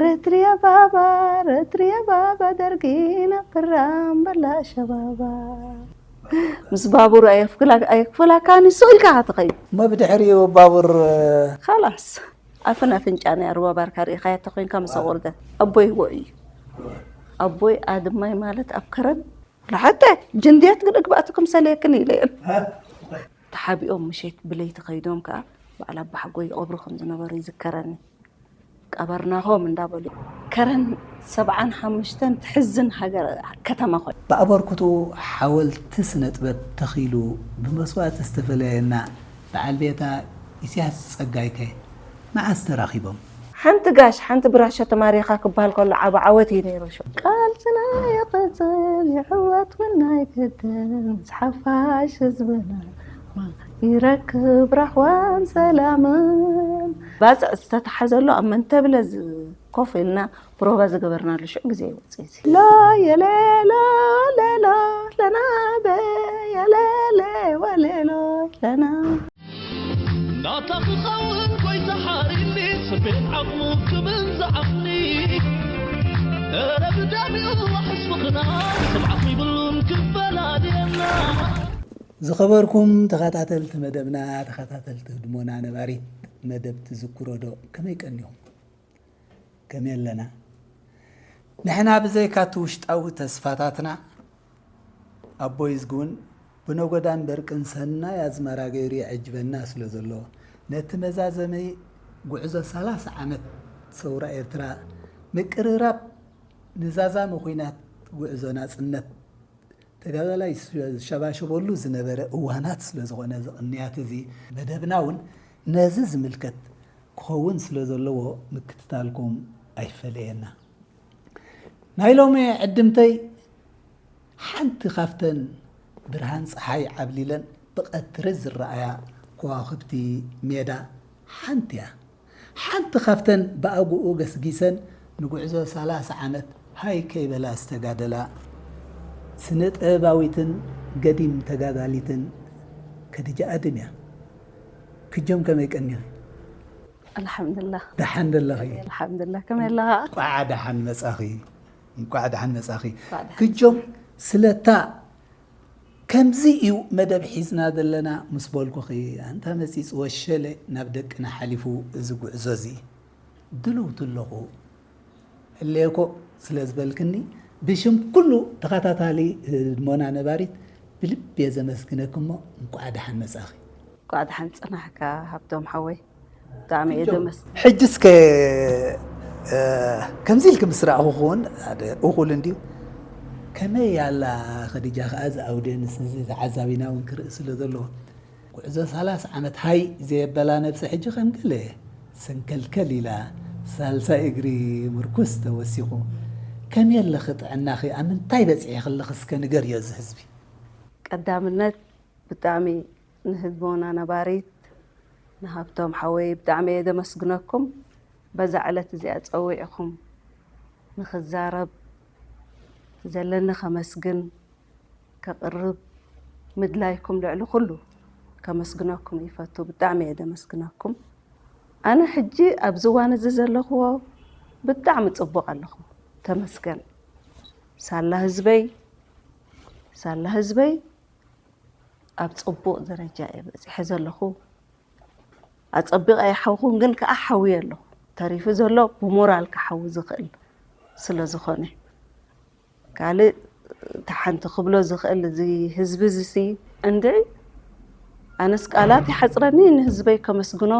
ረትርያ ባባ፣ ረትርያ ባባ፣ ደርጊ ነብራም በላ ሸባባ። ምስ ባቡር ኣየፍክላ-፣ ኣየክፍላካኒ፣ ስቕ ኢልካ ትኸይድ። እሞ ብድሕሪኡ ባቡር፣ እ፣ ኸላስ፣ ኣፍን ኣፍንጫን እያ ሩባ ባርካ ርኢኻያ ተኾይንካ ምስ ኣቑርደት። ኣቦይ ወ እዩ። ኣቦይ ኣድማይ ማለት ኣብ ከረን ላሓተ ጅንድያት ግን እግባእቱ ክምሰለየክን ኢለ እየ። ተሓቢኦም ምሸት ብለይቲ ከይዶም ከኣ በዓል ኣባሓጎይ ይቐብሩ ከም ዝነበሩ ይዝከረኒ። ቀበርናሆም እንዳበሉ። ከረን ሰብዓን ሓሙሽተን ትሕዝን ሃገር፣ ከተማ ኮይና። ብኣበርክቱ ሓወልቲ ስነ ጥበብ ተኺሉ ብመስዋእቲ ዝተፈለየና በዓል ቤታ ኢሳያስ ጸጋይከ መዓስ ተራኺቦም? ሓንቲ ጋሽ፣ ሓንቲ ብራሾ ተማሪኻ ክበሃል ከሎ ዓቢ ዓወት እዩ ነይሩ። ሹ ቃልስና ይቕጽል፣ ይዕወት እውን ኣይግድን፣ ምስ ሓፋሽ ህዝብና ይረክብ ራህዋን ሰላምን። ባጽዕ ዝተታሓዘሉ ኣብ መንተብለ ዝ-፣ ኮፍ ኢልና ፕሮቫ ዝገበርናሉ ሽዑ ግዜ ይወጽእ እዚ። ሎ የሌሎ ሌሎ ለና በ የሌሌ ወሌሎ ለና። ናታ ክኸውን ጎይታ ሓሪኒ፣ ስቤት ዓቕሙ ክብል ዝዓቕኒ። እረ ብደሚኡ ዋሕስ ምኽና፣ ስምዓት ይብሉን ክፈላልየና። ዝኸበርኩም ተኸታተልቲ መደብና፣ ተኸታተልቲ ህድሞና ነባሪት መደብ ትዝክሮ ዶ? ከመይ ቀኒኹም? ከመይ ኣለና? ንሕና ብዘይካቲ ውሽጣዊ ተስፋታትና፣ ኣቦይ እዝጊ እውን ብነጎዳን በርቅን ሰናይ ኣዝመራ ገይሩ የዕጅበና ስለ ዘሎ፣ ነቲ መዛዘሚ ጉዕዞ ሰላሳ ዓመት ሰውራ ኤርትራ ምቅርራብ ንዛዛሚ ኲናት ጉዕዞ ናጽነት ተጋዳላይ ዝሸባሸበሉ ዝነበረ እዋናት ስለ ዝኾነ፣ እዚ ቅንያት እዚ መደብና እውን ነዚ ዝምልከት ክኸውን ስለ ዘለዎ ምክትታልኩም ኣይፈለየና። ናይ ሎሚ ዕድምተይ ሓንቲ ካብተን ብርሃን ጸሓይ ዓብሊለን ብቐትሪ ዝረኣያ ከዋኽብቲ ሜዳ ሓንቲ እያ። ሓንቲ ካብተን ብኣግኡ ገስጊሰን ንጉዕዞ ሰላሳ ዓመት ሃይ ከይበላ ዝተጋደላ ስነ ጥበባዊትን ገዲም ተጋዳሊትን ከድጃ ኣድም እያ። ክጆም ከመይ ቀኒኺ? ኣልሓምዱላ። ደሓን ደለኺ? ኣልሓምዱላ። ከመይ ኣለኻ? እንቋዕ ደሓን መጻኺ። እንቋዕ ደሓን መጻኺ። እንቋዕ ደሓን ክጆም፣ ስለታ ከምዚ እዩ መደብ ሒዝና ዘለና ምስ በልኩኺ፣ ኣንታ መጺጽ ወሸለ ናብ ደቅና ሓሊፉ እዚ ጉዕዞ እዚ ድልውቲ ኣለኹ ህልየኮ ስለ ዝበልክኒ፣ ብሽም ኩሉ ተኸታታሊ ህድሞና ነባሪት ብልቢ እየ ዘመስግነኪ እሞ እንቋዕ ደሓን መጻኺ። እንቋዕ ደሓን ጽናሕካ ሃብቶም ሓወይ። ብጣዕሚ እየ ዘመስግን። ሕጂ እስከ፣ እ፣ ከምዚ ኢልኪ ምስ ረኣኹ ክውን ሓደ እኹል እንድዩ። ከመይ ኣላ ኸዲጃ ከኣ እዚ ኣውደንስ እዚ ተዓዛቢና እውን ክርኢ ስለ ዘለዎ፣ ጉዕዞ ሰላሳ ዓመት ሃይ ዘየበላ ነብሲ ሕጂ ከም ገለ ሰንከልከል ኢላ ሳልሳይ እግሪ ምርኩስ ተወሲኹ። ከመይ ኣለኺ ጥዕናኺ? ኣብ ምንታይ በጺሕኺ ኣለኺ? እስከ ንገርዮ እዚ ህዝቢ። ቀዳምነት ብጣዕሚ ንህድሞና ነባሪት ንሃብቶም ሓወይ ብጣዕሚ እየ ዘመስግነኩም። በዛ ዕለት እዚኣ ጸዊዕኹም ንኽዛረብ ዘለኒ ከመስግን፣ ከቕርብ ምድላይኩም ልዕሊ ኩሉ ከመስግነኩም ይፈቱ። ብጣዕሚ እየ ዘመስግነኩም። ኣነ ሕጂ ኣብዚ እዋን እዚ ዘለኽዎ ብጣዕሚ ጽቡቕ ኣለኹ። ተመስገን። ሳላ ህዝበይ፣ ሳላ ህዝበይ፣ ኣብ ጽቡቕ ደረጃ እየ በጺሐ ዘለኹ። ኣጸቢቐ ኣይሓውኹን፣ ግን ከኣ ሓውየ ኣለኹ። ተሪፉ ዘሎ ብሞራል ክሓዊ ዝኽእል ስለ ዝኾነ። ካልእ እታ ሓንቲ ክብሎ ዝኽእል እዚ ህዝቢ እዚ ሲ እንድዒ፣ ኣነስ ቃላት ይሓጽረኒ ንህዝበይ ከመስግኖ፣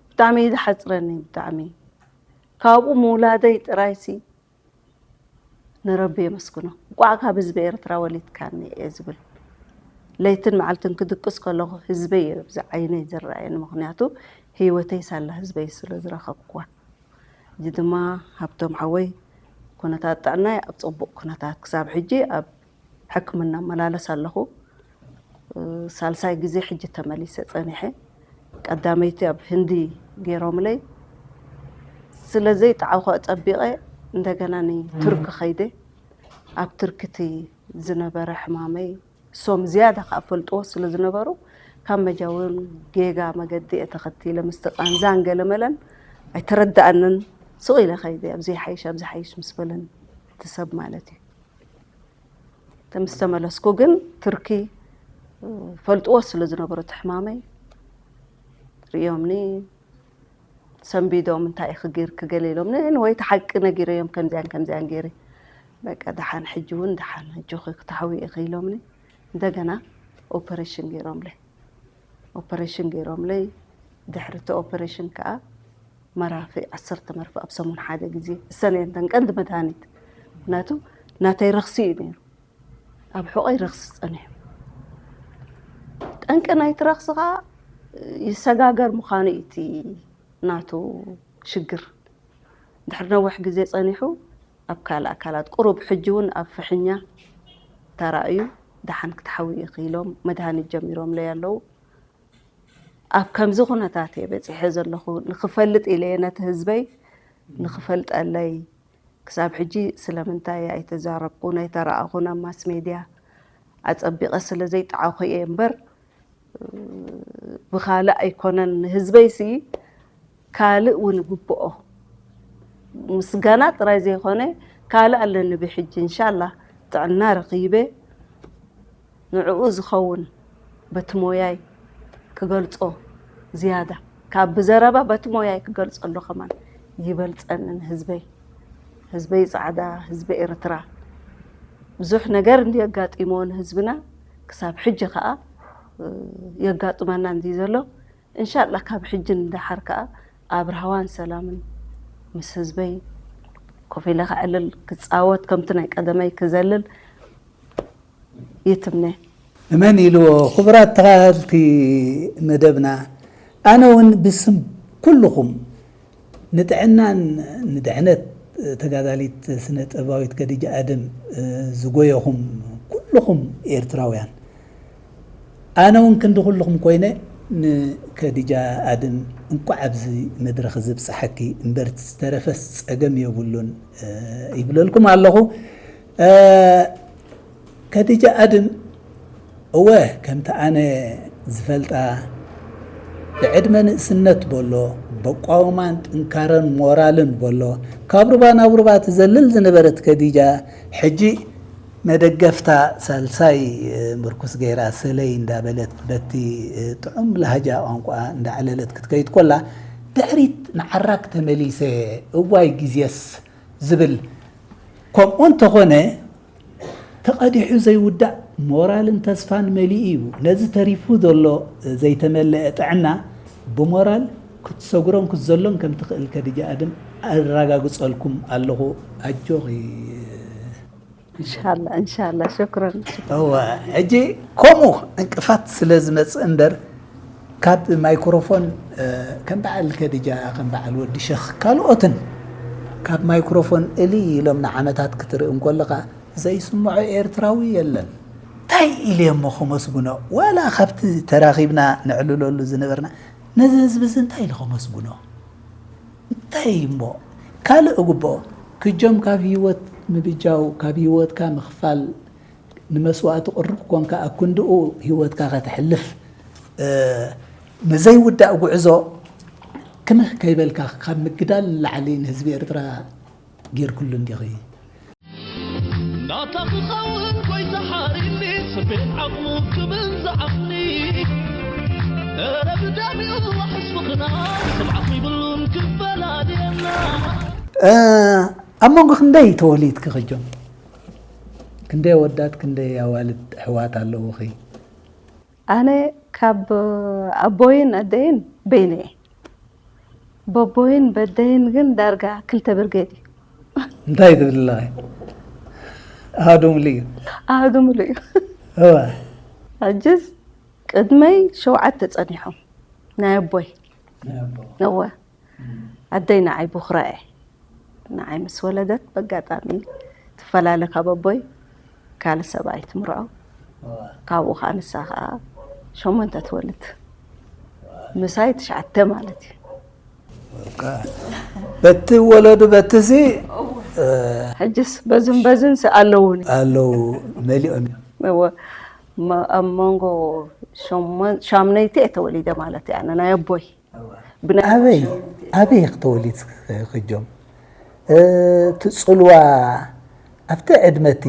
ብጣዕሚ እዩ ዝሓጽረኒ፣ ብጣዕሚ። ካብኡ ምውላደይ ጥራይ ሲ ንረቢ የመስግኖ። እንቋዕ ካብ ህዝቢ ኤርትራ ወሊድካኒ እየ ዝብል። ለይትን መዓልትን ክድቅስ ከለኹ ህዝበይ እዩ ኣብዚ ዓይነይ ዝረኣየኒ፣ ምኽንያቱ ህይወተይ ሳላ ህዝበይ ስለ ዝረኸብኩዋ። እዚ ድማ ሃብቶም ሓወይ፣ ኩነታት ጥዕናይ ኣብ ጽቡቕ ኩነታት፣ ክሳብ ሕጂ ኣብ ሕክምና እመላለስ ኣለኹ። ሳልሳይ ግዜ ሕጂ ተመሊሰ ጸኒሐ። ቀዳመይቲ ኣብ ህንዲ ገይሮምለይ። ስለ ዘይጠዓኹ ኣጸቢቐ እንደገና ንቱርኪ ከይደ። ኣብ ቱርኪ እቲ ዝነበረ ሕማመይ እሶም ዝያዳ ከኣ ፈልጥዎ ስለ ዝነበሩ፣ ካብ መጃውን ጌጋ መገዲ እየ ተኸቲለ። ምስቲ ቃንዛን ገለመለን ኣይተረድኣንን። ስቕ ኢለ ከይደ፣ ኣብዚ ሓይሽ፣ ኣብዚ ሓይሽ ምስ በለን እቲ ሰብ ማለት እዩ። ምስ ተመለስኩ ግን ትርኪ ፈልጥዎ ስለ ዝነበሩ እቲ ሕማመይ ርእዮምኒ፣ ሰንቢዶም፣ እንታይ ኢኺ ጌርኪ ገለ ኢሎምኒ። ወይ እቲ ሓቂ ነጊረዮም፣ ከምዚያን ከምዚያን ገይረ፣ በቃ ደሓን ሕጂ እውን ደሓን ሕጂ ክትሓዊ ኢኺ ኢሎምኒ። እንደገና ኦፐሬሽን ገይሮምለይ። ኦፐሬሽን ገይሮምለይ። ድሕሪ እቲ ኦፐሬሽን ከዓ መራፊ፣ ዓሰርተ መርፍእ ኣብ ሰሙን ሓደ ግዜ። እሰን እየን እተን ቀንዲ መድሃኒት። ምክንያቱ ናተይ ረኽሲ እዩ ነይሩ። ኣብ ሕቖይ ረኽሲ ጸኒሑ። ጠንቂ ናይቲ ረኽሲ ከዓ ይሰጋገር ምዃኑ እዩ እቲ ናቱ ሽግር። ድሕሪ ነዊሕ ግዜ ጸኒሑ ኣብ ካልእ ኣካላት ቁሩብ፣ ሕጂ እውን ኣብ ፍሕኛ ተራእዩ፣ ደሓን ክትሓዊ ኢኺ ኢሎም መድሃኒት ጀሚሮምለይ ኣለዉ። ኣብ ከምዚ ኩነታት እየ በጺሐ ዘለኹ። ንኽፈልጥ ኢለ እየ ነቲ ህዝበይ፣ ንኽፈልጠለይ። ክሳብ ሕጂ ስለምንታይ ኣይተዛረብኩን ኣይተረኣኹን ኣብ ማስ ሜድያ? ኣጸቢቐ ስለ ዘይጠዓኹ እየ እምበር፣ ብኻልእ ኣይኮነን። ንህዝበይሲ ካልእ እውን ይግብኦ። ምስጋና ጥራይ ዘይኮነ ካልእ ኣለኒ ብሕጂ፣ እንሻላ ጥዕና ረኺበ ንዕኡ ዝኸውን በቲ ሞያይ ክገልጾ ዝያዳ ካብ ብዘረባ በቲ ሞያይ ክገልጸሉ ከማን ይበልጸኒ ንህዝበይ። ህዝበይ ጻዕዳ፣ ህዝቢ ኤርትራ ብዙሕ ነገር እንዲ የጋጢሞ ንህዝብና፣ ክሳብ ሕጂ ከኣ፣ እ፣ የጋጥመና እንዲ ዘሎ። እንሻላ ካብ ሕጂ ንደሓር ከኣ ኣብ ራህዋን ሰላምን ምስ ህዝበይ ኮፍ ኢለ ከዕልል፣ ክጻወት፣ ከምቲ ናይ ቀደመይ ክዘልል ይትምነ። እመን ኢልዎ። ክቡራት ተኸታተልቲ መደብና፣ ኣነ እውን ብስም ኩልኹም ንጥዕናን ንድሕነት ተጋዳሊት ስነ ጥበባዊት ከዲጃ ኣደም ዝጎየኹም ኩልኹም ኤርትራውያን፣ ኣነ እውን ክንዲ ኩልኹም ኮይነ ንከዲጃ ኣደም እንቋዕ ኣብዚ መድረኽ እዚ ብጽሓኪ እምበር ዝተረፈስ ጸገም የብሉን ይብለልኩም ኣለኹ። ከዲጃ ኣድም፣ እወ፣ ከምቲ ኣነ ዝፈልጣ፣ ብዕድመ ንእስነት በሎ፣ በቋውማን ጥንካረን ሞራልን በሎ፣ ካብ ሩባ ናብ ሩባ ትዘልል ዝነበረት ከዲጃ፣ ሕጂ መደገፍታ ሳልሳይ ምርኩስ ገይራ፣ ሰለይ እንዳበለት፣ በቲ ጥዑም ላህጃ ቋንቋ እንዳዕለለት ክትከይድ ኮላ፣ ድሕሪት ንዓራክ ተመሊሰ፣ እዋይ ግዜስ ዝብል፣ ከምኡ እንተኾነ፣ ተቐዲሑ ዘይውዳእ ሞራልን ተስፋን መሊኡ እዩ። ነዚ ተሪፉ ዘሎ ዘይተመለአ ጥዕና ብሞራል ክትሰግሮን ክትዘሎን ከም ትኽእል ከዲጃ ኣድም ኣረጋግጸልኩም ኣለኹ። ኣጆኺ። እንሻላ፣ እንሻላ። ሽክረን። እወ፣ ሕጂ ከምኡ ዕንቅፋት ስለ ዝመጽእ እምበር፣ ካብ ማይክሮፎን፣ እ፣ ከም በዓል ከዲጃ፣ ከም በዓል ወዲ ሸኽ፣ ካልኦትን ካብ ማይክሮፎን እልይ ኢሎም ንዓመታት ክትርኢ እንከለኻ ዘይስምዖ ኤርትራዊ የለን። እንታይ ኢለ እሞ ከመስግኖ? ዋላ ካብቲ ተራኺብና ነዕልለሉ ዝነበርና፣ ነዚ ህዝቢ እዚ እንታይ ኢለ ከመስግኖ? እንታይ እሞ? ካልእ እግብኦ። ክጆም ካብ ህይወት ምብጃው፣ ካብ ህይወትካ ምኽፋል፣ ንመስዋእቲ ቅሩብ ኮንካ ኣብ ክንድኡ ህይወትካ ከተሕልፍ፣ እ፣ ንዘይውዳእ ጉዕዞ ክምህ ከይበልካ ካብ ምግዳል ንላዕሊ ንህዝቢ ኤርትራ ጌርክሉ እንዲኺ። ናታ ክኸውን ጎይታ ሓሪኒ፣ ስቤት ዓቕሙ ክብል ዝዓቕኒ። እረ ብደሚኡ ሕስብኽና፣ ስብዓት ይብሉን ክፈላልየና። እ፣ ኣብ መንጎ ክንደይ ተወሊድኪ ክጆም? ክንደይ ኣወዳት፣ ክንደይ ኣዋልድ ኣሕዋት ኣለዉኺ? ኣነ ካብ ኣቦይን ኣደይን በይነ እየ። በቦይን በደይን ግን ዳርጋ ክልተ ብርጌድ እዩ። እንታይ ትብል ኣለኺ? ኣሃዱ ምሉእ እዩ። ኣሃዱ ምሉእ እዩ። እወ። ሕጅስ ቅድመይ ሸውዓተ ጸኒሖም። ናይ ኣቦይ። ናይ ኣቦ። እወ። ኣደይ ንዓይ ብኹራ እየ። ንዓይ ምስ ወለደት በጋጣሚ ትፈላለ ካብ ኣቦይ ካልእ ሰብኣይ ትምርዖ። እወ። ካብኡ ኸዓ ንሳ ኸዓ ሸሞንተ ትወልድ። ምሳይ ትሽዓተ ማለት እዩ። በቃ በቲ ወለዱ በቲ ሲ፣ እ፣ ሕጅስ በዝን በዝን ሲ ኣለዉኒ። ኣለዉ መሊኦም እዮም። እወ። መ-፣ ኣብ መንጎ ሸሞን-፣ ሻምነይቲ እየ ተወሊደ ማለት እየ ኣነ ናይ ኣቦይ። እወ። ብናይ ኣበይ፣ ሻምነይቲ እየ። ኣበይ ኢኺ ተወሊድኪ? ክጆም? እቲ ጽልዋ ኣብቲ ዕድመቲ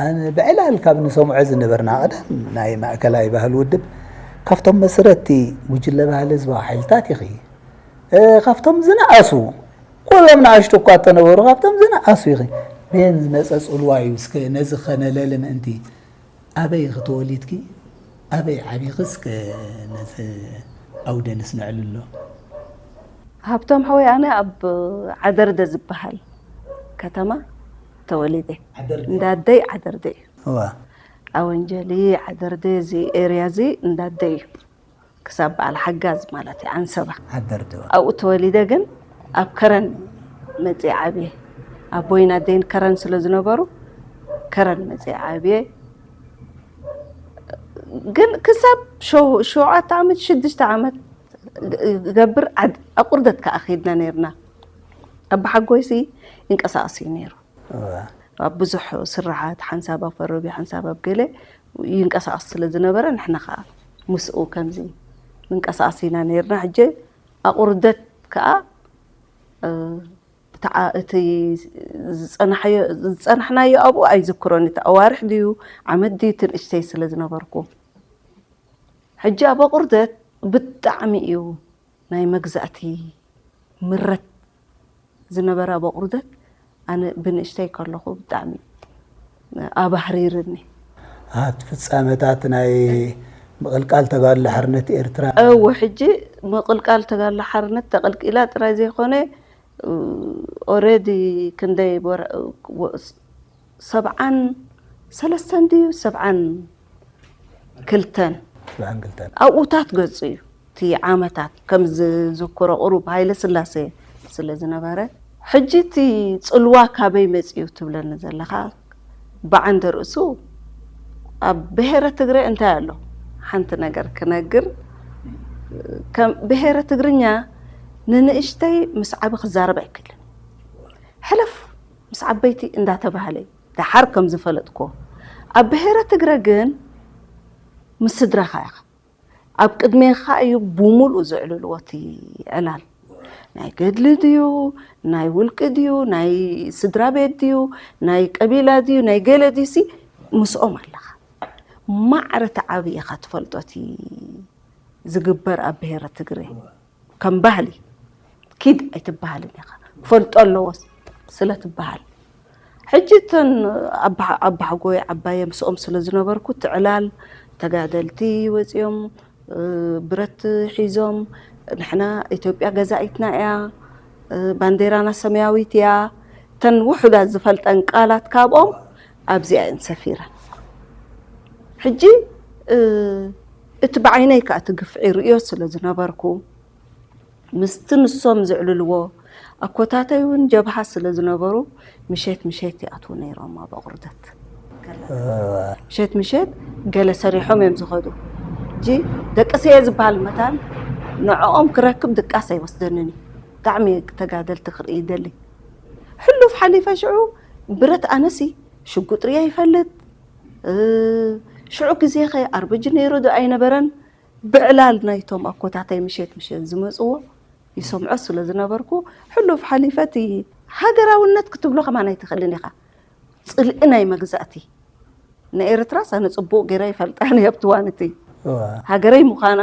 ኣነ ብዕላል ካብ ንሰምዖ ዝነበርና ቀደም ናይ ማእከላይ ባህሊ ውድብ ካብቶም መስረቲ ጉጅለ ባህሊ ህዝባዊ ሓይልታት ኢኺ። እ፣ ካብቶም ዝነኣሱ፣ ኩሎም ንኣሽቱ እኳ እንተነበሩ፣ ካብቶም ዝነኣሱ ኢኺ። በየን ዝመጸ ጽልዋ እዩ? እስከ ነዚ ኸነለሊ ምእንቲ፣ ኣበይ ኢኺ ተወሊድኪ? ኣበይ ዓቢኺ? እስከ ነዚ ኣውደ ነስንዐሉ ኣሎ። ሃብቶም ሓወይ፣ ኣነ ኣብ ዓደርደ ዝበሃል ከተማ ተወሊደ። ዓደርደ? እንዳደይ ዓደርደ እዩ። እዋ። ኣወንጀሊ፣ ዓደርደ፣ እዚ ኤርያ እዚ እንዳደይ እዩ። ክሳብ በዓል ሓጋዝ ማለት እዩ፣ ዓንሰባ። ዓደርደ፣ እዋ። ኣብኡ ተወሊደ፣ ግን ኣብ ከረን መፅየ ዓብየ። ኣቦይን ኣደይን ከረን ስለ ዝነበሩ ከረን መፅየ ዓብየ። ግን ክሳብ ሸው-፣ ሸውዓተ ዓመት፣ ሽዱሽተ ዓመት ገብር ዓድ-፣ ኣቁርደት ከዓ ከይድና ነይርና። ኣባሓጎይሲ ይንቀሳቐስ እዩ ነይሩ። እዋ። ኣብ ብዙሕ ስራሓት፣ ሓንሳብ ኣብ ፈረቢ፣ ሓንሳብ ኣብ ገለ ይንቀሳቐስ ስለ ዝነበረ፣ ንሕና ከዓ ምስኡ ከምዚ ምንቀሳቐስ ኢና ነይርና። ሕጂ ኣቑርደት ከዓ፣ እ፣ እቲ ዓ-፣ እቲ ዝጸናሕዮ-፣ ዝጸናሕናዮ ኣብኡ ኣይዝክሮን። እቲ ኣዋርሕ ድዩ ዓመት ድዩ፣ እቲ ንእሽተይ ስለ ዝነበርኩ። ሕጂ ኣብ ኣቑርደት ብጣዕሚ እዩ ናይ መግዛእቲ ምረት ዝነበረ ኣብ ኣቑርደት። ኣነ ብንእሽተይ ከለኹ ብጣዕሚ ኣባህሪርኒ። ኣት ፍጻመታት ናይ ምቕልቃል ተጋድሎ ሓርነት ኤርትራ። እወ፣ ሕጂ ምቕልቃል ተጋድሎ ሓርነት ተቐልቂላ ጥራይ ዘይኮነ፣ ኦረዲ ክንደይ ወረ-፣ ወ-፣ ሰብዓን ሰለስተን ድዩ ሰብዓን ክልተን? ሰብዓን ክልተን። ኣብኡታት ገጹ እዩ። እቲ ዓመታት ከም ዝዝክሮ ቁሩብ ሃይለ ስላሴ ስለ ዝነበረ፣ ሕጂ እቲ ጽልዋ ካበይ መጺኡ ትብለኒ ዘለኻ? ብዓንደ ርእሱ ኣብ ብሄረ ትግረ እንታይ ኣሎ? ሓንቲ ነገር ክነግር፣ ከም ብሄረ ትግርኛ ንንእሽተይ ምስ ዓቢ ክዛረብ ኣይክእልን። ሕለፍ ምስ ዓበይቲ እንዳተባህለ እዩ። ደሓር ከም ዝፈለጥኩዎ፣ ኣብ ብሄረ ትግረ ግን ምስ ስድራኻ ኢኻ። ኣብ ቅድሜኻ እዩ ብሙሉእ ዝዕልልዎ እቲ ዕላል። ናይ ገድሊ ድዩ፣ ናይ ውልቂ ድዩ፣ ናይ ስድራ ቤት ድዩ፣ ናይ ቀቢላ ድዩ፣ ናይ ገለ ድዩሲ ምስኦም ኣለኻ። ማዕረ እቲ ዓቢ ኢኻ ትፈልጦ እቲ ዝግበር ኣብ ብሄረ ትግረ። ከም ባህሊ ኪድ ኣይትበሃልን ኢኻ። ክፈልጦ ኣለዎ ስለ ትበሃል። ሕጂ እተን ኣባ-፣ ኣባሓጎይ ዓባየ ምስኦም ስለ ዝነበርኩ እቲ ዕላል ተጋደልቲ ወጺኦም፣ እ፣ ብረት ሒዞም፣ ንሕና ኢትዮጵያ ገዛኢትና እያ፣ እ፣ ባንዴራና ሰማያዊት እያ፣ እተን ውሑዳት ዝፈልጠን ቃላት ካብኦም ኣብዚኣ እየን ሰፊረን። ሕጂ፣ እ፣ እቲ ብዓይነይ ከኣ እቲ ግፍዒ ርእዮ ስለ ዝነበርኩ፣ ምስቲ ንሶም ዝዕልልዎ ኣኮታተይ እውን ጀብሃ ስለ ዝነበሩ፣ ምሸት ምሸት ይኣትዉ ነይሮም ኣብ ኣቑርደት። እ፣ ምሸት ምሸት ገለ ሰሪሖም እዮም ዝኸዱ። ሕጂ ደቂ ሰየ ዝበሃል መታን ንዕኦም ክረክብ ድቃስ ኣይወስደንን እዩ። ብጣዕሚ ተጋደልቲ ክርኢ ይደሊ። ሕሉፍ ሓሊፈ ሽዑ ብረት ኣነሲ ሽጉጥ ርእየ ይፈልጥ። እ፣ ሽዑ ግዜ ኸ ኣርበጂ ነይሩ ዶ ኣይነበረን? ብዕላል ናይቶም ኣኮታተይ ምሸት ምሸት ዝመጽዎ ይሰምዖ ስለ ዝነበርኩ፣ ሕሉፍ ሓሊፈ እቲ ሃገራውነት ክትብሎ ከማን ኣይትኽእልን ኢኻ። ጽልኢ ናይ መግዛእቲ። ንኤርትራስ ኣነ ጽቡቕ ገይረ ይፈልጣ እየ ኣብቲ እዋን እቲ። እዋ። ሃገረይ ምዃና፣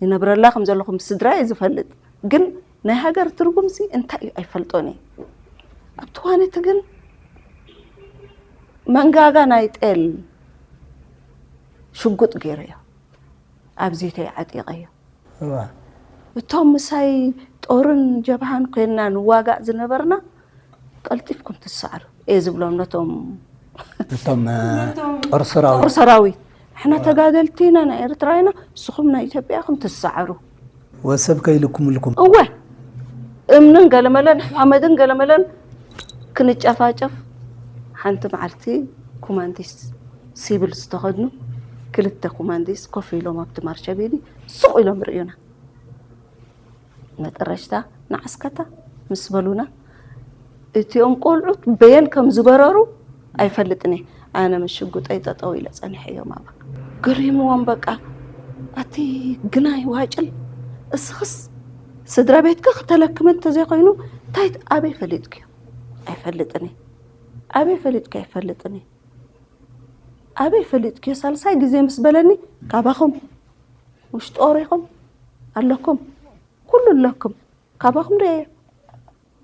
ይነብረላ ከም ዘለኹ ምስ ስድራይ እየ ዝፈልጥ። ግን ናይ ሃገር ትርጉምሲ እንታይ እዩ ኣይፈልጦን እየ። ኣብቲ እዋን እቲ ግን መንጋጋ ናይ ጤል ሽጉጥ ገይረዮ። ኣብ ዚተይ ዓጢቐዮ። እዋ። እቶም ምሳይ ጦርን ጀብሃን ኮይንና ንዋጋእ ዝነበርና፣ "ቀልጢፍኩም ትሰዓሩ" እየ ዝብሎም ነቶም እቶም፣ እ፣ ጦር ሰራዊት። ጦር ሰራዊት። "ንሕና ተጋደልቲ ኢና፣ ናይ ኤርትራ ኢና፣ ንስኹም ናይ ኢትዮጵያ ኢኹም ትሰዓሩ." ወሰብ ከይልኩምልኩም። እወ፣ እምንን ገለመለን ሓመድን ገለመለን ክንጨፋጨፍ፣ ሓንቲ መዓልቲ ኮማንዲስ ሲቪል ዝተኸድኑ ክልተ ኮማንዲስ ኮፍ ኢሎም ኣብቲ ማርሸቢዲ ሱቕ ኢሎም ርእዩና። መጠረሽታ ንዓስከታ ምስ በሉና፣ እቲኦም ቆልዑት በየን ከም ዝበረሩ ኣይፈልጥን እየ። ኣነ ምስ ሽጉጠይ ጠጠው ኢለ ጸኒሐዮም። ኣባ ገሪምዎም በቃ፣ ኣቲ ግናይ ዋጭል፣ እስኽስ ስድራ ቤትካ ክተለክም እንተዘይኮይኑ እንታይ ኣበይ ፈሊጥክዮ? ኣይፈልጥን እየ። ኣበይ ፈሊጥኪ? ኣይፈልጥን እየ። ኣበይ ፈሊጥኪ? ሳልሳይ ግዜ ምስ በለኒ፣ ካባኹም ውሽጢ ኦሪኹም ኣለኩም፣ ኩሉ ኣለኩም፣ ካባኹም ዶ እየ?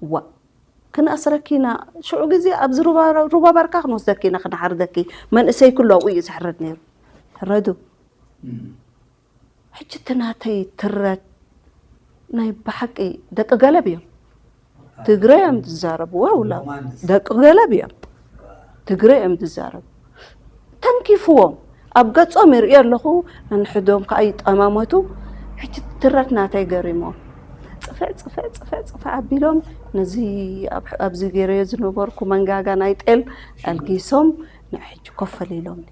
ዋ፣ ክንኣስረኪ ኢና። ሽዑ ግዜ ኣብዚ ሩባ፣ ሩባ ባርካ ክንወስደኪ ኢና፣ ክነሓርደኪ። መንእሰይ ኩሉ ኣብኡ እዩ ዝሕረድ ነይሩ። ሕረዱ። ሕጂ እቲ ናተይ ትረት ናይ ብሓቂ ደቂ ገለብ እዮም። ትግረ እዮም ዝዛረቡ። ዋውላ ደቂ ገለብ እዮም። ትግረ እዮም ዝዛረቡ። ተንኪፍዎም። ኣብ ገጾም ይርእዮ ኣለኹ። ነንሕዶም ከኣ ይጠማመቱ። ሕጂ ትረት ናተይ ገሪሞም። ጽፍዕ፣ ጽፍዕ፣ ጽፍዕ፣ ጽፍዕ ኣቢሎም ነዚ ኣብ፣ ኣብዚ ገይረዮ ዝነበርኩ መንጋጋ ናይ ጤል ኣልጊሶም ንሕጂ ኮፍ ኣሊሎምኒ።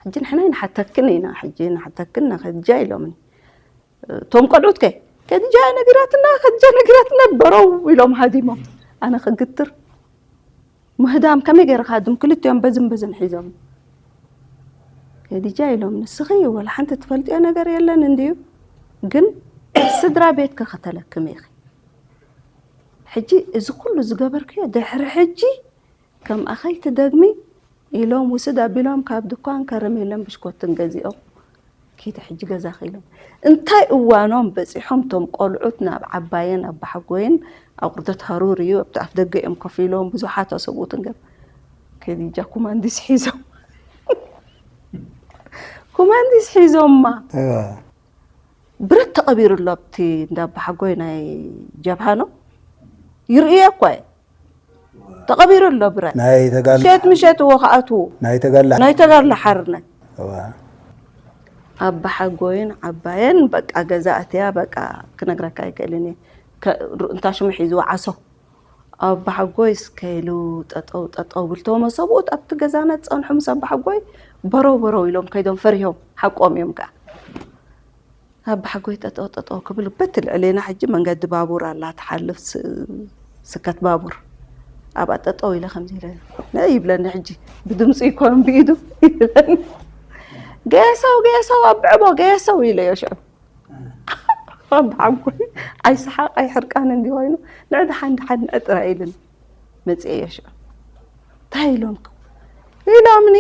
ሕጂ ንሕና ንሓተክን ኢና፣ ሕጂ ንሓተክን ኢና፣ ከድጃ ኢሎምኒ። እቶም ቆልዑት ከ፣ ከድጃ ነጊራትና፣ ከድጃ ነጊራትና፣ በረው ኢሎም ሃዲሞም። ኣነ ክግትር። ምህዳም ከመይ ገይረ ክሃድም? ክልቲኦም በዝን በዝን ሒዞም። ከድጃ ኢሎም፣ ንስኺ ወላ ሓንቲ ትፈልጥዮ ነገር የለን እንድዩ፣ ግን ስድራ ቤትኪ ከተለክሚ ኢኺ። ሕጂ እዚ ኩሉ ዝገበርክዮ ድሕሪ ሕጂ ከም ኣኸይ ትደግሚ ኢሎም ውስድ ኣቢሎም ካብ ድኳን ከረሜለን ብሽኮትን ገዚኦም ኪዲ ሕጂ ገዛኺ ኢሎም። እንታይ እዋኖም በጺሖም እቶም ቆልዑት ናብ ዓባየን ኣባሓጎይን ኣቑርደት ሃሩር እዩ ኣብቲ ኣፍ ደገ እዮም ኮፍ ኢሎም ብዙሓት ኣሰብኡትን ገብ ከዲጃ ኩማንዲስ ሒዞም ኩማንዲስ ሒዞማ እዋ። ብረት ተቐቢሩ ኣሎ ኣብቲ እንዳ ኣባሓጎይ ናይ ጀብሃ ነው ይርእየ እኳ እየ። ተቐቢሩ ኣሎ ብረት ናይ ተጋል ምሸት ምሸት እዎ ክኣትዉ ናይ ተጋል ናይ ተጋድሎ ሓርነት እዋ። ኣባሓጎይን ዓባየን በቃ ገዛ ኣትያ በቃ ክነግረካ ኣይክእልን እየ። ከ- ሩ- እንታ ሽሙ ሒዝዎ ዓሶ ኣባሓጎይ እስከ ኢሉ ጠጠው ጠጠው ብልተወ መሰብኡት ኣብቲ ገዛና ዝፀንሑ ምስ ኣባሓጎይ በረው በረው ኢሎም ከይዶም ፈሪሆም ሓቆም እዮም ከዓ ኣባሓጎይ ጠጠው ጠጠው ክብል በቲ ልዕሌና ሕጂ መንገዲ ባቡር ኣላ ትሓልፍ ስ- ስከት ባቡር ኣብኣ ጠጠው ኢለ ከምዚ ኢለ ንዒ ይብለኒ ሕጂ ብድምፂ ይኮን ብኢዱ ይብለኒ ገሰው ገሰው ኣብዕቦ ገሰው ኢለዮ ሽዑ ኣባሓጎይ ኣይሰሓቕ ኣይሕርቃን እንዲ ኮይኑ ንዕ ደሓን ደሓን ንዕ ጥራይ ኢልን መፅኤዮ ሽዑ እንታይ ኢሎምኩም ኢሎምኒ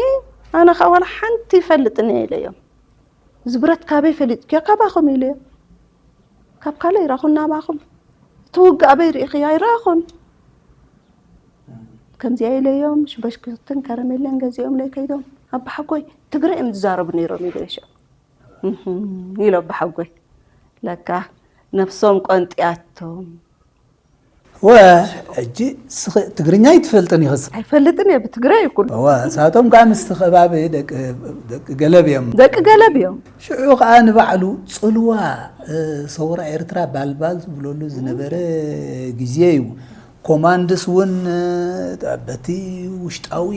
ኣነ ከዓ ዋላ ሓንቲ ይፈልጥን እየ ኢለዮም እዚ ብረት ካበይ ፈሊጥክዮ ካባኹም ኢለዮም ካብ ካልእ ይራኹን ናባኹም እቲ ውግእ ኣበይ ርኢኽዮ ኣይረኣኹን ከምዚኣ ኢለዮም ሽበሽክትን ከረሜለን ገዚኦምለይ ከይዶም ኣባሓጎይ ትግረ እዮም ዝዛረቡ ነይሮም ኢለዮ ሽዑ ኢሎ ኣባሓጎይ ለካ ነብሶም ቆንጢያቶም ወ ሕጂ ስኺ ትግርኛ ኣይትፈልጥን ኢኽስ ኣይፈልጥን እየ ብትግረ ይኩን እዋ እሳቶም ከዓ ምስቲ ከባቢ ደቂ ደቂ ገለብ እዮም ደቂ ገለብ እዮም ሽዑ ከዓ ንባዕሉ ፅልዋ እ፣ ሰውራ ኤርትራ ባልባል ዝብለሉ ዝነበረ ግዜ እዩ ኮማንድስ እውን እ፣ በቲ ውሽጣዊ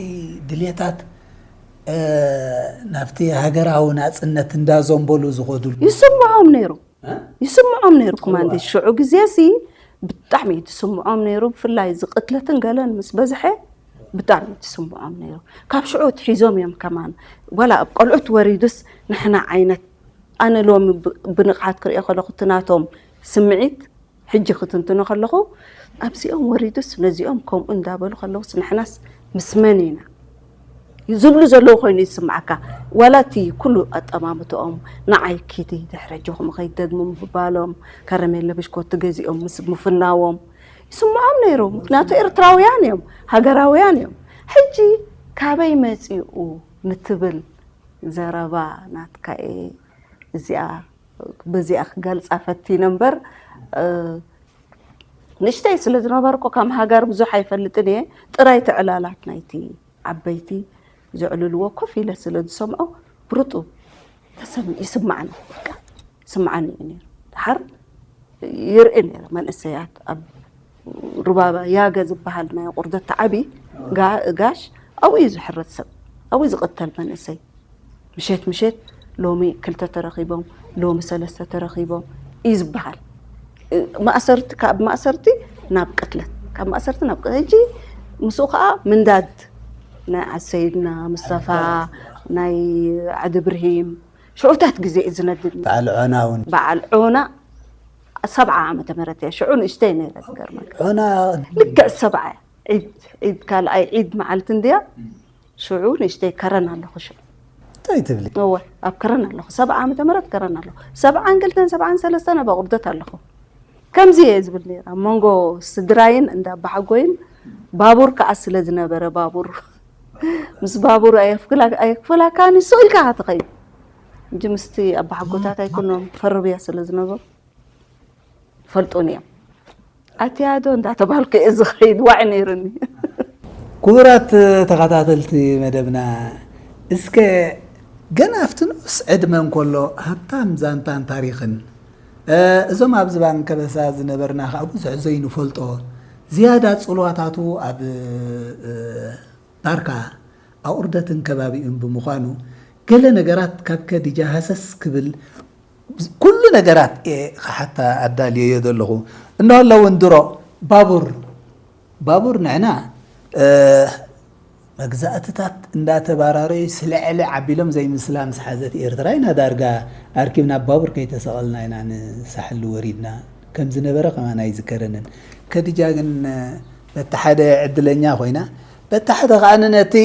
ድሌታት እ፣ ናብቲ ሃገራዊ ናፅነት እንዳዘንበሉ ዝኸዱሉ ይስምዖም ነይሩ ይስምዖም ነይሩ ኮማንዴስ ሽዑ ግዜ ሲ ብጣዕሚ እዩ ዝስምዖም ነይሩ ብፍላይ እዚ ቅትለትን ገለን ምስ በዝሐ ብጣዕሚ እዩ ዝስምዖም ነይሩ ካብ ሽዑ ትሒዞም እዮም ከማን ዋላ ኣብ ቆልዑት ወሪዱስ ንሕና ዓይነት ኣነ ሎሚ ብ- ብንቕሓት ክሪኦ ከለኹ እቲ ናቶም ስምዒት ሕጂ ክትንትኖ ከለኹ ኣብዚኦም ወሪዱስ ነዚኦም ከምኡ እንዳበሉ ከለውስ ንሕናስ ምስ መን ኢና ዝብሉ ዘለዉ ኮይኑ ይስምዓካ ዋላ እቲ ኩሉ ኣጠማምትኦም ንዓይ ኪዲ ድሕሪ ኣጆኹም ከይትደግሙ ምባሎም ከረሜለ ብሽኮቲ ገዚኦም ምስ ምፍናዎም ይስምዖም ነይሩ ምክንያቱ ኤርትራውያን እዮም ሃገራውያን እዮም ሕጂ ካበይ መፂኡ ንትብል ዘረባ ናትካ እየ እዚኣ በዚኣ ክገልፃ ፈቲነ እምበር ንእሽተይ ስለ ዝነበርኩ ከም ሃገር ብዙሕ ኣይፈልጥን እየ ጥራይ ትዕላላት ናይቲ ዓበይቲ ዘዕልልዎ ኮፍ ኢለ ስለ ዝሰምዖ ብርጡ ተሰም ይስማዓኒ በቃ ይስማዓኒ እዩ ነይሩ ድሓር ይርኢ ነይረ መንእሰያት ኣብ ሩባ ያገ ዝበሃል ናይ ቁርደት ተዓቢ ጋ- ጋሽ ኣብኡ እዩ ዝሕረድ ሰብ ኣብኡ እዩ ዝቕተል መንእሰይ ምሸት ምሸት ሎሚ ክልተ ተረኺቦም ሎሚ ሰለስተ ተረኺቦም እዩ ዝበሃል እ፣ ማእሰርቲ ካብ ማእሰርቲ ናብ ቅትለት ካብ ማእሰርቲ ናብ ቅትለት ሕጂ ምስኡ ከዓ ምንዳድ ናይ ዓሰይድና ምስጠፋ ናይ ዓዲ ብርሂም ሽዑታት ግዜ እዩ ዝነድድ በዓል ዖና እውን በዓል ዖና ሰብዓ ዓመተ ምህረት እያ። ሽዑ ንእሽተይ ነይረ፣ ዝገርመካ። ዑና ልክዕ ሰብዓ እያ። ዒድ፣ ዒድ፣ ካልኣይ ዒድ መዓልቲ እንድያ። ሽዑ ንእሽተይ ከረን ኣለኹ። ሽዑ እንታይ ትብሊ? እወ፣ ኣብ ከረን ኣለኹ። ሰብዓ ዓመተ ምህረት ከረን ኣለኹ። ሰብዓን ክልተን ሰብዓን ሰለስተን ኣብ ኣቑርደት ኣለኹ። ከምዚ እየ ዝብል ነይረ። ኣብ መንጎ ስድራይን እንዳ ኣባሓጎይን ባቡር ከዓ ስለ ዝነበረ፣ ባቡር ምስ ባቡር ኣየፍክላ-፣ ኣየክፍላካን፣ ስቕ ኢልካ ኢኻ ትኸይድ። እንጂ ምስቲ ኣባሓጎታተይ ኩሎም ፈርብያ ስለ ዝነበሩ ፈልጡን እዮም። ኣትያዶ እንዳተባልኩ እየ ዝኸይድ፣ ዋዒ ነይሩኒ። ክቡራት ተኸታተልቲ መደብና፣ እስከ ገና ኣብቲ ንኡስ ዕድመ እንከሎ ሃብታም ዛንታን ታሪኽን፣ እ፣ እዞም ኣብ ዝባን ከበሳ ዝነበርና ከዓ ብዙሕ ዘይንፈልጦ ዝያዳ ጽልዋታቱ ኣብ፣ እ፣ ባርካ ኣቑርደትን ከባቢኡን ብምዃኑ፣ ገለ ነገራት ካብ ከዲጃ ሃሰስ ክብል ኩሉ ነገራት እየ ክሓታ ኣዳልየዮ ዘለኹ። እንሆ ኣለውን ድሮ ባቡር፣ ባቡር ንሕና፣ እ፣ መግዛእትታት እንዳተባራረዩ ስለዐለ ዓቢሎም ዘይምስላ ምስ ሓዘት ኤርትራ ኢና ዳርጋ ኣርኪብና፣ ኣብ ባቡር ከይተሰቐልና ኢና ንሳሕል ወሪድና ከም ዝነበረ ከማን ኣይዝከረንን። ከዲጃ ግን በቲ ሓደ ዕድለኛ ኮይና፣ በቲ ሓደ ከኣ ነቲ፣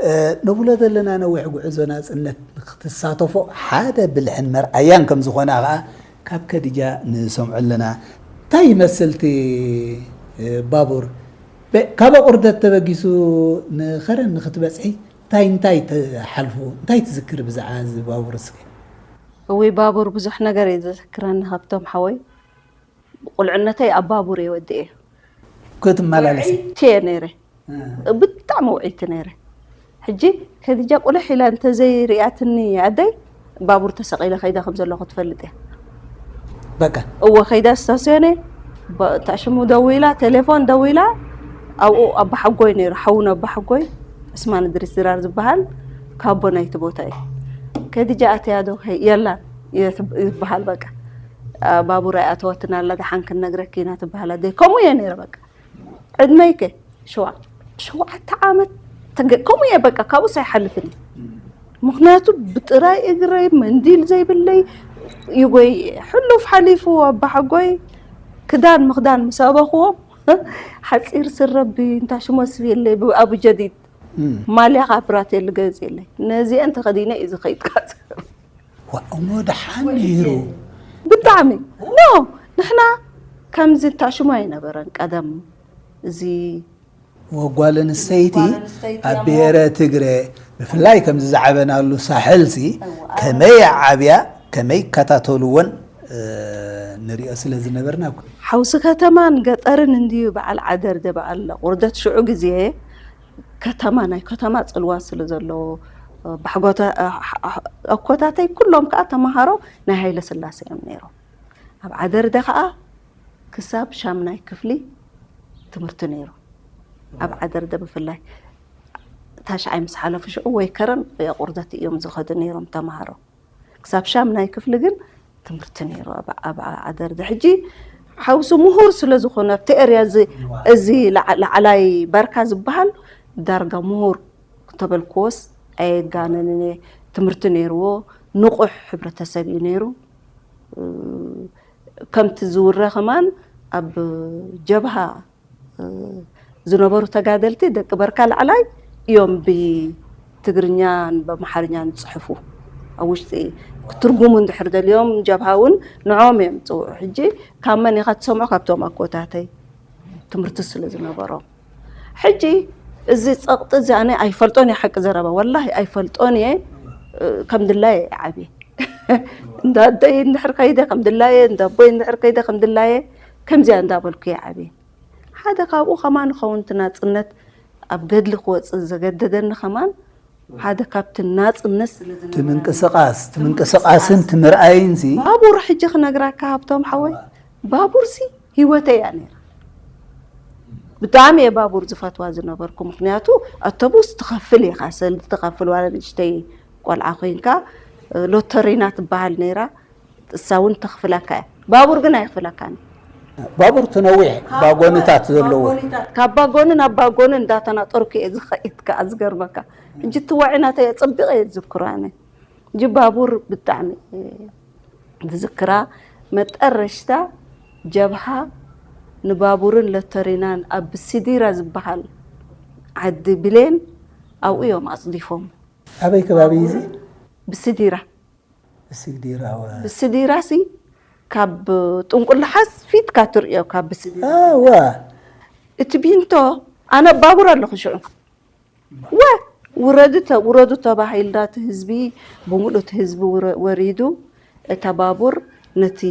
እ፣ ንብሎ ዘለና ነዊሕ ጉዕዞ ናጽነት ንክትሳተፎ ሓደ ብልሕን መርኣያን ከም ዝኾና ከኣ ካብ ከዲጃ ንሰምዖ ኣለና። እንታይ ይመስል እቲ፣ እ፣ ባቡር? በ-፣ ካብ ኣቑርደት ተበጊሱ ንኸረን ንክትበጽሒ እንታይ እንታይ ትሓልፉ? እንታይ ትዝክሪ ብዛዕባ እዚ ባቡር እስኪ? እውይ፣ ባቡር ብዙሕ ነገር እዩ ዘዘክረኒ ሃብቶም ሓወይ። ቁልዕነተይ ኣብ ባቡር እየ ወዲኤ። ክትመላለሲ? ውዕይቲ እየ ነይረ። ብጣዕሚ ውዕይቲ ነይረ። ሕጂ ከዲጃ ቁልሕ ኢላ እንተዘይሪኣትኒ ኣደይ፣ ባቡር ተሰቒለ ከይደ ከም ዘለኹ ትፈልጥ እያ። በቃ። እወ፣ ከይዳ ስታስዮን እየ። ባ-፣ እታ ሽሙ ደዊላ፣ ቴሌፎን ደዊላ፣ ኣብኡ ኣባሓጎይ ነይሩ፣ ሓውን ኣባሓጎይ፣ ዕስማን እድሪስ ድራር ዝበሃል፣ ካቦ ናይቲ ቦታ እዩ። ከዲጃ ኣትያ ዶ? ከይ-፣ የላን እየ ትብ-፣ ይበሃል በቃ። ኣ፣ ባቡር ኣይኣተወትን ኣላ፣ ደሓን ክንነግረኪ ኢና ትበሃል ኣደይ። ከምኡ እየ ነይረ በቃ። ዕድመይከ ሸዋ-፣ ሸውዓተ ዓመት ተገ-፣ ከምኡ እየ በቃ፣ ካብኡስ ኣይሓልፍን እየ። ምኽንያቱ ብጥራይ እግረይ መንዲል ዘይብለይ ይጎይ እየ። ሕሉፍ ሓሊፉ ኣባሓጎይ ክዳን ምኽዳን ምስ ኣበኽዎም፣ ሓፂር ስረ ብ-፣ እንታ ሽሞ ስብየለይ ብ-፣ ኣቡ ጀዲድ፣ እም። ማልያ ከዓ ብራቴል ገዝየለይ። ነዚአን ተኸዲነ እዩ ዝኸይድ። ዋእ፣ እሞ ደሓን ነይሩ። ብጣዕሚ። ኖ፣ ንሕና ከምዚ እንታ ሽሞ ኣይነበረን ቀደም። እዚ ወጓል ኣንስተይቲ ጓል ኣንስተይቲ ኣብ እሞ ብሄረ ትግረ ብፍላይ ከምዚ ዝዓበናሉ ሳሕልሲ ከመይ ዓብያ፣ ከመይ ይከታተልዎን፣ እ፣ ንሪኦ ስለ ዝነበርና። ሓውሲ ከተማን ገጠርን እንድዩ በዓል ዓደርደ በዓል ቁርደት ሽዑ ግዜ ከተማ፣ ናይ ከተማ ጽልዋ ስለ ዘለዎ፣ ባሕጎታ-፣ ኣኮታተይ ኩሎም ከኣ ተመሃሮ ናይ ሃይለ ስላሴ እዮም ነይሮም። ኣብ ዓደርደ ከኣ ክሳብ ሻምናይ ክፍሊ ትምህርቲ ነይሩ። ኣብ ዓደርደ ብፍላይ ታሽዓይ ምስ ሓለፉ ሽዑ ወይ ከረን ወይ ኣቑርደት እዮም ዝኸዱ ነይሮም ተመሃሮ። ክሳብ ሻምናይ ክፍሊ ግን ትምህርቲ ነይሩ ኣብ፣ ኣብ ዓደርደ። ሕጂ ሓውሲ ምሁር ስለ ዝኾነ ኣብቲ ኤርያ እዚ፣ እዚ ላዕ-፣ ላዕላይ ባርካ ዝበሃል ዳርጋ ምሁር ተበልክዎስ ኣየጋነንን እየ። ትምህርቲ ነይርዎ፣ ንቑሕ ሕብረተሰብ እዩ ነይሩ። እ፣ ከምቲ ዝውረ ከማን ኣብ ጀብሃ፣ እ፣ ዝነበሩ ተጋደልቲ ደቂ በርካ ላዕላይ እዮም ብትግርኛን በምሓርኛን ዝፅሕፉ። ኣብ ውሽጢ ክትርጉሙ እንድሕር ደልዮም ጀብሃ እውን ንዕኦም እዮም ዝፅውዑ። ሕጂ ካብ መን ኢኻ ትሰምዖ? ካብቶም ኣኮታተይ ትምህርቲ ስለ ዝነበሮም። ሕጂ እዚ ፀቕጢ እዚ ኣነ ኣይፈልጦን እየ፣ ሓቂ ዘረባ ወላሂ ኣይፈልጦን እየ። እ፣ ከም ድላየ እየ ዓብየ። እንዳ ኣደይ እንድሕር ከይደ ከም ድላየ፣ እንዳ ኣቦይ እንድሕር ከይደ ከም ድላየ፣ ከምዚኣ እንዳበልኩ እየ ዓብየ። ሓደ ካብኡ ከማን ክኸውን እቲ ናፅነት ኣብ ገድሊ ክወፅእ ዘገደደኒ ከማን ሓደ ካብቲ ናፅነት ስለ እቲ ምንቅስቃስ፣ እቲ ምንቅስቃስን እቲ ምርኣይን ሲ ባቡር ሕጂ ክነግራካ ሃብቶም ሓወይ፣ ባቡር ሲ ህይወተይ እያ ነይራ። ብጣዕሚ እየ ባቡር ዝፈትዋ ዝነበርኩ፣ ምኽንያቱ ኣቶቡስ ትኸፍል ኢኻ፣ ሰልዲ ትኸፍል፣ ዋላ ንእሽተይ ቆልዓ ኮይንካ። ሎተሪና ትበሃል ነይራ፣ እሳ እውን ተኽፍለካ እያ። ባቡር ግን ኣይኽፍለካን። ባቡር ትነዊሕ ባጎንታት ዘለዎ። ካብ ባጎኒ ናብ ባጎኒ እንዳተናጠርኩ እየ ዝኸይድ ከኣ፣ ዝገርመካ። ሕጂ እቲ ዋዒ ናተይ ኣጸቢቐ እየ ዝዝክሮ ኣነ። ሕጂ ባቡር ብጣዕሚ እየ ዝዝክራ። መጠረሽታ ጀብሃ ንባቡርን ሎተሪናን ኣብ ብሲዲራ ዝበሃል ዓዲ ብሌን ኣብኡ እዮም ኣጽዲፎም። ኣበይ ከባቢ እዩ እዚ? ብሲዲራ ብሲዲራ ወ- ብሲዲራ ሲ ካብ ጥንቁላሓስ ፊትካ ትርእዮ ካብ ብሲዲራ ኣዋ እቲ ቢንቶ ኣነ ባቡር ኣለኹ ሽዑ ወ ውረዱ ተ- ውረዱ ተባሂልና እቲ ህዝቢ ብምሉእ እቲ ህዝቢ ውረ- ወሪዱ እታ ባቡር ነቲ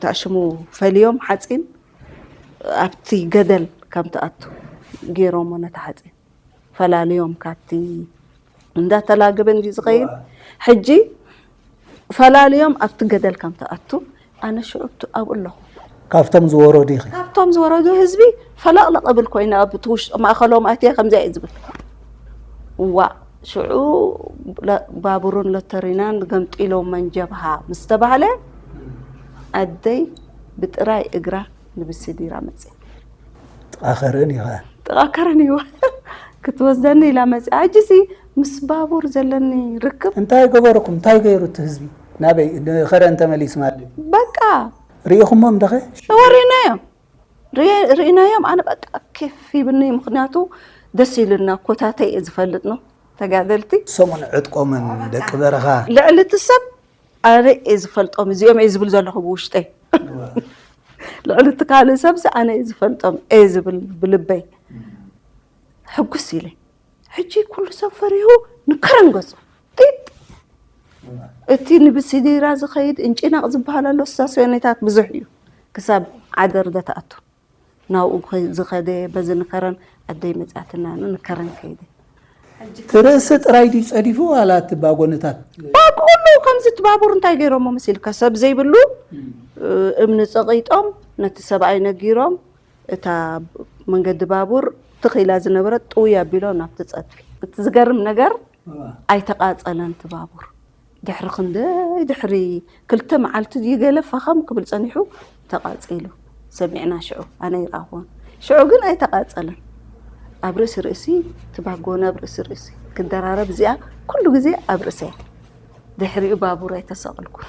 ታሽሙ ፈልዮም ሓፂን ኣብቲ ገደል ከም ትኣቱ ገይሮሞ ነቲ ሓፂን ፈላልዮም ካብቲ እንዳተላገበ እንዲ ዝኸይድ ሕጂ ፈላልዮም ኣብቲ ገደል ከም ትኣቱ ኣነ ሽዑ ኣብኡ ኣለኹ ካብቶም ዝወረዱ ኢኺ ካብቶም ዝወረዱ ህዝቢ ፈለቕለቕ እብል ኮይነ ኣብ እቲ ውሽጢ ማእኸሎም ኣትየ ከምዚኣ እየ ዝብል ዋእ ሽዑ ባቡርን ሎተሪናን ገምጢሎመን ጀብሃ ምስ ተባህለ ኣደይ ብጥራይ እግራ ንብሲዲራ መፅያ ጥቓኸረን ኢኻ ጥቓከረን እዩ ክትወስደኒ ኢላ መፅያ ሕጂሲ ምስ ባቡር ዘለኒ ርክብ እንታይ ገበርኩም እንታይ ገይሩ እቲ ህዝቢ ናበይ ንኸረን ተመሊሱ ማለት እዩ በቃ ርኢኹሞም ደኸ ወሪናዮም ርእ- ርኢናዮም ኣነ በቃ ኬፍ ይብኒ ምክንያቱ ደስ ኢሉና ኮታተይ እየ ዝፈልጥ ነው ተጋደልቲ ሰሙን ዕጥቆምን ደቂ በረኻ ልዕሊ እቲ ሰብ ኣነ እየ ዝፈልጦም እዚኦም እየ ዝብል ዘለኹ ብውሽጠይ ልዕሊ እቲ ካልእ ሰብሲ ኣነ እየ ዝፈልጦም እየ ዝብል ብልበይ ሕጉስ ኢለ ሕጂ ኩሉ ሰብ ፈሪሁ ንከረን ገጹ ጢጥ እቲ ንብሲዲራ ዝኸይድ እንጭናቕ ዝበሃል ኣሎ ስታስዮኔታት ብዙሕ እዩ ክሳብ ዓደር ደተኣቱ ናብኡ ዝኸደ በዚ ንከረን ኣደይ መፅኣትና ንከረን ከይደ እቲ ርእሲ ጥራይ ድዩ ጸዲፉ ዋላ እቲ ባጎንታት ባኩሉ ከምዚ ትባቡር እንታይ ገይሮሞ መሲልካ ሰብ ዘይብሉ እምኒ ፀቂጦም ነቲ ሰብኣይ ነጊሮም እታ መንገዲ ባቡር ትኽ ኢላ ዝነበረት ጥውይ ኣቢሎ ናብቲ ፀድፊ እቲ ዝገርም ነገር ኣይተቓፀለን እቲ ባቡር ድሕሪ ክንደይ ድሕሪ ክልተ መዓልቲ ድዩ ገለ ፈኸም ክብል ፀኒሑ ተቓፂሉ ሰሚዕና ሽዑ ኣነ ይረኣኽዎን ሽዑ ግን ኣይተቓፀለን ኣብ ርእሲ ርእሲ ትባጎን ኣብ ርእሲ ርእሲ ክደራረብ እዚኣ ኩሉ ግዜ ኣብ ርእሰያ ድሕሪኡ ባቡር ኣይተሰቐልኩን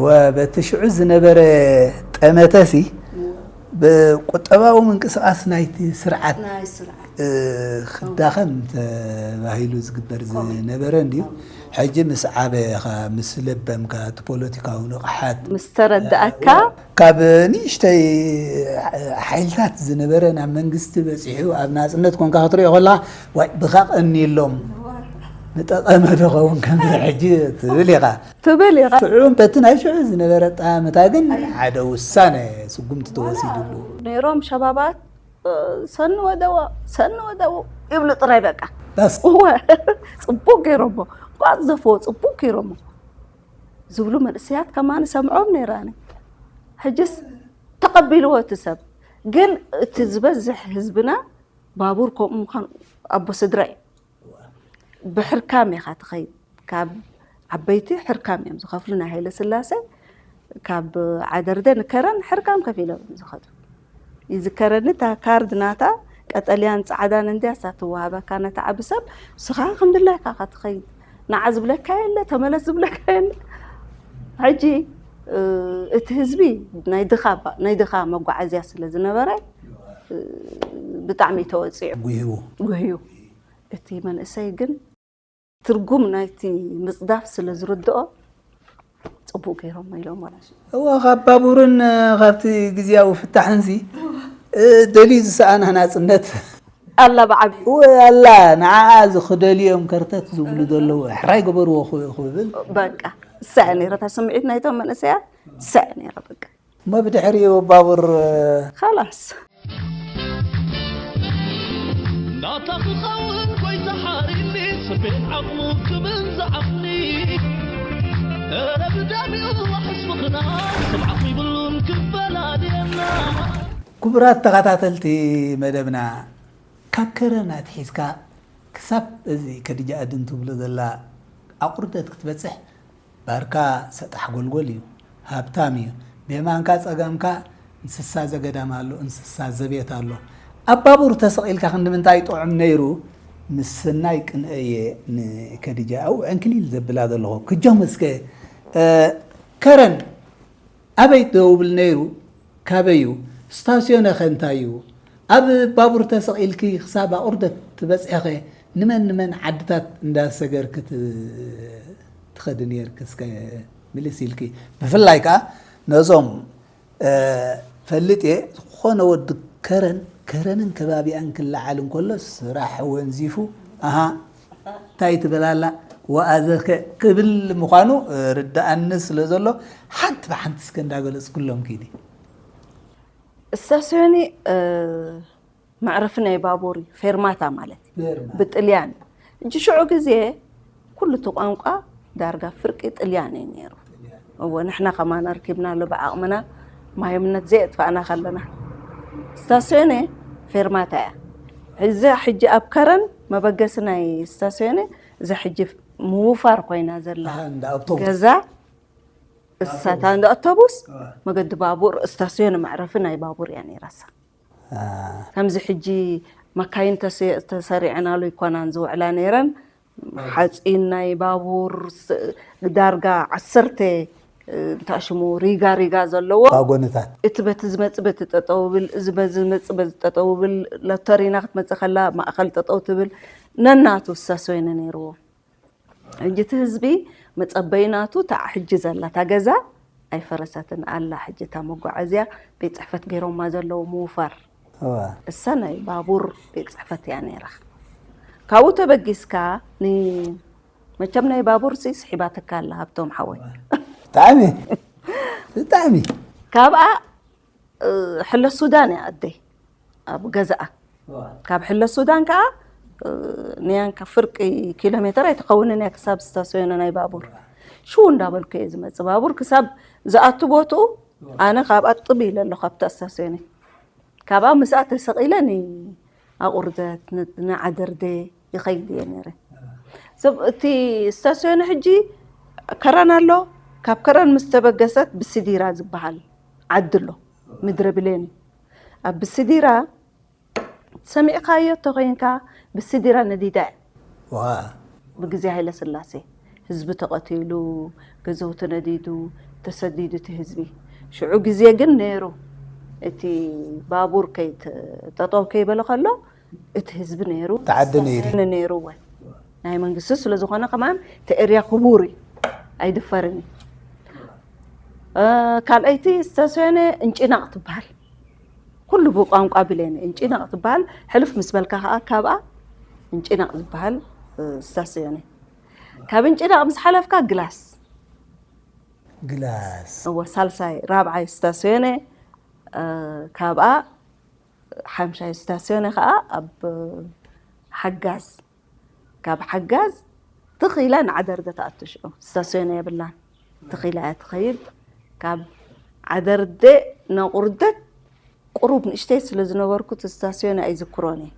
ወበቲ ሽዑ ዝነበረ ጠመተሲ ብቁጠባዊ ምንቅስቃስ ናይቲ ስርዓት ናይ ስርዓት ክዳኸም ተባሂሉ ዝግበር ዝነበረ እንድዩ። ሕጂ ምስ ዓበኻ ምስ ለበምካ እቲ ፖለቲካዊ ንቕሓት ምስ ተረዳእካ ካብ ንእሽተይ ሓይልታት ዝነበረ ናብ መንግስቲ በፂሑ ኣብ ናፅነት ኮንካ ክትሪኦ ከላ ዋይ ብካ ቀኒሎም ንጠቐመ ዶ ኸውን ከምዚ ሕጂ ትብል ኢኻ ትብል ኢኻ ሽዑ በቲ ናይ ሽዑ ዝነበረ ጠመታ ግን ሓደ ውሳነ ስጉምቲ ተወሲድሉ ነይሮም ሸባባት ሰኒ ወደዋ ሰኒ ወደው ይብሉ ጥራይ በቃ በስ እወ ፅቡቅ ገይሮሞ ቋት ዘፈዎ ፅቡቅ ገይሮሞ ዝብሉ መንእሰያት ከማን ሰምዖም ነይራኒ ሕጅስ ተቐቢልዎ እቲ ሰብ ግን እቲ ዝበዝሕ ህዝብና ባቡር ከምኡ ምዃን ኣቦ ስድራ እዩ ብሕርካም ኢኻ ትኸይድ ካብ ዓበይቲ ሕርካም እዮም ዝኸፍሉ ናይ ሃይለ ስላሴ ካብ ዓደርደ ንከረን ሕርካም ከፊሎም እዮም ዝኸዱ ይዝከረኒ እታ ካርድ ናታ ቀጠልያን ፃዕዳን እንድያ እሳ ትወሃበካ ነቲ ዓቢ ሰብ ንስኻ ከም ድላይካ ኢኻ ትኸይድ ንዓ ዝብለካ የለ ተመለስ ዝብለካ የለ ሕጂ እቲ ህዝቢ ናይ ድኻ ናይ ድኻ መጓዓዝያ ስለ ዝነበረ ብጣዕሚ ተወፂዑ ጉህዩ ጉህዩ እቲ መንእሰይ ግን ትርጉም ናይቲ ምፅዳፍ ስለ ዝርድኦ ፅቡቅ ገይሮሞ ኢሎም ማለት እዩ። እወ ካብ ባቡርን ካብቲ ግዝያዊ ፍታሕንሲ ደልዩ ዝሰኣና ናፅነት ኣላ ብዓቢ እወ ኣላ ንዓኣ ዝክደልዮም ከርተት ዝብሉ ዘለዉ ሕራይ ገበርዎ ክብል በቃ ሰ ነይረ እታ ስምዒት ናይቶም መንእሰያት ሰ ነይረ በቃ እሞ ብድሕሪኡ ባቡር خلاص ናታ ክኸውን ጎይታ ሓሪኒ ስቤት ዓቕሙ ክብል ዝዓቕኒ እረ ብዳሚኡ ሕስብኽና ስብዓት ይብሉን ክፈላልየና ክቡራት ተኸታተልቲ መደብና ካብ ከረን ኣትሒዝካ ክሳብ እዚ ከድጃ ኣድን ትብሎ ዘላ ኣቑርደት ክትበፅሕ ባርካ ሰጣሕ ጎልጎል እዩ፣ ሃብታም እዩ። ብየማንካ ፀገምካ እንስሳ ዘገዳም ኣሎ፣ እንስሳ ዘቤት ኣሎ። ኣብ ባቡር ተሰቒልካ ክንዲ ምንታይ ጥዑም ነይሩ? ምስናይ ቅንአ እየ ንከድጃ። ኣው ዕንክሊል ዘብላ ዘለኹ። ክጆም እስከ፣ እ፣ ከረን፣ ኣበይ ደውብል ነይሩ? ካበዩ? ስታስዮነ ኸ እንታይ እዩ? ኣብ ባቡር ተሰቒልኪ ክሳብ ኣቑርደት ትበጽሒ ኸ ንመን ንመን ዓድታት እንዳሰገርኪ ት-፣ ትኸዲ ነይርኪ? እስከ ምልስ ኢልኪ። ብፍላይ ከኣ ነዞም፣ እ፣ ፈልጥ እየ፣ ዝኾነ ወዲ ከረን፣ ከረንን ከባቢኣን ክለዓል እንከሎ ስራሕ ወንዚፉ፣ ኣሃ፣ እንታይ ትብል ኣላ? ወኣዘከ ክብል ምዃኑ ርድኣኒ ስለ ዘሎ፣ ሓንቲ ብሓንቲ እስከ እንዳገለጽኩሎም ኪዲ። ስታስዮኒ፣ እ፣ መዕረፊ ናይ ባቡር እዩ፣ ፌርማታ ማለት እዩ። ፌርማታ። ብጥልያን። እንጂ ሽዑ ግዜ ኩሉ እቲ ቋንቋ ዳርጋ ፍርቂ ጥልያን እዩ ነይሩ። እወ፣ ንሕና ከማን ኣርኪብናሉ ብዓቕምና፣ ማይምነት ዘየጥፋእና ከለና። ስታስዮኒ ፌርማታ እያ። እዚ ሕጂ ኣብ ከረን መበገሲ ናይ ስታስዮኒ፣ እዛ ሕጂ ምውፋር ኮይና ዘላ ኣሃ፣ እንዳ ኣውቶቡስ። ገዛ፣ እሳታ እንዳ ኣውቶቡስ፣ ኣዎ። መገዲ ባቡር፣ ስታስዮን መዕረፊ ናይ ባቡር እያ ነይራሳ። አ። ከምዚ ሕጂ መካይን ተሰ-፣ ተሰሪዐናሉ ይኮናን ዝውዕላ ነይረን። ሓፂን ናይ ባቡር ስ-፣ ዳርጋ ዓሰርተ፣ እ፣ እንታይ ሽሙ፣ ሪጋ ሪጋ ዘለዎ። ዋጎንታት። እቲ በቲ ዝመጽእ በቲ ጠጠው ብል፣ እዚ በዚ ዝመጽእ በዚ ጠጠው ብል፣ ሎተሪና ክትመጽእ ከላ ማእኸል ጠጠው ትብል። ነናቱ ስታስዮን ነይርዎ። ሕጂ እቲ ህዝቢ መጸበይ ናቱ፣ እታ ሕጂ ዘላ እታ ገዛ ኣይፈረሰትን ኣላ። ሕጂ እታ መጓዓዝያ ቤት ጽሕፈት ገይሮማ ዘለዉ ምውፋር። እዋ። እሳ ናይ ባቡር ቤት ጽሕፈት እያ ነይራ። ካብኡ ተበጊስካ ን-፣ መቸም ናይ ባቡር ሲ ስሒባትካ ኣላ ሃብቶም ሓወይ። ብጣዕሚ፣ ብጣዕሚ። ካብኣ እ፣ ሕለ ሱዳን እያ ኣደይ ኣብ ገዛኣ። ካብ ሕለ ሱዳን ከዓ፣ እ፣ ንያንካ ፍርቂ ኪሎ ሜትር ኣይትኸውንን እያ ክሳብ ስታስዮን ናይ ባቡር። ሽው እንዳበልኩ እየ ዝመጽእ። ባቡር ክሳብ ዝኣቱ ቦትኡ ኣነ ካብኣ ጥብ ኢለ ኣለኹ ኣብታ ስታስዮን። ካብኣ ምስኣ ተሰቒለ ን-፣ ኣቑርደት፣ ን-፣ ንዓደርደ ይኸይድ እየ ነይረ። ሰብ እቲ ስታስዮን ሕጂ ከረን ኣሎ። ካብ ከረን ምስ ተበገሰት ብስዲራ ዝበሃል ዓዲ ኣሎ፣ ምድረ ብሌን እዩ። ኣብ ብስዲራ ሰሚዕካዮ ተኾይንካ፣ ብስዲራ ነዲዳ እያ። ዋ። ብግዜ ሃይለ ስላሴ ህዝቢ ተቐቲሉ፣ ገዘውቲ ነዲዱ፣ ተሰዲዱ እቲ ህዝቢ። ሽዑ ግዜ ግን ነይሩ፣ እቲ ባቡር ከይት-፣ ጠጠው ከይበለ ከሎ፣ እቲ ህዝቢ ነይሩ፣ እቲ ዓዲ ነይሩ። ስታስዮን ነይሩ እውን። ናይ መንግስቲ ስለ ዝኾነ ከማን እቲ ኤርያ ክቡር እዩ፣ ኣይድፈርን እዩ። እ፣ ካልኣይቲ ስታስዮን እንጭናቕ ትበሃል። ኩሉ ብቋንቋ ብሌን እንጭናቕ ትበሃል። ሕልፍ ምስ በልካ ከኣ ካብኣ እንጭናቕ ዝበሃል፣ እ፣ ስታስዮን እዩ። ካብ እንጭናቕ ምስ ሓለፍካ ግላስ። ግላስ። እወ፣ ሳልሳይ፣ ራብዓይ ስታስዮን፣ እ፣ ካብኣ ሓምሻይ ስታስዮን ከኣ ኣብ ሓጋዝ። ካብ ሓጋዝ ትኽ ኢላ ንዓደርደ ትኣቱ። ሽዑ ስታስዮን የብላን። ትኽ ኢላ እያ ትኸይድ። ካብ ዓደርደ ንቑርደት ቁሩብ ንእሽተይ ስለ ዝነበርኩ እቲ ስታስዮን ኣይዝክሮን እየ።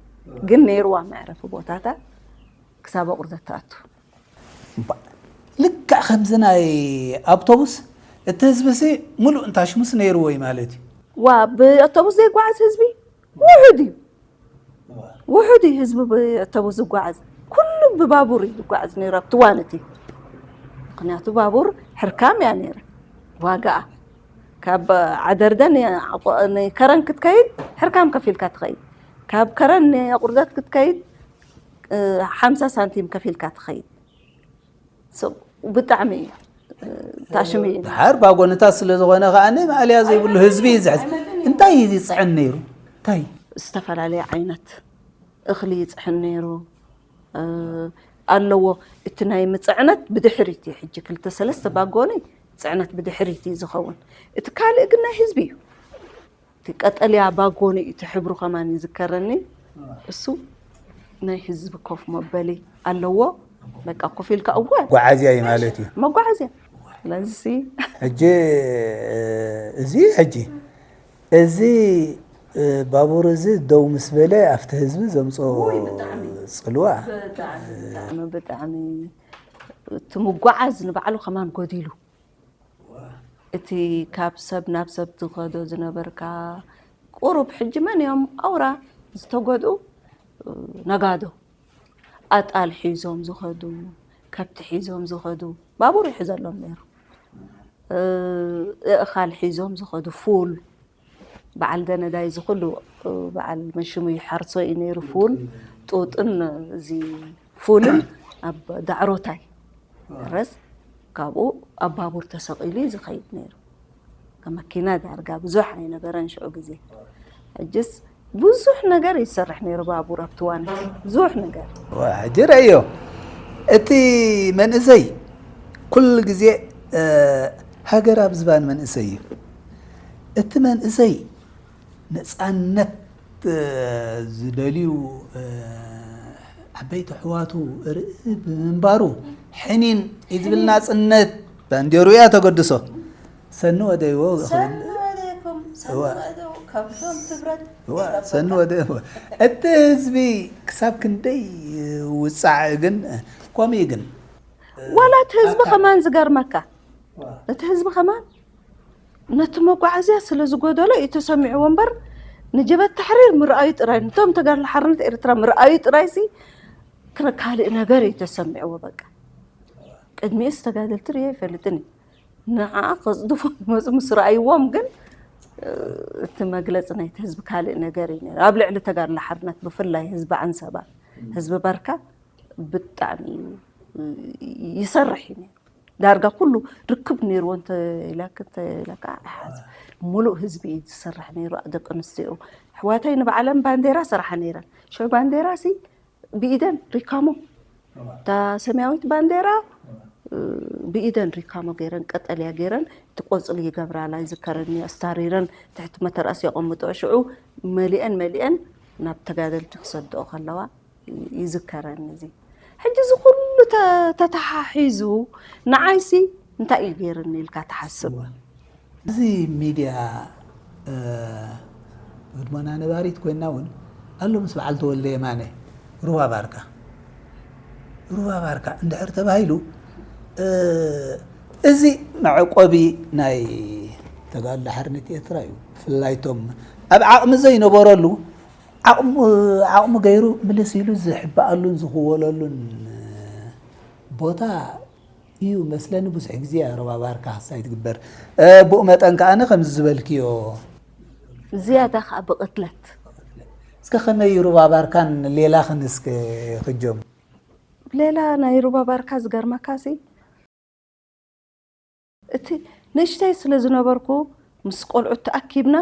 ግን ነይርዋ መዕረፊ ቦታታት ክሳብ ኣቑርደት ትኣቱ። እምባ-፣ ልክዕ ከምዚ ናይ ኣውቶቡስ እቲ ህዝቢ ሲ ሙሉእ እንታሽሙስ ነይርዎ እዩ ማለት እዩ። ዋ፣ ብኣውቶቡስ ዘይጓዓዝ ህዝቢ ውሑድ እዩ። ውሑድ እዩ ህዝቢ ብኣውቶቡስ ዝጓዓዝ። ኩሉ ብባቡር እዩ ዝጓዓዝ ነይሩ ኣብቲ እዋን እቲ። ምኽንያቱ ባቡር ሕርካም እያ ነይራ። ዋጋኣ ካብ ዓደርደ ን-፣ ንከረን ክትከይድ ሕርካም ከፊልካ ትኸይድ። ካብ ከረን ንኣቑርደት ክትከይድ፣ እ፣ ሓምሳ ሳንቲም ከፊልካ ትኸይድ። ሶ፣ ብጣዕሚ እዩ፣ እ፣ ታሽሚ እዩ። ድሓር ባጎንታት ስለ ዝኾነ ከኣ ማእለያ ዘይብሉ ህዝቢ እዩ ዝሕዝ። እንታይ እዩ ዝፅዕን ነይሩ? እንታይ? ዝተፈላለየ ዓይነት እኽሊ ይፅዕን ነይሩ፣ እ፣ ኣለዎ። እቲ ናይ ምፅዕነት ብድሕሪት እዩ። ሕጂ ክልተ ሰለስተ ባጎኒ ፅዕነት ብድሕሪት እዩ ዝኸውን። እቲ ካልእ ግን ናይ ህዝቢ እዩ። እቲ ቀጠልያ ባጎኒ እዩ፣ እቲ ሕብሩ ከማን ይዝከረኒ። እሱ ናይ ህዝቢ ኮፍ መበሊ ኣለዎ። በቃ ኮፍ ኢልካ እወ። መጓዓዝያ እዩ ማለት እዩ። መጓዓዝያ። ስለዚ ሕጂ እዚ ሕጂ እዚ ባቡር እዚ ደው ምስ በለ ኣብቲ ህዝቢ ዘምፅኦ ውይ፣ ብጣዕሚ። ፅልዋ ብጣዕሚ፣ ብጣዕሚ፣ ብጣዕሚ እቲ ምጓዓዝ ንባዕሉ ከማን ጎዲሉ። እቲ ካብ ሰብ ናብ ሰብ ትኸዶ ዝነበርካ ቁሩብ ሕጂ መን እዮም ኣውራ ዝተጎድኡ? ነጋዶ። ኣጣል ሒዞም ዝኸዱ፣ ከብቲ ሒዞም ዝኸዱ፣ ባቡር ይሕዘሎም ነይሩ። እ፣ እእኻል ሒዞም ዝኸዱ፣ ፉል፣ በዓል ገነዳይ፣ እዚ ኩሉ፣ እ፣ በዓል መሽሙ ይሓርሶ እዩ ነይሩ። ፉል፣ ጡጥን፣ እዚ ፉልን ኣብ ዳዕሮታይ ረስ፣ ካብኡ ኣብ ባቡር ተሰቒሉ እዩ ዝኸይድ ነይሩ። መኪና ዳርጋ ብዙሕ ኣይነበረን ሽዑ ግዜ። ሕጅስ ብዙሕ ነገር ይሰርሕ ነይሩ ባቡር ኣብቲ ዋንቲ፣ ብዙሕ ነገር። ዋ፣ ሕጂ ረእዮ፣ እቲ መንእሰይ ኩሉ ግዜ፣ እ፣ ሃገር ኣብ ዝባን መንእሰይ እዩ። እቲ መንእሰይ ነጻነት፣ እ፣ ዝደልዩ፣ እ፣ ዓበይቲ ኣሕዋቱ ርኢ ብምንባሩ፣ ሕኒን እዩ ዝብል። ናጽነት ባንዴሩ እያ ተገድሶ። ሰኒ ወደይዎ ክብል። ሰኒ ወደይኩም፣ ሰኒ እዋ። ወደው፣ ከብዶም ትብረት እዋ፣ ይረበካ። ሰኒ ወደይዎ። እቲ ህዝቢ ክሳብ ክንደይ ውጻዕ ግን፣ ከምኡ ግን። ዋላ እቲ ህዝቢ ኣካ- ከማን ዝገርመካ፣ እዋ። እቲ ህዝቢ ከማን ነቲ መጓዓዝያ ስለ ዝጎደሎ እዩ ተሰሚዕዎ እምበር፣ ንጀብሃት ታሕሪር ምርኣዩ ጥራይ፣ ነቶም ተጋድሎ ሓርነት ኤርትራ ምርኣዩ ጥራይሲ፣ ክረ-፣ ካልእ ነገር እዩ ተሰሚዕዎ። በቃ፣ ቅድሚኡስ ተጋደልቲ ርእየ ኣይፈልጥን እዩ። ንዓ ከጽድፉ ዝመጹ ምስ ረኣይዎም ግን፣ እ፣ እቲ መግለጺ ናይቲ ህዝቢ ካልእ ነገር እዩ ነይሩ። ኣብ ልዕሊ ተጋድሎ ሓርነት ብፍላይ ህዝቢ ዓንሰባ፣ ህዝቢ ባርካ ብጣዕሚ እዩ፣ እ፣ ይሰርሕ እዩ ነይሩ። ዳርጋ ኩሉ ርክብ ነይርዎ እንተ ኢላክ-፣ እንተ ኢላካ ኣይሓዝ። ሙሉእ ህዝቢ እዩ ዝሰርሕ ነይሩ። ደቂ ኣንስትዮ ኣሕዋተይ ንባዕለን ባንዴራ ሰርሓ ነይረን። ሽዑ ባንዴራ ሲ ብኢደን ሪካሞ፣ እታ ሰማያዊት ባንዴራ፣ እ፣ ብኢደን ሪካሞ ገይረን፣ ቀጠልያ ገይረን፣ እቲ ቆጽሊ ይገብራላ፣ ይዝከረኒ፣ ኣስታሪረን ትሕቲ መተርኣስ የቐምጥኦ። ሽዑ መሊአን መሊአን ናብ ተጋደልቲ ክሰድኦ ከለዋ ይዝከረኒ። እዚ ሕጂ እዚ ኩሉ ተ-፣ ተተሓሒዙ ንዓይሲ እንታይ እዩ ገይርኒ ኢልካ ትሓስብ? እዚ ሚድያ፣ እ፣ ህድሞና ነባሪት ኮይና እውን ኣሎ ምስ በዓል ተወልደ የማነ፣ ሩባ ባርካ። ሩባ ባርካ እንድሕር ተባሂሉ፣ እ፣ እዚ መዕቆቢ ናይ ተጋድሎ ሓርነት ኤርትራ እዩ። ብፍላይ እቶም ኣብ ዓቕሚ ዘይነበረሉ ዓቕሙ፣ ዓቕሙ ገይሩ ምልስ ኢሉ ዝሕበኣሉን ዝኽወለሉን ቦታ እዩ መስለኒ። ብዙሕ ግዜ ሩባ ባርካ ክሳይ ትግበር። እ፣ ብኡ መጠን ከኣ ከምዚ ዝበልክዮ። ዝያዳ ከኣ ብቕትለት። እስከ ከመይ ሩባ ባርካን ሌላኽን እስከ ክጆም? ሌላ ናይ ሩባ ባርካ ዝገርመካሲ፣ እቲ ንእሽተይ ስለ ዝነበርኩ ምስ ቆልዑት ተኣኪብና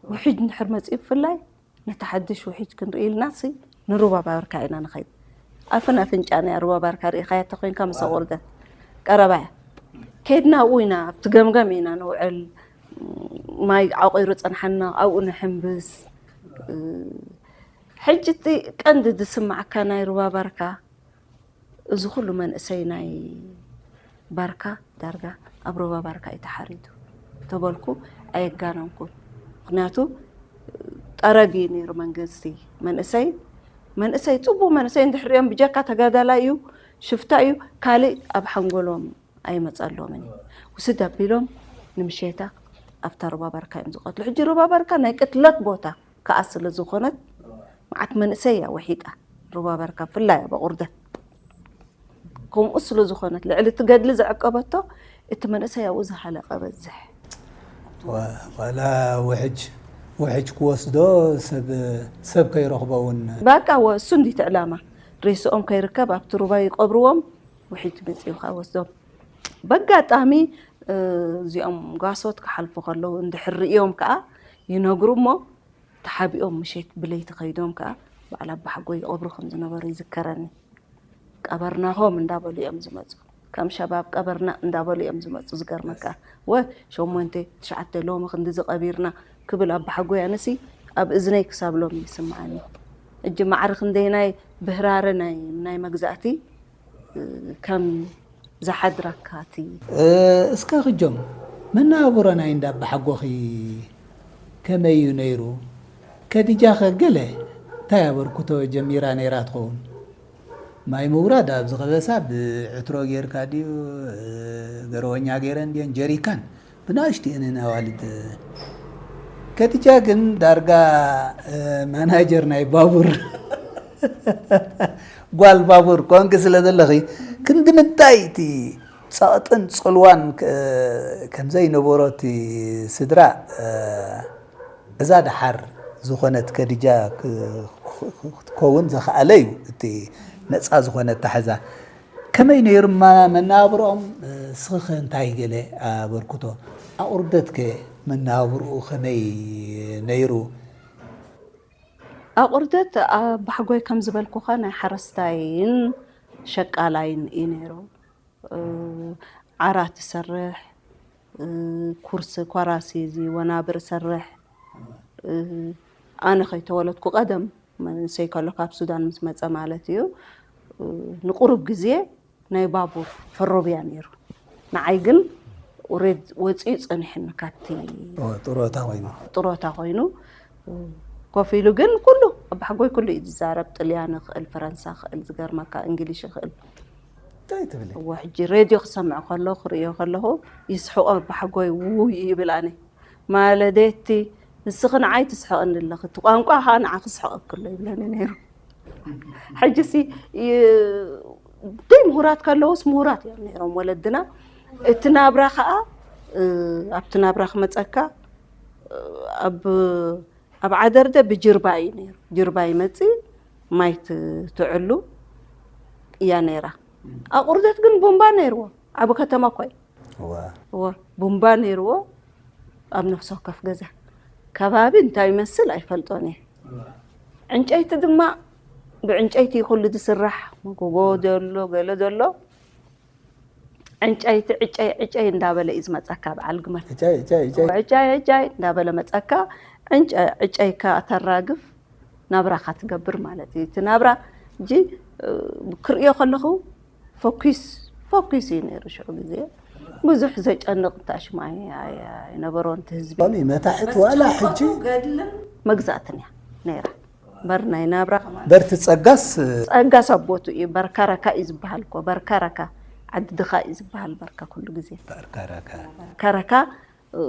ውሒጅ እንድሕር መጺኡ ብፍላይ ነቲ ሓድሽ ውሒጅ ክንርኢ ኢልናሲ ንሩባ ባርካ ኢና ንኸይድ። ኣፍን ኣፍንጫና እያ ሩባ ባርካ፣ ርኢኻያ ተኾይንካ ምስ ኣቑርደት ቀረባ እያ። ከይድና ኣብኡ ኢና፣ ኣብቲ ገምገም ኢና ንውዕል። ማይ ዓቑሩ ጸንሓና፣ ኣብኡ ንሕንብስ። ሕጂ እቲ ቀንዲ ዝስማዓካ ናይ ሩባ ባርካ፣ እዚ ኩሉ መንእሰይ ናይ ባርካ ዳርጋ ኣብ ሩባ ባርካ እዩ ተሓሪዱ ተበልኩ፣ ኣየጋነንኩን። ምኽንያቱ ጠረግ እዩ ነይሩ መንግስቲ። መንእሰይ፣ መንእሰይ፣ ጽቡቕ መንእሰይ እንድሕር ሪኦም ብጀካ ተጋዳላይ እዩ፣ ሽፍታ እዩ፣ ካልእ ኣብ ሓንጎሎም ኣይመጸሎምን እዩ። ውስድ ኣቢሎም ንምሸታ ኣብታ ሩባ ባርካ እዮም ዝቐትሉ። ሕጂ ሩባ ባርካ ናይ ቅትለት ቦታ ከኣ ስለ ዝኾነት፣ መዓት መንእሰይ እያ ወሒጣ ሩባ ባርካ፣ ብፍላይ ኣብ ኣቑርደት። ከምኡ ስለ ዝኾነት፣ ልዕሊ እቲ ገድሊ ዘዕቀበቶ፣ እቲ መንእሰይ ኣብኡ ዝሃለቐ በዝሕ። ዋ-፣ ዋላ ውሕጅ፣ ውሕጅ ክወስዶ ሰብ፣ ሰብ ከይረኽቦ እውን። በቃ፣ ወ-፣ እሱ እንዲት ዕላማ። ሬስኦም ከይርከብ ኣብቲ ሩባ ይቐብርዎም፣ ውሕጅ መጺኡ ከኣ ወስዶም። በጋጣሚ፣ እ፣ እዚኦም ጓሶት ክሓልፉ ከለዉ እንድሕር ርእዮም ከኣ ይነግሩ እሞ፣ ተሓቢኦም ምሸት ብለይቲ ከይዶም ከኣ በዓል ኣባሓጎይ ይቐብሩ ከም ዝነበሩ ይዝከረኒ። ቀበርናሆም እንዳበሉ እዮም ዝመጹ። ከም ሸባብ ቀበርና እንዳበሉ እዮም ዝመጹ። ዝገርመካ፣ ወ-፣ ሸሞንተ፣ ትሽዓተ፣ ሎሚ ክንድዚ ቀቢርና ክብል ኣባሓጎይ ኣነሲ ኣብ እዝነይ ክሳብ ሎሚ ይስምዓኒ። እጂ ማዕረ ክንደይናይ ብህራረ ናይ፣ ናይ መግዛእቲ ከም ዝሓድረካ እቲ። እ፣ እስከ ክጆም፣ መነባብሮ ናይ እንዳ ኣባሓጎኺ ከመይ እዩ ነይሩ? ከዲጃኸ ገለ እንታይ ኣበርክቶ ጀሚራ ነይራ ትኸውን? ማይ ምውራድ ኣብዚ ከበሳ ብዕትሮ ጌርካ ድዩ? እ፣ ገረወኛ ገይረን ድየን? ጀሪካን ብናእሽቱ እየን ኣዋልድ። ከዲጃ ግን ዳርጋ፣ እ፣ ማናጀር ናይ ባቡር፣ ጓል ባቡር ኮንኪ ስለ ዘለኺ፣ ክንዲ ምንታይ እቲ ጸቕጥን ጽልዋን ከ-፣ ከም ዘይነበሮ እቲ ስድራ፣ እ፣ እዛ ደሓር ዝኾነት ከዲጃ ክ-፣ ክ-፣ ክትከውን ዝኸኣለ እዩ። እቲ ነጻ ዝኾነ ኣታሕዛ። ከመይ ነይሩ ማ-፣ መነባብሮኦም? እስኺ ኸ እንታይ ገለ ኣበርክቶ? ኣቑርደት ከ መነባብሮኡ ከመይ ነይሩ? ኣቑርደት ኣባሕጎይ ከም ዝበልኩኻ ናይ ሓረስታይን ሸቃላይን እዩ ነይሩ። እ፣ ዓራት እሰርሕ፣ እ፣ ኩርሲ፣ ኮራሲ፣ እዚ ወናብር እሰርሕ። እ፣ ኣነ ከይተወለድኩ ቀደም መንእሰይ ከሎ ካብ ሱዳን ምስ መጸ ማለት እዩ። እ፣ ንቁሩብ ግዜ ናይ ባቡር ፈሮብያ ነይሩ። ንዓይ ግን ኦሬድ ወጺኡ ጸኒሑኒ ካብቲ ኦ፣ ጥሮታ ኮይኑ። ጥሮታ ኮይኑ፣ ኮፍ ኢሉ ግን ኩሉ ኣባሕጎይ ኩሉ እዩ ዝዛረብ። ጥልያን ይኽእል፣ ፈረንሳ ይኽእል፣ ዝገርመካ እንግሊሽ ይኽእል። እንታይ ትብሊ? እወ፣ ሕጂ ሬድዮ ክሰምዕ ከሎ ክርእዮ ከለኹ ይስሕቆ ኣባሕጎይ፣ ውይ ይብል። ኣነ ማለደቲ፣ ንስኺ ንዓይ ትስሕቕኒ ኣለኺ፣ እቲ ቋንቋ ኸኣ ንዓኺ ስሕቐኪ ኣሎ ይብለኒ ነይሩ። ሕጂሲ ይ-፣ ደይ ምሁራት ከለውስ ምሁራት እዮም ነይሮም ወለድና። እቲ ናብራ ኸኣ፣ እ፣ ኣብቲ ናብራ ክመጸካ፣ እ፣ ኣብ፣ ኣብ ዓደርደ ብጅርባ እዩ ነይሩ። ጅርባ ይመጽእ፣ ማይ ት-፣ ትዕሉ እያ ነይራ። ኣቑርደት ግን ቡምባ ነይርዎ። ዓቢ ከተማ እኮ እዩ። እወ። እወ፣ ቡምባ ነይርዎ ኣብ ነፍሲ ወከፍ ገዛ። ከባቢ እንታይ ይመስል ኣይፈልጦን እየ። ዕንጨይቲ ድማ ብዕንጨይቲ እዩ ኩሉ ዝስራሕ። መጎጎ ዘሎ፣ ገለ ዘሎ። ዕንጨይቲ ዕጨይ፣ ዕጨይ እንዳበለ እዩ ዝመጸካ በዓል ግመል። ዕጨይ፣ ዕጨይ፣ ዕጨይ። ዕጨይ፣ ዕጨይ እንዳበለ መጸካ። ዕንጨ-፣ ዕጨይካ ተራግፍ፣ ናብራኻ ትገብር ማለት እዩ። እቲ ናብራ ሕጂ፣ እ፣ ክርእዮ ከለኹ ፈኲስ፣ ፈኲስ እዩ ነይሩ ሽዑ ግዜ። ብዙሕ ዘጨንቕ እንታሽማ ኣይ-፣ ኣይ-፣ ኣይነበሮን እቲ ህዝቢ። ሎሚ መታሕት በስ ዋላ ጭንቀቱ ሕጂ? ገድልን መግዛእትን እያ ነይራ። እምበር ናይ ናብራ ከማን በርቲ ጸጋስ ጸጋስ ኣብ ቦቱ እዩ። በርካ ረካ እዩ ዝበሃል እኮ። በርካ ረካ፣ ዓዲ ድኻ እዩ ዝበሃል በርካ ኩሉ ግዜ። በርካ ረካ። በርካ ረካ፣ እ፣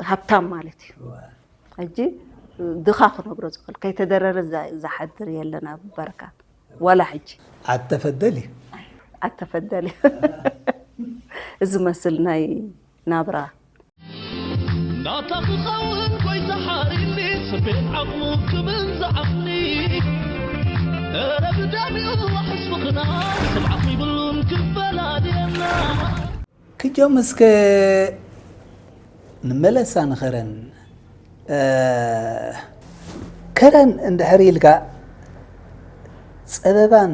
ሃብታም ማለት እዩ። ሕጂ ድኻ ክነብሮ ዝኽእል፣ ከይተደረረ ዛ-፣ ዝሓድር የለን ኣብ በርካ። ዋላ ሕጂ። ዓተፈደል እዩ። ዓተፈደል እዩ። እዚ መስል ናይ ናብራ። ናታ ክኸውን ጎይታ ሓሪኒ፣ ሰብ ቤት ዓቕሙ ክብል ዝዓቕኒ። እረ ብደም ይዋሕስ ምኽናይ፣ ሰብ ዓቕሚ ይብሉን ክፈላልየና። ክጆም እስከ ንመለሳ ንኸረን። እ፣ ከረን እንድሕር ኢልካ ጸበባን፣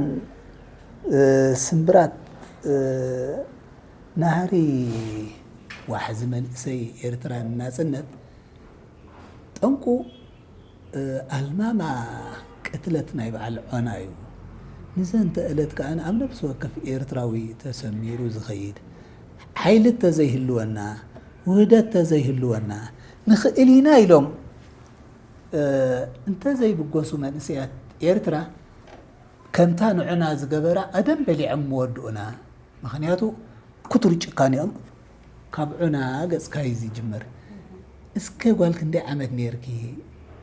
እ፣ ስምብራት፣ እ፣ ናህሪ ዋሕዚ መንእሰይ ኤርትራ ንናጽነት ጠንቁ፣ እ፣ ኣልማማ ቅትለት ናይ በዓል ዖና እዩ። ንዘንተ ዕለት ከኣ ኣብ ነፍሲ ወከፍ ኤርትራዊ ተሰሚሩ ዝኸይድ ሓይሊ ተዘይህልወና፣ ውህደት ተዘይህልወና፣ ንኽእል ኢና ኢሎም፣ እ፣ እንተዘይብገሱ መንእሰያት ኤርትራ፣ ከምታ ንዑና ዝገበራ ቀደም በሊዖም ምወድኡና። ምኽንያቱ ክቱር ጭካኔኦም ካብ ዑና ገጽካ እዩ ዝጅምር። እስከ ጓል ክንደይ ዓመት ነይርኪ?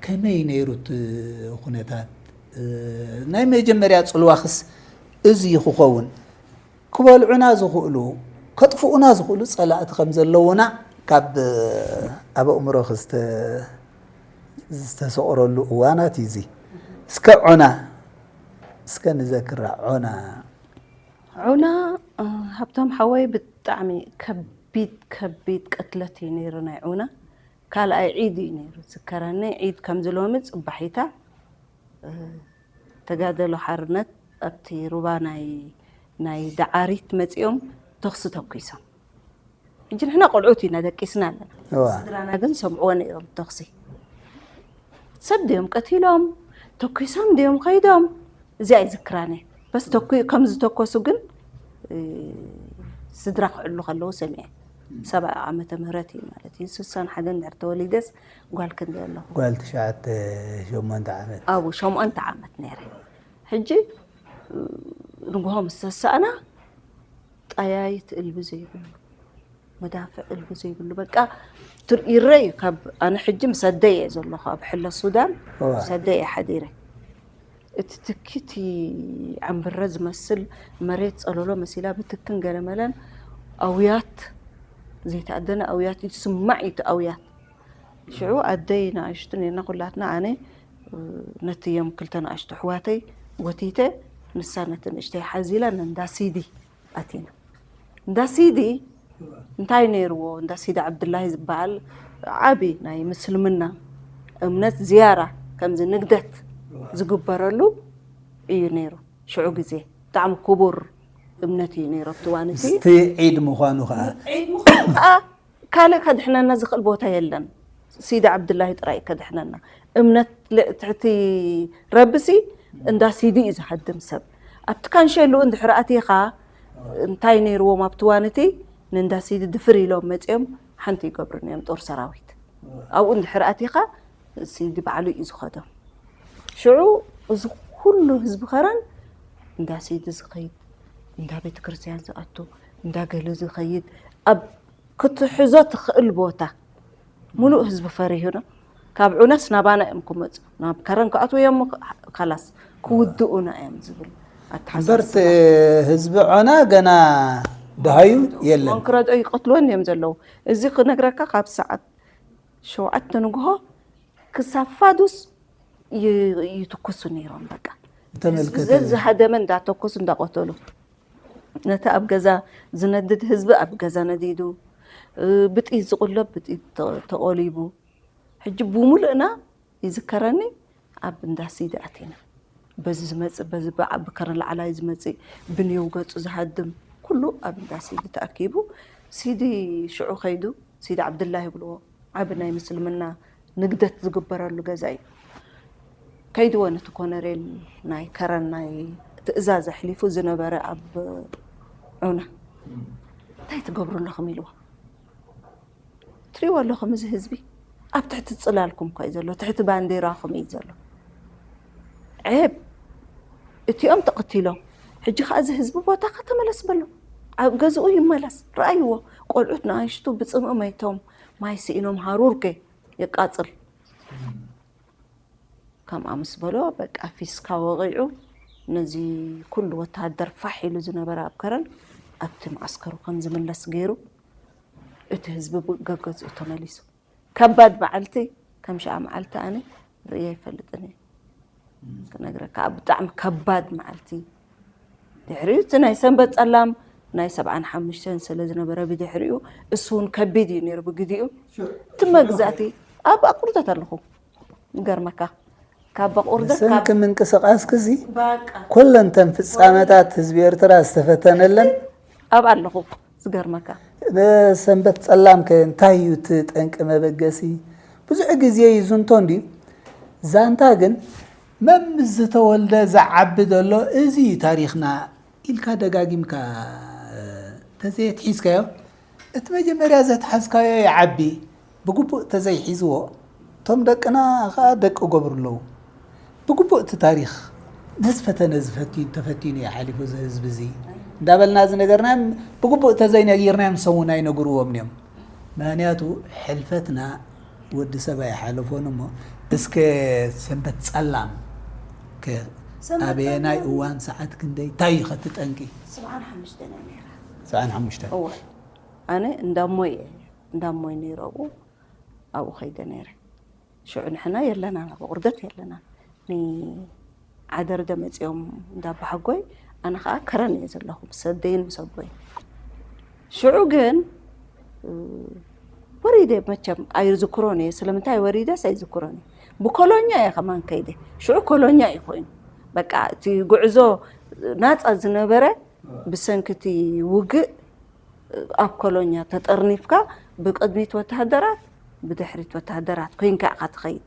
ከመይ ነይሩ እቲ ኩነታት? እ፣ ናይ መጀመርያ ጽልዋኽስ እዚ ክኸውን? ክበልዑና ዝኽእሉ፣ ከጥፍኡና ዝኽእሉ ጸላእቲ ከም ዘለዉና ካብ ኣብ ኣእምሮኺ ዝተ-፣ ዝተሰቑረሉ እዋናት እዩ እዚ። እስከ ዖና፣ እስከ ንዘክራ ዖና። ዑና፣ እ፣ ሃብቶም ሓወይ ብጣዕሚ ከቢድ፣ ከቢድ ቅትለት እዩ ነይሩ ናይ ዑና። ካልኣይ ዒድ እዩ ነይሩ ዝከረኒ። ዒድ ከምዚ ሎሚ ጽባሒታ፣ እ፣ ተጋደሎ ሓርነት ኣብቲ ሩባ ናይ፣ ናይ ደዓሪት መጺኦም ተኹሲ ተኩሶም። ሕጂ ንሕና ቆልዑት ኢና፣ ደቂስና ኣለና። እዋ። ስድራና ግን ሰምዕዎ ነይሮም ተኹሲ። ሰብ ድዮም ቀቲሎም፣ ተኲሶም ድዮም ኸይዶም፣ እዚኣ ኣይዝክራን እየ። በስ ተኲ-፣ ከም ዝተኮሱ ግን፣ እ፣ ስድራ ክዕሉ ከለዉ ሰሚዐ። ሰብዓ ዓመተ ምህረት እዩ ማለት እዩ። ስሳን ሓደን ድሕር ተወሊደስ ጓል ክንደይ ኣለኹ? ጓል ትሽዓተ፣ ሸሞንተ ዓመት። ኣብኡ ሸሞንተ ዓመት ነይረ። ሕጂ፣ እ፣ ንግሆ ምስ ተሳእና፣ ጠያይት እልቢ ዘይብሉ፣ መዳፍዕ እልቢ ዘይብሉ፣ በቃ ትር-፣ ይረ እዩ። ካብ ኣነ ሕጂ ምስ ኣደይ እየ ዘለኹ፣ ኣብ ሕለ ሱዳን እዋ። ምስ ኣደይ እየ ሓዲረ። እቲ ትኪ፣ እቲ ዓምብረ ዝመስል መሬት ጸለሎ መሲላ ብትክን ገለመለን ኣውያት፣ ዘይተኣደነ ኣውያት እዩ ዝስማዕ እዩ እቲ ኣውያት። ሽዑ ኣደይ ንኣሽቱ ነርና ኩላትና፣ ኣነ ነቲ እዮም ክልተ ንኣሽቱ ኣሕዋተይ ጎቲተ፣ ንሳ ነቲ ንእሽተይ ሓዚላ ነንዳ ሲዲ ኣቲና። እንዳ ሲዲ እንታይ ነይርዎ? እንዳ ሲዲ ዓብድላሂ ዝበሃል ዓቢ ናይ ምስልምና እምነት ዝያራ ከምዚ ንግደት ዝግበረሉ እዩ ነይሩ። ሽዑ ግዜ ብጣዕሚ ክቡር እምነት እዩ ነይሩ ኣብቲ እዋን እቲ። ምስቲ ዒድ ምዃኑ ከዓ። ዒድ ምዃኑ ከዓ ካልእ ከድሕነና ዝኽእል ቦታ የለን። ሲዲ ዓብድላሂ ጥራይ እዩ ከድሕነና። እምነት ል-፣ ትሕቲ ረብሲ እንዳ ሲዲ እዩ ዝሃድም ሰብ። ኣብቲ ካንሸሉኡ እንድሕር ኣቲኻ እንታይ ነይርዎም ኣብቲ እዋን እቲ ንእንዳ ሲዲ ድፍር ኢሎም መጺኦም ሓንቲ ይገብሩን እዮም ጦር ሰራዊት። ኣብኡ እንድሕር ኣቲኻ ሲዲ ባዕሉ እዩ ዝኸዶም። ሽዑ እዚ ኩሉ ህዝቢ ከረን እንዳ ሲዲ ዝኸይድ፣ እንዳ ቤተ ክርስቲያን ዝኣቱ፣ እንዳ ገለ ዝኸይድ፣ ኣብ ክትሕዞ ትኽእል ቦታ ሙሉእ ህዝቢ ፈሪሁና። ካብ ዑናስ ናባና እዮም ክመፁ፣ ናብ ከረን ክኣትዉ እዮም፣ ካላስ ክውድኡና እዮም ዝብል እምበር ኣተሓሳስባ። ህዝቢ ዖና ገና ደሃዩ የለን። መንክረዶ ይቀትልወን እዮም ዘለዉ። እዚ ክነግረካ ካብ ሰዓት ሸውዓተ ንግሆ ክሳብ ፋዱስ ይ-፣ ይትኩሱ ነይሮም። በቃ ተመልከተ። ዘዝሃደመ እንዳተኮሱ እንዳቆተሉ፣ ነቲ ኣብ ገዛ ዝነድድ ህዝቢ ኣብ ገዛ ነዲዱ፣ እ፣ ብጥይት ዝቁለብ ብጥይት ተ-፣ ተቆሊቡ። ሕጂ ብሙሉእና ይዝከረኒ ኣብ እንዳ ሲዲ ኣቲና። በዚ ዝመጽእ፣ በዚ ብዓ-፣ ብከረን ላዕላይ ዝመጽእ፣ ብንየው ገጹ ዝሃድም፣ ኩሉ ኣብ እንዳ ሲዲ ተኣኪቡ። ሲዲ ሽዑ ከይዱ፣ ሲዲ ዓብድላሂ ይብልዎ፣ ዓቢ ናይ ምስልምና ንግደት ዝግበረሉ ገዛ እዩ። ከይድዎ ነቲ ኮነሬል ናይ ከረን ናይ ትእዛዝ ኣሕሊፉ ዝነበረ ኣብ ዑና፣ "እንታይ ትገብሩ ኣለኹም?" ኢልዎ። ትሪእዎ ኣለኹም፣ እዚ ህዝቢ ኣብ ትሕቲ ጽላልኩም እኮ እዩ ዘሎ፣ ትሕቲ ባንዴራኹም እዩ ዘሎ። ዔብ፣ እቲኦም ተቐቲሎም፣ ሕጂ ኸኣ እዚ ህዝቢ ቦታኻ ተመለስ በሎ፣ ኣብ ገዝኡ ይመለስ። ረኣይዎ፣ ቆልዑት ንኣሽቱ ብጽምኢ መይቶም፣ ማይ ስኢኖም፣ ሃሩር ከ የቃጽል። ከምኣ ምስ በሎ፣ በቃ ፊስካ ወቒዑ፣ ነዚ ኩሉ ወተሃደር ፋሕ ኢሉ ዝነበረ ኣብ ከረን፣ ኣብቲ መዓስከሩ ከም ዝምለስ ገይሩ፣ እቲ ህዝቢ ብ-፣ ገገዝኡ ተመሊሱ። ከባድ መዓልቲ፣ ከም ሽዓ መዓልቲ ኣነ ርእየ ኣይፈልጥን እየ። ክነግረካ፣ ብጣዕሚ ከባድ መዓልቲ። ድሕሪኡ እቲ ናይ ሰንበት ጸላም ናይ ሰብዓን ሓሙሽተን ስለ ዝነበረ ብድሕሪኡ፣ እሱ እውን ከቢድ እዩ ነይሩ ብግዜኡ። እቲ መግዛእቲ ኣብ ኣቁርደት ኣለኹ። ይገርመካ። ካብ በቑርደት፣ ንሰንኪ ካብ ምንቅስቓስኪ እዚ በቃ። ኩለን እተን ፍጻመታት ህዝቢ ኤርትራ ዝተፈተነለን ኣብ ኣለኹ። ዝገርመካ። ሰንበት ጸላምከ እንታይ እዩ እቲ ጠንቂ መበገሲ? ብዙሕ ግዜ ይዝንቶ እንድዩ። ዛንታ ግን መም ዝተወልደ ዝዓቢ ዘሎ እዚ እዩ ታሪኽና ኢልካ ደጋጊምካ ተዘየትሒዝካዮ፣ እቲ መጀመርያ ዘትሓዝካዮ ይዓቢ፣ ብግቡእ ተዘይሒዝዎ፣ እቶም ደቅና ኸኣ ደቂ ገብሩ ኣለዉ። ብግቡእ እቲ ታሪኽ ነዚ ፈተነ እዚ ፈትዩ-፣ ተፈቲኑ እዩ ሓሊፉ እዚ ህዝቢ እዚ እንዳበልና ዝነገርናዮም፣ ብግቡእ ተዘይነጊርናዮም ንሶም እውን ኣይነግርዎምን እዮም። ምኽንያቱ ሕልፈትና ወዲ ሰብ ኣይሓለፎን እሞ፣ እስከ ሰንበት ጸላም ከ ሰንበት ኣበየናይ ጸላም እዋን ሰዓት ክንደይ እንታይ እዩ ኸ እቲ ጠንቂ? ሰብዓን ሓሙሽተን እያ ነይራ። ሰብዓን ሓሙሽተን። እወ። ኣነ እንዳሞይ እየ፣ እንዳሞይ ነይረ ኣብኡ፣ ኣብኡ ኸይደ ነይረ። ሽዑ ንሕና የለናን፣ ኣብ ቁርደት የለናን። ንዓደርደ መጺኦም እንዳ ኣባሓጎይ፣ ኣነ ኸኣ ከረን እየ ዘለኹ፣ ምስ ኣደይን ምስ ኣቦይን። ሽዑ ግን፣ እ፣ ወሪደ መቸም ኣይዝክሮን እየ። ስለምንታይ ወሪደስ ኣይዝክሮን እየ። ብኮሎኛ እየ ከማን ከይደ። ሽዑ ኮሎኛ እዩ ኮይኑ። በቃ እቲ ጉዕዞ ናጻ ዝነበረ ብሰንኪ እቲ ውግእ ኣብ ኮሎኛ ተጠርኒፍካ ብቅድሚት ወተሃደራት ብድሕሪት ወተሃደራት ኮይንካ ኢኻ ትኸይድ።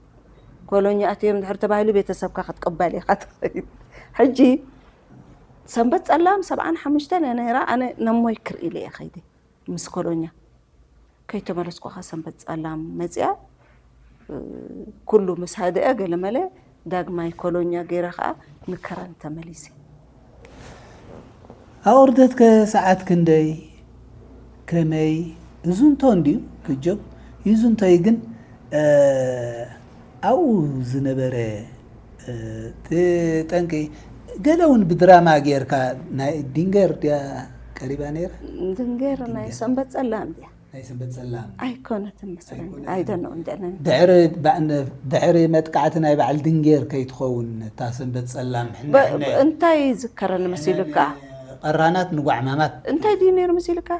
ኮሎኛ ኣትዮም ድሕሪ ተባሂሉ ቤተሰብካ ክትቅበል ኢኻ ትኸይድ። ሕጂ ሰንበት ጸላም ሰብዓን ሓሙሽተን እያ ነይራ። ኣነ ነሞይ ክርኢ ኢለ እየ ከይደ። ምስ ኮሎኛ ከይተመለስኩ ኸኣ ሰንበት ጸላም መጺኣ፣ እ፣ ኩሉ ምስ ሃደአ ገለመለ ዳግማይ ኮሎኛ ገይረ ኸኣ ንከረን ተመሊሰ። ኣቑርደትከ ሰዓት ክንደይ? ከመይ? ይዝንቶ እንድዩ ክጆ፣ ይዝንቶ እዩ ግን፣ እ፣ ኣብኡ ዝነበረ፣ እ፣ እቲ ጠንቂ ገለ እውን ብድራማ ጌርካ፣ ናይ ድንገር ድያ ቀሪባ ነይራ? ድንገር ናይ ሰንበት ጸላም ድያ? ናይ ሰንበት ጸላም። ኣይኮነትን መስለኒ። ኣይደነው እንደነ ድሕሪ ባዕነ-፣ ድሕሪ መጥቃዕቲ ናይ በዓል ድንጌር ከይትኸውን እታ ሰንበት ጸላም ሕነ ሕነ እንታይ ይዝከረኒ መሲሉካ? ቀራናት ንጓዕማማት እንታይ ድዩ ነይሩ መሲልካ?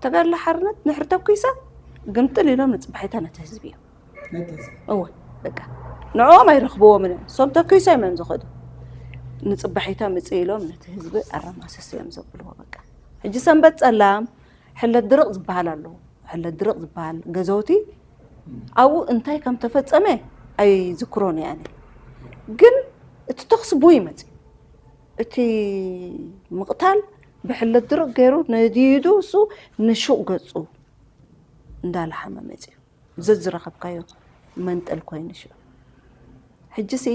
ተጋድሎ ሓርነት ንሕር ተኩሳ ግምጥል ኢሎም ንጽባሒታ ነቲ ህዝቢ እዮም። ነቲ ህዝቢ። እወ በቃ ንዕኦም ኣይረኽብዎምን እዮም። እሶም ተኩሶም እዮም ዝኸዱ። ንጽባሒታ ምጽእ ኢሎም ነቲ ህዝቢ ኣረማስስ እዮም ዘብልዎ። በቃ ሕጂ ሰንበት ጸላም ሕለት ድርቕ ዝበሃል ኣለዎ። ሕለት ድርቕ ዝበሃል ገዘውቲ ኣብኡ እንታይ ከም ተፈጸመ ኣይዝክሮን እየ ኣነ። ግን እቲ ተኹሲ ብኡ ይመጽእ። እቲ ምቕታል ብሕለት ድርቕ ገይሩ ነዲዱ እሱ ንሹቕ ገጹ እንዳለሓመ መጽዩ። ዘዝረኸብካዮ መንጠል ኮይኑ ሽዑ። ሕጂ ሲ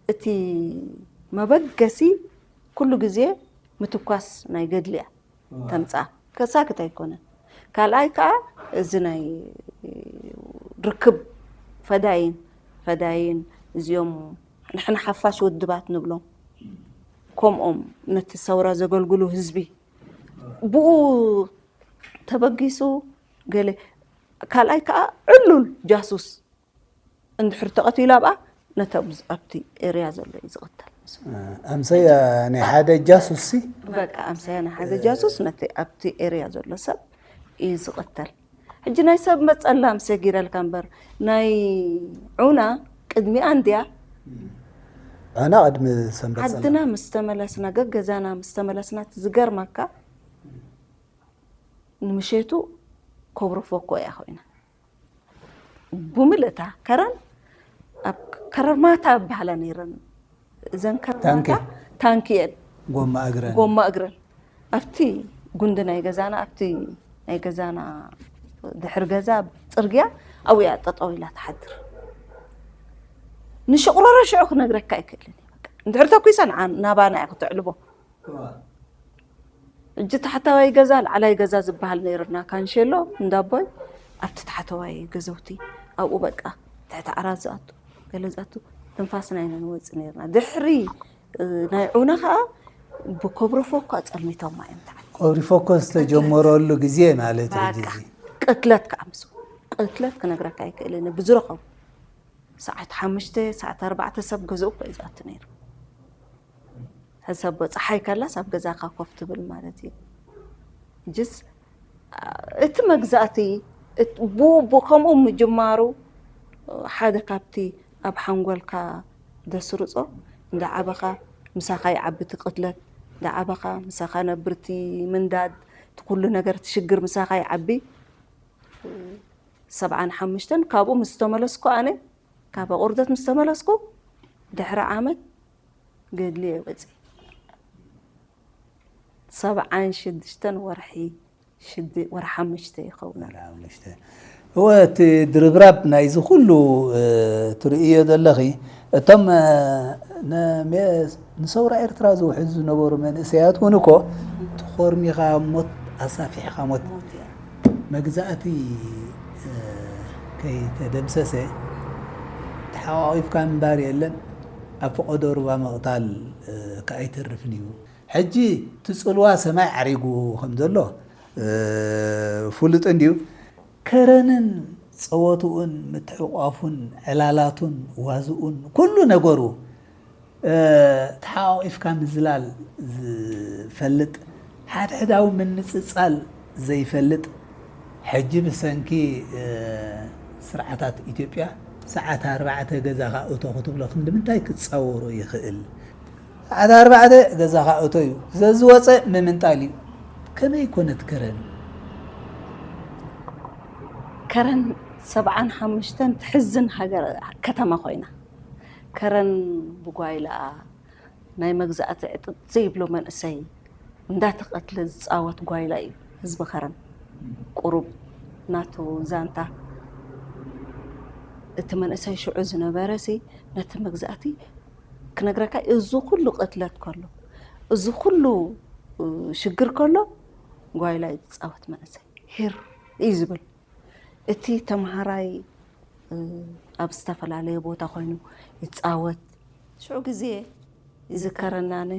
እቲ መበገሲ ኩሉ ግዜ ምትኳስ ናይ ገድሊ እያ ተምጽኣ። ከሳክት ኣይኮነን። ካልኣይ ከዓ እዚ ናይ ርክብ ፈዳይን ፈዳይን እዚኦም ንሕና ሓፋሽ ውድባት ንብሎም ከምኦም ነቲ ሰውራ ዘገልግሉ ህዝቢ ብኡ ተበጊሱ ገለ ካልኣይ ከዓ ዕሉል ጃሱስ እንድሕር ተቐቲሉ ኣብኣ ነቲ ኣብቲ ኤርያ ዘሎ እዩ ዝቕተል። ኣምሰያ ናይ ሓደ ጃሱስ ሲ በቃ ኣምሳያ ናይ ሓደ ጃሱስ ነቲ ኣብቲ ኤርያ ዘሎ ሰብ እዩ ዝቕተል። ሕጂ ናይ ሰብ መጸላም ሰጊረልካ እምበር ናይ ዑና ቅድሚኣ እንድያ። ኣና ቅድሚ ሰንበት ጸላም ዓድና ምስ ተመለስና ገገዛና ምስ ተመለስና እቲ ዝገርመካ ንምሸቱ ኮብሮ ፎኮ እያ ኮይና ብምልእታ ከረን ኣብ ከረርማታ ይበሃላ ነይረን። እዘን ከረርማታ ታንኪ። ታንኪ እየን ጎማ እግረን ጎማ እግረን ኣብቲ ጉንዲ ናይ ገዛና ኣብቲ ናይ ገዛና ድሕሪ ገዛ ጽርግያ ኣብኡ እያ ጠጠው ኢላ ትሓድር። ንሽቕሮሮ ሽዑ ክነግረካ ኣይክእልን እየ። በቃ እንድሕር ተኩሳ ንዓ- ናባና እያ ክተዕልቦ። እጂ ታሕተዋይ ገዛ ላዕላይ ገዛ ዝበሃል ነይርና ካንሸሎ እንዳቦይ ኣብቲ ታሕተዋይ ገዘውቲ ኣብኡ በቃ ትሕቲ ዓራት ዝኣቱ ገለ ዝኣቱ ትንፋስና ኢና ንወፅእ ነይርና። ድሕሪ እ፣ ናይ ዑና ከዓ ብኮብሪ ፎኮ ኣፀልሚቶማ እዮም ተዓል ኮብሪ ፎኮ ዝተጀመረሉ ግዜ ማለት እዩ። በቃ ቅትለት ከዓ ምስ ቅትለት ክነግረካ ኣይክእልን ብዝረኸቡ ሰዓት ሓሙሽተ ሰዓት ኣርባዕተ ሰብ ገዝኡ እኮ እዩ ዝኣቱ ነይሩ። ሕሰቦ ፀሓይ ከላስ ኣብ ገዛካ ኮፍ ትብል ማለት እዩ። ጅስ እቲ መግዛእቲ እት- ብኡ ብኡ ከምኡ ምጅማሩ ሓደ ካብቲ ኣብ ሓንጎልካ ደስርጾ እንዳዓበኻ ምሳኻ ይዓቢ እቲ ቅትለት እንዳዓበኻ ምሳኻ ነብርቲ ምንዳድ እቲ ኩሉ ነገር እቲ ሽግር ምሳኻ ይዓቢ። ሰብዓን ሓሙሽተን ካብኡ ምስ ተመለስኩ ኣነ ካብ ኣቑርደት ምስ ተመለስኩ ድሕሪ ዓመት ገድሊ እየ ወፂ ሰብዓን ሽዱሽተን ወርሒ ሽድ ወርሒ ሓሙሽተ ይኸውን። እወ እቲ ድርብራብ ናይዚ ኩሉ ትርእዮ ዘለኺ እቶም ንሰውራ ኤርትራ ዝውሕዙ ዝነበሩ መንእሰያት እውን እኮ ተኾርሚኻ ሞት ኣሳፊሕኻ ሞት መግዛእቲ ከይተደምሰሰ ተሓቋቒፍካ ምንባር የለን። ኣብ ፈቐዶ ሩባ ምቕታል ከኣይተርፍን እዩ። ሕጂ እቲ ጽልዋ ሰማይ ዓሪጉ ከም ዘሎ ፍሉጥ እንድዩ። ከረንን ጸወትኡን ምትሕቋፉን ዕላላቱን ዋዝኡን ኩሉ ነገሩ ተሓቋቒፍካ ምዝላል ዝፈልጥ ሓድሕዳዊ ምንጽጻል ዘይፈልጥ ሕጂ ብሰንኪ ስርዓታት ኢትዮጵያ ሰዓት ኣርባዕተ ገዛኻ እቶ ክትብሎ ክንዲ ምንታይ ክጻወሮ ይኽእል? ሰዓት ኣርባዕተ ገዛኻ እቶ እዩ። ዘዝወፀ ምምንጣል እዩ። ከመይ ኮነት ከረን? ከረን ሰብዓን ሓሙሽተን ትሕዝን ሃገር ከተማ ኮይና ከረን ብጓይላ ናይ መግዛእቲ ዕጥጥ ዘይብሎ መንእሰይ እንዳተቐትለ ዝፃወት ጓይላ እዩ ህዝቢ ከረን። ቁሩብ ናቱ ዛንታ እቲ መንእሰይ ሽዑ ዝነበረ ሲ ነቲ መግዛእቲ ክነግረካ እዚ ኩሉ ቅትለት ከሎ እዚ ኩሉ ሽግር ከሎ ጓይላ እዩ ዝፃወት መንእሰይ ሂር እዩ ዝብል። እቲ ተምሃራይ ኣብ ዝተፈላለየ ቦታ ኮይኑ ይፃወት ሽዑ ግዜ ይዝከረናኒ።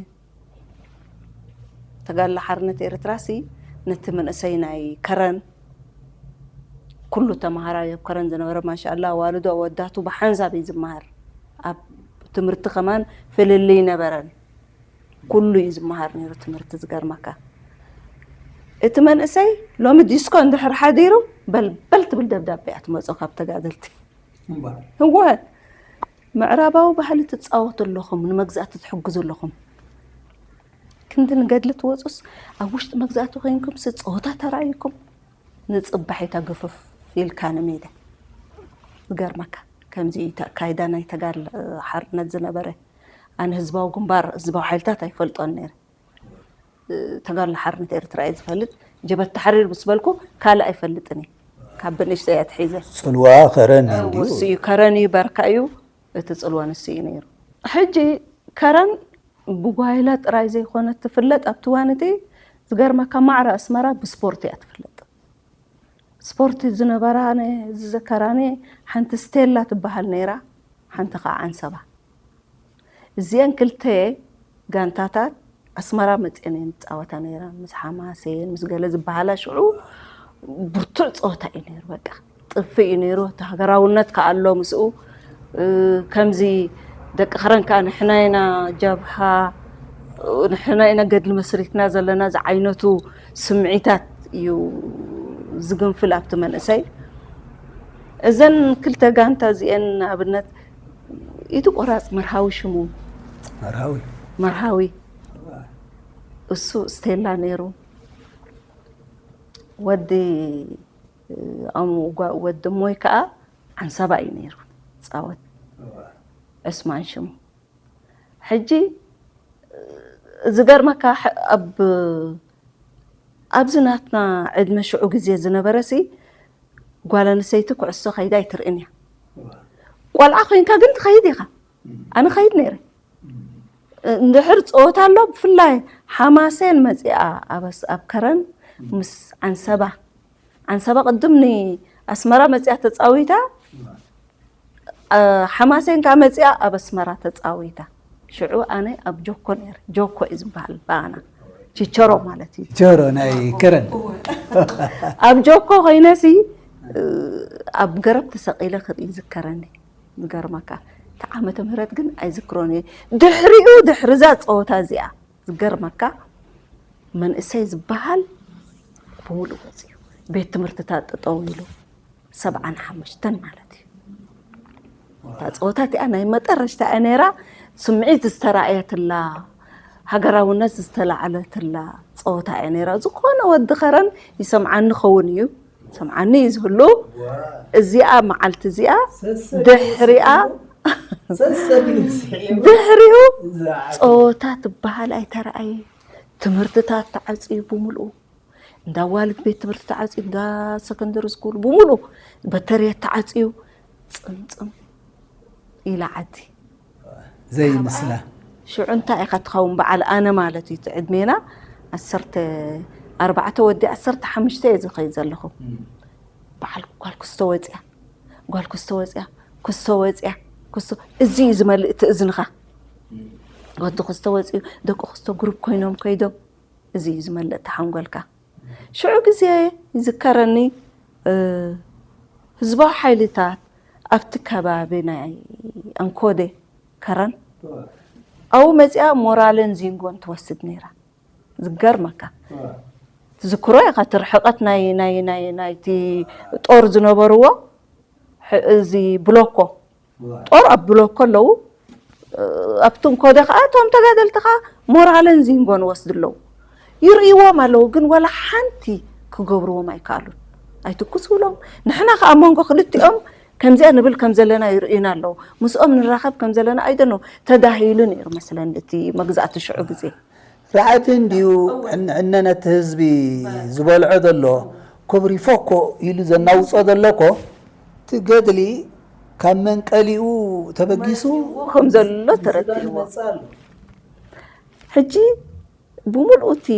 ተጋድሎ ሓርነት ኤርትራሲ ነቲ መንእሰይ ናይ ከረን፣ ኩሉ ተምሃራይ ኣብ ከረን ዝነበረ ማሻኣላ ኣዋልዱ ኣወዳቱ ብሓንሳብ እዩ ዝመሃር። ኣብ ትምህርቲ ከማን ፍልልይ ነበረን። ኩሉ እዩ ዝመሃር ነይሩ ትምህርቲ። ዝገርመካ እቲ መንእሰይ ሎሚ ዲስኮ እንድሕር ሓዲሩ በልበል ትብል ደብዳቤ እያ ትመጾ ካብ ተጋደልቲ። እወ፣ ምዕራባዊ ባህሊ ትጻወቱ ኣለኹም፣ ንመግዛእቲ ትሕግዙ ኣለኹም። ክንዲ ንገድሊ ትወጹስ ኣብ ውሽጢ መግዛእቲ ኮይንኩም ሲ ጸወታ ተራእይኩም ንጽባሒታ ግፍፍ ኢልካ ንሜዳ። ዝገርመካ ከምዚ እዩ ኣካይዳ ናይ ተጋድሎ ሓርነት ዝነበረ። ኣነ ህዝባዊ ግንባር ህዝባዊ ሓይልታት ኣይፈልጦን ነይረ። ተጋድሎ ሓርነት ኤርትራ እየ ዝፈልጥ። ጀበቲ ተሓሪር ምስ በልኩ ካልእ ኣይፈልጥን እየ። ካብ ብንእሽተይ እየ ኣትሒዘ። ጽልዋ ከረን እዩ እንዲሁ። እሱ እዩ፣ ከረን እዩ፣ በርካ እዩ። እቲ ጽልዋ ንሱ እዩ ነይሩ። ሕጂ ከረን ብጓይላ ጥራይ ዘይኮነት ትፍለጥ። ኣብቲ እዋን እቲ ዝገርመካ ማዕረ ኣስመራ ብስፖርት እያ ትፍለጥ። ስፖርት ዝነበራ ኣነ ዝዘከራኒ ሓንቲ ስቴላ ትበሃል ነይራ፣ ሓንቲ ከዓ ዓንሰባ። እዚአን ክልተ ጋንታታት ኣስመራ መፅአን እየን ዝፃወታ ነይረን፣ ምስ ሓማሴን ምስ ገለ ዝበሃላ። ሽዑ ብርቱዕ ፀወታ እዩ ነይሩ። በቃ ጥፍእ እዩ ነይሩ። እቲ ሃገራውነት ከዓ ኣሎ ምስኡ። እ፣ ከምዚ ደቂ ከረን ከዓ ንሕና ኢና ጃብሃ፣ ንሕና ኢና ገድሊ መስሪትና ዘለና ዝዓይነቱ ስምዒታት እዩ ዝግንፍል ኣብቲ መንእሰይ። እዘን ክልተ ጋንታ እዚአን ንኣብነት ኢቲ ቆራጽ መርሃዊ ሽሙ። መርሃዊ። መርሃዊ። እሱ ስቴላ ነይሩ። ወዲ፣ ኣሙ-፣ ጓ-፣ ወዲ እሞይ ከኣ ዓንሰባ እዩ ነይሩ። ጻወት ዕስማን ሽሙ። ሕጂ ዝገርመካ ሕ-፣ ኣብ፣ ኣብዚ ናትና ዕድመ ሽዑ ግዜ ዝነበረሲ ጓል ኣንስተይቲ ኩዕሶ ከይዳ ኣይትርእን እያ። ቆልዓ ኮይንካ ግን ትኸይድ ኢኻ። ኣነ ኸይድ ነይረ። እንድሕር ጸወታ ኣሎ፣ ብፍላይ ሓማሴን መጺኣ ኣብ ኣስ-፣ ኣብ ከረን ምስ ዓንሰባ፣ ዓንሰባ ቅድም ንኣስመራ መጺኣ ተጻዊታ፣ እ፣ ሓማሴን ከኣ መጺኣ ኣብ ኣስመራ ተጻዊታ። ሽዑ ኣነ ኣብ ጆኮ ነይረ። ጆኮ እዩ ዝበሃል ብኣና። ቺቸሮ ማለት እዩ። ቺቸሮ ናይ ከረን። ኣብ ጆኮ ኮይነሲ፣ እ፣ ኣብ ገረብ ተሰቒለ ክርኢ ይዝከረኒ። ዝገርመካ፣ እቲ ዓመተ ምህረት ግን ኣይዝክሮን እየ። ድሕሪኡ፣ ድሕሪ እዛ ጸወታ እዚኣ፣ ዝገርመካ፣ መንእሰይ ዝበሃል ብምሉእ ወጺኡ። ቤት ትምህርትታት ጠጠው ኢሉ፣ ሰብዓን ሓሙሽተን ማለት እዩ። እታ ጸወታ እቲኣ ናይ መጠረሽታ እያ ነይራ። ስምዒት ዝተራእየትላ፣ ሃገራውነት ዝተላዕለትላ ጸወታ እያ ነይራ። ዝኾነ ወዲ ከረን ይሰምዓኒ ኸውን እዩ። ሰምዓኒ እዩ ዝህሉ። እዚኣ መዓልቲ እዚኣ ሰሰ ድሕሪኣ፣ ሰሰ ድሕሪኡ እዛ ጸወታ ትበሃል ኣይተረኣየ። ትምህርትታት ተዓጽዩ ብምልኡ። እንዳ ዋልድ ቤት ትምህርቲ ተዓጽዩ፣ እንዳ ሰከንደሪ ስኩል ብምልኡ በተርየት ተዓጽዩ፣ ጽምጽም ኢላ ዓዲ። ዘይምስላ። ሽዑ እንታይ ኢኻ ትኸውን በዓል ኣነ ማለት እዩ። እቲ ዕድሜና ዓሰርተ ኣርባዕተ ወዲ ዓሰርተ ሓሙሽተ እየ ዝኸይድ ዘለኹ። እም። በዓል ጓል ክስቶ ወጽያ፣ ጓል ክስቶ ወጽያ፣ ክስቶ ወጽያ፣ ክስቶ፣ እዚ እዩ ዝመልእ እቲ እዝንኻ። እም። ወዲ ክስቶ ወጽዩ፣ ደቂ ክስቶ ግሩፕ ኮይኖም ከይዶም፣ እዚ እዩ ዝመልእ እቲ ሓንጎልካ። ሽዑ ግዜ ይዝከረኒ፣ እ፣ ህዝባዊ ሓይልታት ኣብቲ ከባቢ ናይ ኣንኮዴ ከረን ኣብኡ መጺኣ ሞራለን ዚንጎን ትወስድ ነይራ። ዝገርመካ። ትዝክሮ ኢኻ እቲ ርሕቀት ናይ፣ ናይ፣ ናይ፣ ናይቲ ጦር ዝነበርዎ፣ ሕ-፣ እዚ ብሎኮ። ጦር ኣብ ብሎኮ ኣለዉ። ኣብቲ እንኮደ ኸኣ እቶም ተጋደልቲ ኸኣ ሞራለን ዚንጎን ወስዱ ኣለዉ። ይርእይዎም ኣለዉ፣ ግን ዋላ ሓንቲ ክገብርዎም ኣይከኣሉን። ኣይትኩስ ብሎም። ንሕና ኸኣ ኣብ መንጎ ክልቲኦም ከምዚኣ ንብል ከም ዘለና ይርእዩና ኣለዉ። ምስኦም ንራኸብ ከም ዘለና ኣይደኖ ተዳሂሉ ነይሩ መስለኒ እቲ መግዛእቲ ሽዑ ግዜ። ስርዓት እንድዩ ዕን-፣ ዕነ ነቲ ህዝቢ ዝበልዖ ዘሎ፣ ክብሪ ፎኮ ኢሉ ዘናውጾ ዘሎ እኮ፣ እቲ ገድሊ ካብ መንቀሊኡ ተበጊሱ መጺኡ ከም ዘሎ ተረዲእዎ። ዝመጽእ ኣሎ። ሕጂ ብምልኡ እቲ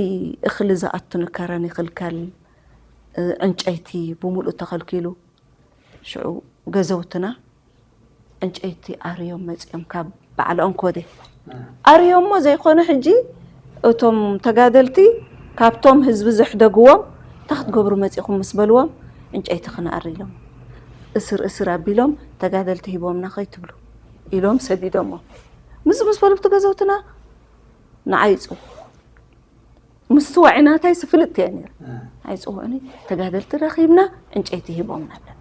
እኽሊ ዝኣቱ ንከረን ይኽልከል፣ እ፣ ዕንጨይቲ ብምልኡ ተኸልኪሉ። ሽዑ ገዘውትና ዕንጨይቲ ኣርዮም መጺኦም ካብ በዓል ኦንኮዴ ኣርዮሞ ዘይኮነ ሕጂ እቶም ተጋደልቲ ካብቶም ህዝቢ ዘሕደግዎም እንታይ ክትገብሩ መጺኹም ምስ በልዎም ዕንጨይቲ ክንኣሪ ኢሎም እስር እስር ኣቢሎም ተጋደልቲ ሂቦምና ከይትብሉ ኢሎም ሰዲዶሞ ምስ ምስ በሉ እቲ ገዘውትና ንዓይጹ ምስ ወዒናታይ ስፍልጥ እያ ነይራ ኣይጽውዕኒ ተጋደልቲ ረኺብና ዕንጨይቲ ሂቦምና ኣለን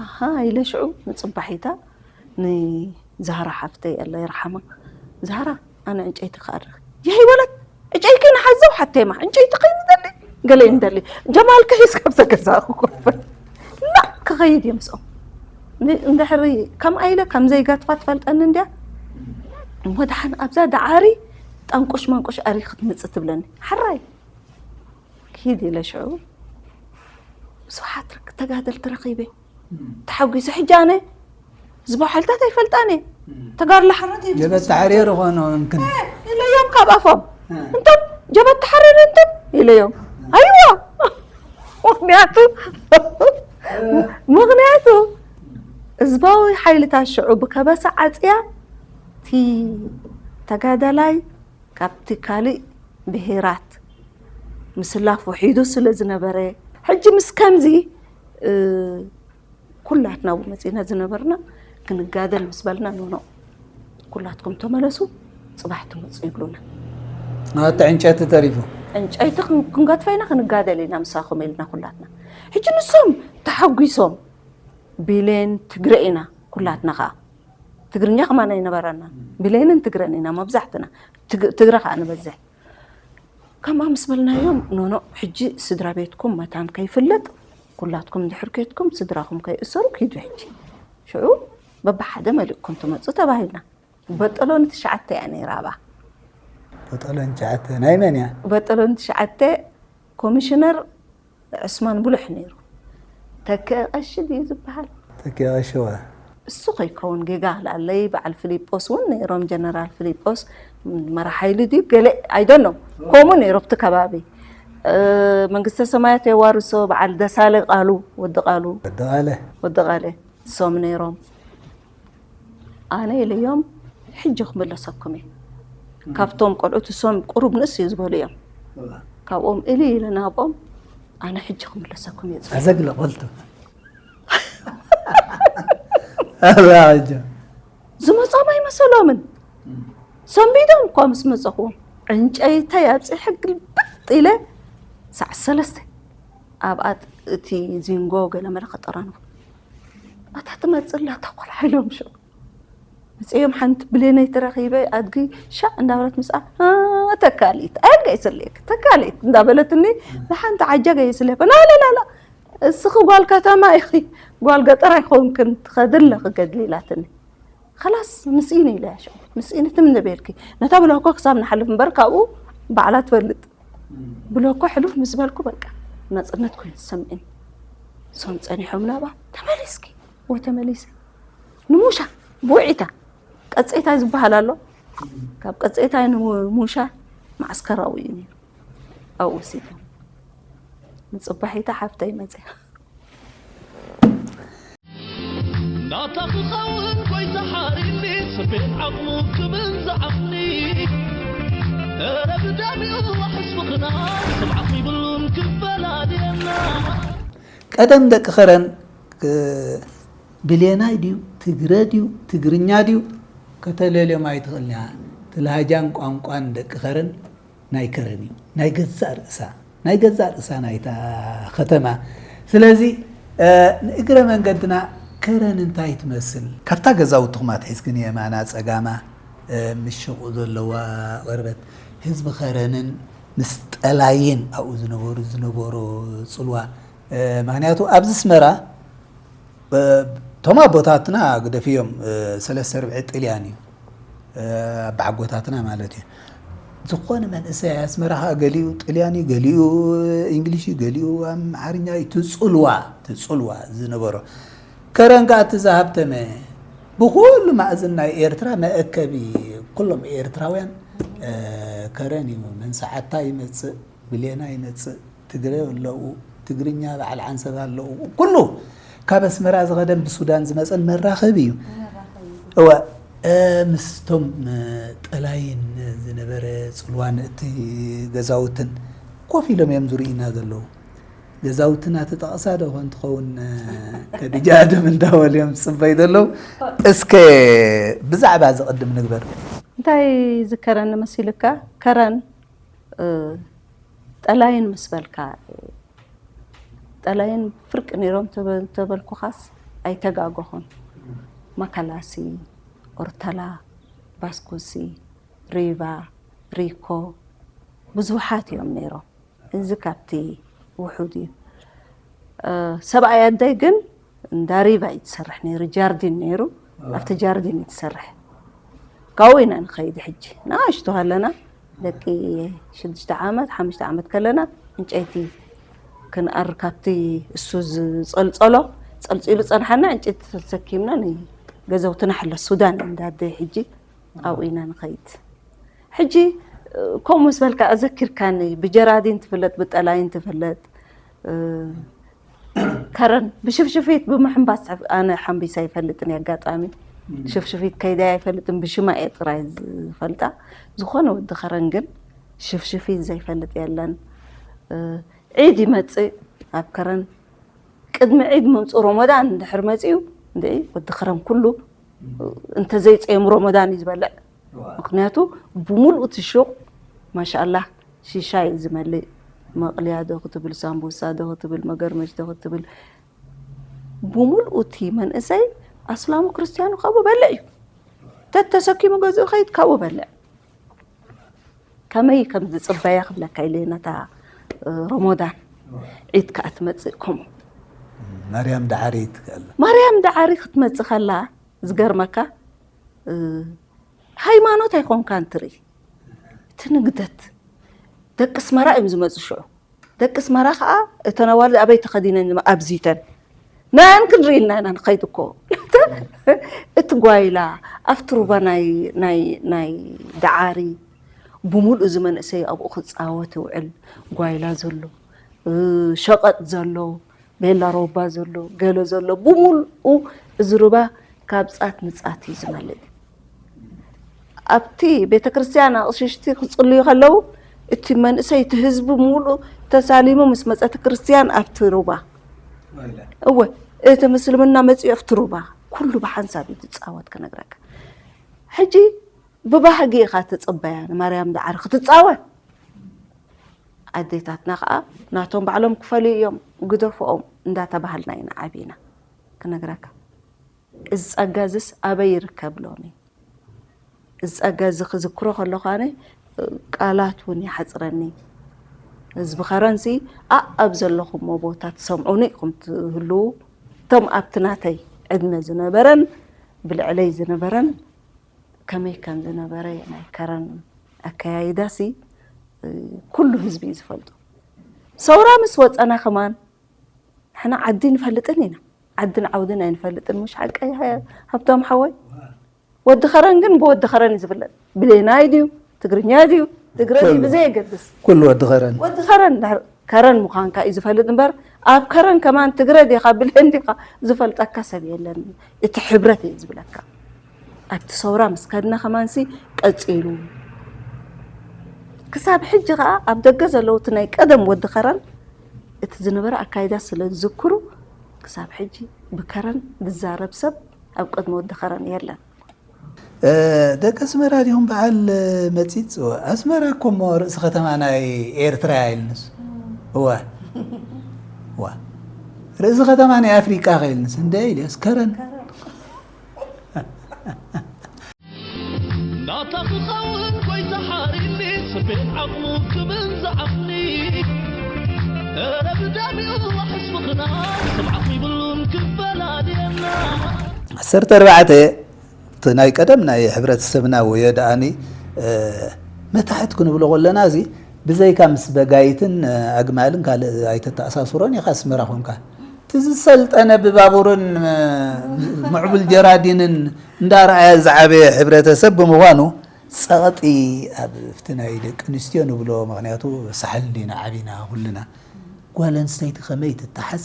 ኣሃ ኢለ ሽዑ ንጽባሒታ ንዛህራ ሓፍተይ ኣላ ይርሓማ ዛህራ ኣነ ዕንጨይቲ ክኣርኽ የህይ ወለት ዕጨይኪ ንሓዘው ሓቴማ ዕንጨይቲ ከይንደሊ ገለ ይንደሊ ጀማልከ ሒዝካ ብተገዛእኩ ኮፈ ላ ክኸይድ እየ ምስኦም እንድሕሪ ከምኣ ኢለ ከም ዘይጋትፋ ትፈልጠኒ እንድያ እሞ ደሓን ኣብዛ ደዓሪ ጠንቁሽ መንቁሽ ኣሪ ክትምፅእ ትብለኒ ሓራይ ኪድ ኢለ ሽዑ ስብሓት ተጋደልቲ ረኺበ ተሓጒሰ ሕጂ ኣነ ዝበሓልታት ኣይፈልጣን እየ ተጋድሎ ሓረት እየ ጀበት ተሓሪሩ ኾኖ እንክን ኢለዮም ካብ ኣፎም እንቶም ጀበት ተሓሪሩ እንቶም ኢለዮም ኣይዋ ምክንያቱ ምክንያቱ ህዝባዊ ሓይልታት ሽዑ ብከበሳ ዓፅያ እቲ ተጋዳላይ ካብቲ ካልእ ብሄራት ምስላፍ ውሒዱ ስለ ዝነበረ ሕጂ ምስ ከምዚ ኩላትና ው መፂና ዝነበርና ክንጋደል ምስ በልና ኖኖ ኩላትኩም ተመለሱ ፅባሕ ትመፁ ይብሉና ናተ ዕንጨቲ ተሪፉ ዕንጨይቲ ክንገድፈ ኢና ክንጋደል ኢና ምሳኹም ኢልና ኩላትና ሕጂ ንሶም ተሓጒሶም ቢሌን ትግረ ኢና ኩላትና ከዓ ትግርኛ ከማን ኣይነበረና ብሌንን ትግረን ኢና መብዛሕትና ትግረ ከዓ ንበዝሕ ከምኣ ምስ በልናዮም ኖኖ ሕጂ ስድራ ቤትኩም መታን ከይፍለጥ ኩላትኩም እንድሕር ኬድኩም ስድራኹም ከይእሰሩ ኪዱ ሕጂ ሽዑ በብሓደ መሊእኩም ትመፁ ተባሂልና በጠሎን ትሽዓተ እያ ነይራ ኣባ በጠሎን ትሽዓተ ናይ መን እያ በጠሎን ትሽዓተ ኮሚሽነር ዕስማን ብሉሕ ነይሩ ተከ ቀሺ ድዩ ዝበሃል ተከ ቀሺ ዋ እሱ ከይከውን ጌጋ ላለይ በዓል ፊሊጶስ እውን ነይሮም ጀነራል ፊሊጶስ መራሓይሊ ድዩ ገለ ኣይደኖ ከምኡ ነይሩ ኣብቲ ከባቢ መንግስተ ሰማያት የዋርሶ በዓል ደሳለ ቃሉ ወዲ ቃሉ ወዲ ቃለ ወዲ ቃለ እሶም ነይሮም ኣነ ኢለዮም ሕጂ ክምለሰኩም እየ ካብቶም ቆልዑት እሶም ቁሩብ ንእስ እዩ ዝበሉ እዮም ካብኦም እሊ ኢለ ናብኦም ኣነ ሕጂ ክምለሰኩም እየ ኣዘግለ ቆልቱ ኣዛ ሕጂ ዝመጾም ኣይመሰሎምን ሰንቢዶም እኳ ምስ መጸኹዎም ዕንጨይተይ ኣብፂሐ ግልብጥ ኢለ ሳዕ ሰለስተ ኣብኣ እቲ ዚንጎ ገለመለ ከጠራንፉ ኣታ ትመፅእ ኣላ እታ ቆልዓ ኢሎም ሽዑ መፅኦም ሓንቲ ብሌነይ ተረኺበ ኣድጊ ሻዕ እንዳበለት ምስኣ ተካሊት ኣየገ ይስልየክ ተካሊት እንዳበለትኒ ንሓንቲ ዓጃገ ይስልየፈ ናለላላ እስኺ ጓል ከተማ ኢኺ ጓል ገጠር ኣይኮንክን ትኸዲ ኣለኺ ገድሊ ኢላትኒ ከላስ ምስኢኒ ኢለያ ሽዑ ምስኢኒ ትም ንቤልኪ ነታ ብለኮ ክሳብ ንሓልፍ እምበር ካብኡ ባዕላ ትፈልጥ ብለኮ ሕሉፍ ምስ በልኩ በቃ ናፅነት ኮይኑ ዝሰምዕኒ ሶም ፀኒሖም ናባ ተመሊስኪ ወይ ተመሊሰ ንሙሻ ብውዒታ ቀፀይታይ ዝበሃል ኣሎ ካብ ቀፀይታይ ንሙሻ ማዓስከራዊ እዩ ነይሩ ኣብኡ ወሲዶም ንፅባሒታ ሓፍተይ መፅያ ናታ ክኸውን ጎይታ ሓሪኒ ስቤት ዓቕሙ ክብል ዝዓቕኒ ረብዳሚኡ ሕስብኽና ስምዓኽ ይብሉን ክፈላልየና ቀደም ደቂ ኸረን ብሌናይ ድዩ ትግረ ድዩ ትግርኛ ድዩ ከተለልዮም ኣይትኽእልንያ ትልሃጃን ቋንቋን ደቂ ኸረን ናይ ከረን እዩ ናይ ገዛእ ርእሳ ናይ ገዛእ ርእሳ ናይታ ከተማ ስለዚ ንእግረ መንገድና ከረን እንታይ ትመስል ካብታ ገዛውትኹም ኣትሒዝክን የማና ጸጋማ ምሽቑ ዘለዋ ቅርበት ህዝቢ ከረንን ምስ ጠላይን ኣብኡ ዝነበሩ ዝነበሩ ጽልዋ ምክንያቱ ኣብዚ ስመራ እቶም ኣቦታትና ግደፍዮም ሰለስተ ርብዒ ጥልያን እዩ ኣባዓጎታትና ማለት እዩ ዝኾነ መንእሰይ ኣስመራ ከዓ ገሊኡ ጥልያን እዩ ገሊኡ እንግሊሽ እዩ ገሊኡ ኣምሓርኛ እዩ ትፅልዋ ትፅልዋ ዝነበሮ ከረን ከዓ እቲ ዝሃብተመ ብኩሉ ማእዝን ናይ ኤርትራ መእከቢ ኩሎም ኤርትራውያን ከረን እዩ መንሰዓታ ይመፅእ ብሌና ይመፅእ ትግረ ኣለዉ ትግርኛ በዓል ዓንሰብ ኣለዉ ኩሉ ካብ ኣስመራ ዝኸደን ብሱዳን ዝመፀን መራኸቢ እዩ እወ ምስቶም ጠላይን ዝነበረ ጽልዋን እቲ ገዛውትን ኮፍ ኢሎም እዮም ዝርእዩና ዘለዉ። ገዛውትና ተጠቕሳ ዶ ኾን ትኸውን? ከዲጃ ኣድም እንዳበሉ እዮም ዝጽበዩ ዘለዉ። እስከ ብዛዕባ እዚ ቅድም ንግበር። እንታይ ዝከረኒ መሲልካ? ከረን ጠላይን ምስ በልካ ጠላይን ፍርቂ ነይሮም ተበልኩኻስ ኣይተጋገኹን። ማካላሲ፣ ኦርተላ፣ ባስኩሲ፣ ሪቫ፣ ሪኮ ብዙሓት እዮም ነይሮም። እዚ ካብቲ ውሑድ እዩ። ሰብኣይ ኣደይ ግን እንዳ ሪቫ እዩ ትሰርሕ ነይሩ፣ ጃርዲን ነይሩ። ኣብቲ ጃርዲን እዩ ትሰርሕ። ካብኡ ኢና ንኸይድ። ሕጂ ንኣሽቱ ከለና ደቂ ሽዱሽተ ዓመት ሓሙሽተ ዓመት ከለና ዕንጨይቲ ክንኣር ካብቲ እሱ ዝጸልጸሎ ጸልጺሉ ጸንሓና። ዕንጨይቲ ተሰኪምና ንገዛውትና ሕለ ሱዳን እንዳ ኣደይ ሕጂ ኣብኡ ኢና ንኸይድ። ሕጂ ከምኡ ምስ በልካ ኣዘኪርካኒ። ብጀራዲን ትፍለጥ፣ ብጠላይን ትፍለጥ። ከረን ብሽፍሽፊት ብምሕንባስ ኣነ ሓንቢሳ ኣይፈልጥን። ኣጋጣሚ ሽፍሽፊት ከይዳ ኣይፈልጥን፣ ብሽማ እየ ጥራይ ዝፈልጣ። ዝኾነ ወዲ ከረን ግን ሽፍሽፊት ዘይፈልጥ የለን። ዒድ ይመጽእ ኣብ ከረን፣ ቅድሚ ዒድ ምምፅኡ ሮሞዳን እንድሕር መፂኡ እንድዒ ወዲ ከረን ኩሉ እንተዘይፀየሙ ሮሞዳን እዩ ዝበልዕ። ምክንያቱ ብምሉእ እቲ ሹቕ ማሻኣላህ ሺሻ እዩ ዝመልእ። መቕልያ ዶ ክትብል፣ ሳምቡሳ ዶ ክትብል፣ መገርመሽ ዶ ክትብል፣ ብምሉእ እቲ መንእሰይ ኣስላሙ ክርስትያኑ ካብኡ በልዕ እዩ። ተተሰኪሙ ገዝኡ ከይድ ካብኡ በልዕ። ከመይ ከም ዝጽበያ ክብለካ ኢለ ነታ ሮሞዳን ዒድ ከኣ ትመጽእ ከምኡ። ማርያም ደዓሪት ከላ ማርያም ደዓሪ ክትመጽእ ከላ ዝገርመካ ሃይማኖት ኣይኮንካን ትርኢ። እቲ ንግደት ደቂ ኣስመራ እዮም ዝመጹ ሽዑ። ደቂ ኣስመራ ከኣ እተን ኣዋልድ ኣበይ ተኸዲነን ኣብዚተን ንኣን ክንርኢ ኢልና ኢና ንኸይድ እኮ። እቲ ጓይላ ኣብቲ ሩባ ናይ ናይ ናይ ደዓሪ ብሙሉእ እዚ መንእሰይ ኣብኡ ክጻወት ይውዕል። ጓይላ ዘሎ፣ ሸቐጥ ዘሎ፣ ቤላ ሮባ ዘሎ፣ ገለ ዘሎ ብሙሉኡ እዚ ሩባ ካብ ጻት ንጻት እዩ ዝመልእ። ኣብቲ ቤተክርስትያን ኣቕሽሽቲ ክጽልዩ ከለዉ እቲ መንእሰይ እቲ ህዝቢ ሙሉእ ተሳሊሙ ምስ መጸ እቲ ክርስትያን ኣብቲ ሩባ እወ እቲ ምስልምና መጺኡ ኣብቲ ሩባ ኩሉ ብሓንሳብ እዩ ዝጻወት ክነግረካ። ሕጂ ብባህጊ ኢኻ ትጽበያ ንማርያም ደዓሪ ክትጻወት። ኣዴታትና ከኣ ናቶም ባዕሎም ክፈልዩ እዮም ግደፍኦም እንዳተባሃልና ኢና ዓቢና ክነግረካ። እዚ ጸጋ እዝስ ኣበይ ይርከብ ሎሚ? እዚ ጸጋ እዚ ክዝክሮ ከለኹ ኣነ ቃላት እውን ይሓጽረኒ። ህዝቢ ከረንሲ ኣእ ኣብ ዘለኹሞ ቦታ ትሰምዑኒ ኢኹም ትህልዉ። እቶም ኣብቲ ናተይ ዕድመ ዝነበረን ብልዕለይ ዝነበረን ከመይ ከም ዝነበረ ናይ ከረን ኣከያይዳሲ ኩሉ ህዝቢ እዩ ዝፈልጦ። ሰውራ ምስ ወጸና ከማን ንሕና ዓዲ ንፈልጥን ኢና። ዓድን ዓውድን ኣይንፈልጥን ምሽ ሓቀይ ሃብቶም ሓወይ? ወዲ ከረን ግን ብወዲ ከረን እዩ ዝፍለጥ። ብሌናይ ድዩ ትግርኛ ድዩ ትግረ ድዩ ብዘየገድስ ኩሉ ወዲ ከረን ወዲ ከረን ድሕር ከረን ምዃንካ እዩ ዝፈልጥ እምበር ኣብ ከረን ከማን ትግረ ዲኻ ብሌን ዲኻ ዝፈልጠካ ሰብ የለን። እቲ ሕብረት እዩ ዝብለካ። ኣብቲ ሰውራ ምስ ከድና ከማንሲ ቀጺሉ ክሳብ ሕጂ ኸኣ ኣብ ደገ ዘለዉ እቲ ናይ ቀደም ወዲ ከረን እቲ ዝነበረ ኣካይዳ ስለ ዝዝክሩ ክሳብ ሕጂ ብከረን ዝዛረብ ሰብ ኣብ ቅድሚ ወዲ ከረን የለን። ደቂ ኣስመራ ዲኹም በዓል መጺጽ? ኣስመራ እኮ እሞ ርእሲ ከተማ ናይ ኤርትራ ኢልንስ እዋ እዋ ርእሲ ከተማ ናይ ኣፍሪቃ ከኢልንስ እንደ ኢልያስ ከረን ናታ ክኸውን ጎይታ ሓሪኒ ስቤን ዓቕሙ ክብል ዝዓቕኒ እረ ብዳሚኡ ሕስብኽና ስምዓት ይብሉን ክፈላልየና ዓሰርተ ኣርባዕተ እቲ ናይ ቀደም ናይ ሕብረተሰብና ወዮ ደኣኒ መታሕት ክንብሎ ከለና እዚ ብዘይካ ምስ በጋይትን ኣግማልን ካልእ ኣይተተኣሳስሮን ኢኻ ኣስመራ ኮንካ እቲ ዝሰልጠነ ብባቡርን ምዕቡል ጀራዲንን እንዳረኣየ ዝዓበየ ሕብረተሰብ ብምዃኑ ጸቕጢ ኣብቲ ናይ ደቂ ኣንስትዮ ንብሎ ምኽንያቱ ሳሕል ዲና ዓቢና ኩልና ጓል ኣንስተይቲ ከመይ ትተሓዝ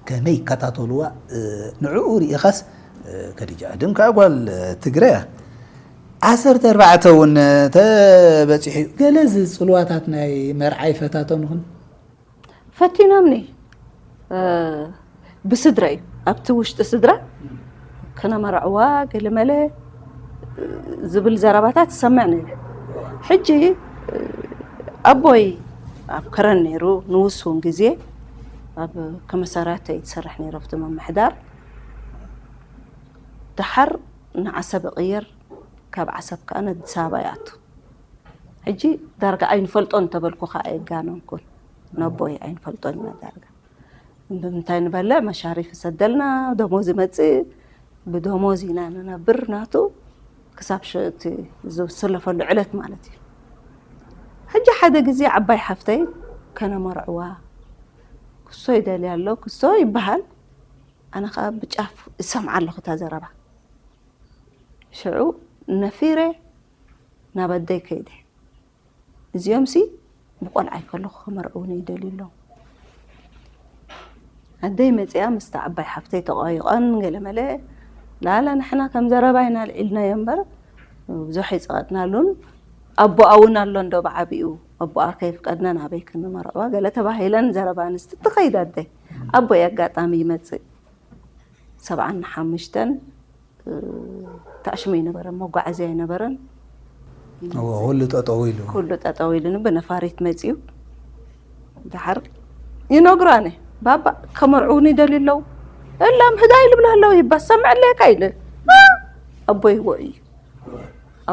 ከመይ ይከታተልዋ ንዕኡ ሪኢኻስ ከዲጃ ኣደም ከዓ ጓል ትግረ እያ ዓሰርተ ኣርባዕተ እውን ተበፂሑ እዩ። ገለ እዚ ፅልዋታት ናይ መርዓ ይፈታተኑኽን? ፈቲኖምኒ። እ፣ ብስድራ እዩ፣ ኣብቲ ውሽጢ ስድራ ክነመርዕዋ ገለመለ ዝብል ዘረባታት ይሰምዕ ነይሩ። ሕጂ፣ እ፣ ኣቦይ ኣብ ከረን ነይሩ፣ ንውሱን ግዜ ኣብ ከመሰራተ እዩ ዝሰርሕ ነይሩ ኣብቲ ምምሕዳር። ደሓር ንዓሰብ ይቕየር፣ ካብ ዓሰብ ከኣ ንኣዲስ ኣበባ ይኣቱ። ሕጂ ዳርጋ ኣይንፈልጦን እንተበልኩኻ ኣየጋነንኩን። ነቦይ ኣይንፈልጦን ኢና ዳርጋ። ብምንታይ ንበልዕ? መሻሪፍ ይሰደልና፣ ደሞዝ ይመጽእ፣ ብደሞዝ ኢና ንነብር ናቱ፣ ክሳብ ሸ-፣ እቲ ዝስለፈሉ ዕለት ማለት እዩ። ሕጂ ሓደ ግዜ ዓባይ ሓፍተይ ከነመርዕዋ ክስቶ ይደልያ ኣሎ፣ ክስቶ ይበሃል። ኣነ ኸኣ ብጫፍ እሰምዓ ኣለኹ እታ ዘረባ። ሽዑ ነፊረ ናብ ኣደይ ከይደ። እዚኦምሲ ብቆልዓይ ከለኹ ከመርዕውኒ ይደልዩ ኣለዉ። ኣደይ መጺኣ ምስታ ዓባይ ሓፍተይ ተቋይቐን ገለመለ፣ ላላ ንሕና ከም ዘረባ ኢና ኣልዒልናዮ እምበር ብዙሕ ኣይጸቐጥናሉን። ኣቦኣ እውን ኣሎ እንዶ ብዓቢኡ፣ ኣቦኣ ከየፍቀድና ናበይ ክንመርዕዋ ገለ ተባሂለን ዘረባ ኣንስቲ ትኸይድ ኣደይ። ኣቦይ ኣጋጣሚ ይመጽእ። ሰብዓን ሓሙሽተን፣ እ፣ ታሽሙ ኣይነበረን፣ መጓዓዝያ ኣይነበረን። እዎ፣ ኩሉ ጠጠው ኢሉ። ኩሉ ጠጠው ኢሉኒ ብነፋሪት መጺኡ። ደሓር ይነግሩ ኣነ፣ ባባ ከመርዕውኒ ይደልዩ ኣለዉ። እላም ህዳይ ልብሎ ኣለዉ ይባ ሰምዕለካ ኢለ። እ፣ ኣቦይ ውዑይ እዩ።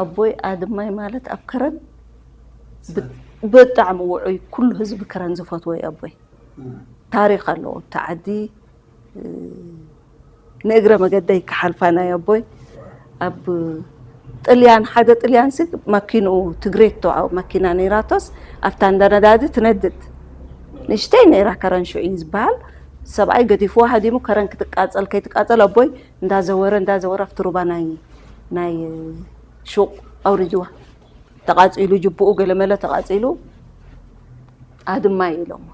ኣቦይ ኣድማይ ማለት ኣብ ከረን ብ-፣ ብጣዕሚ ውዑይ፣ ኩሉ ህዝቢ ከረን ዝፈትዎ እዩ ኣቦይ። ታሪኽ ኣለዎ። ኣብቲ ዓዲ፣ እ፣ ንእግረ መገደይ ክሓልፋ ናይ ኣቦይ ኣብ ጥልያን፣ ሓደ ጥልያን ሲ ማኪንኡ ትግሬቶ መኪና ነይራቶስ ኣብታ እንዳ ነዳዲ ትነድድ ንእሽተይ ነይራ። ከረን ሽዑ እዩ ዝበሃል። ሰብኣይ ገዲፍዎ ሃዲሙ ከረን ክትቃጸል ከይትቃጸል ኣቦይ እንዳዘወረ እንዳዘወረ ኣብቲ ሩባ ናይ፣ ናይ ሹቕ ኣውሪድዋ። ተቃጺሉ ጅብኡ ገለመለ ተቃጺሉ ኣድማይ ኢሎሞ።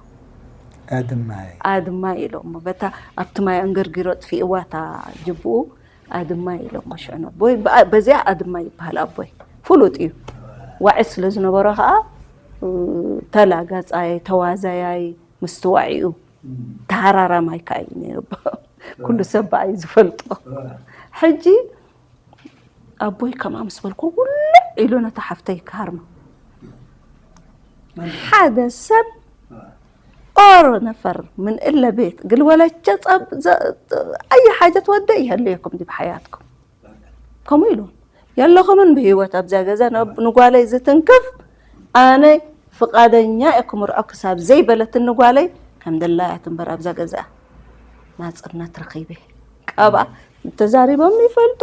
ኣድማይ። ኣድማይ ኢሎሞ። በታ ኣብቲ ማይ ኣንገርጊሮ ጥፊእዋ እታ ጅብኡ ኣድማይ ኢሎሞ። ሽዕኖ ቦይ በ-፣ በዚኣ ኣድማይ ይበሃል ኣቦይ። ፍሉጥ እዩ። ዋዒ ስለ ዝነበሮ ከዓ፣ እ፣ ተላጋጻይ፣ ተዋዛያይ፣ ምስትዋዒኡ ተሃራራማይ ከዓ እዩ ነይሩ። ኩሉ ሰብ ብኣይ ዝፈልጦ። ሕጂ ኣቦይ ከምኣ ምስ በልኩ ውልዕ ኢሉ ነታ ሓፍተይ ክሃርማ። ሓደ ሰብ ኦር ነፈር ምን እለ ቤት ግል ወለቸ ጸብ-፣ ዘ-፣ ኣይ ሓጀት ወደ ይሀለየኩም ዲብ ሓያትኩም። ከምኡ ኢሉ የለኹምን ብህይወት ኣብዛ ገዛ ናብ ንጓለይ ዝትንክፍ ኣነ ፍቓደኛ እየ ክምርዖ ክሳብ ዘይበለትን ንጓለይ ከም ደላያ ትንበር ኣብዛ ገዛ ናጽነት ረኺበ። ካብኣ ተዛሪቦም ይፈልጡ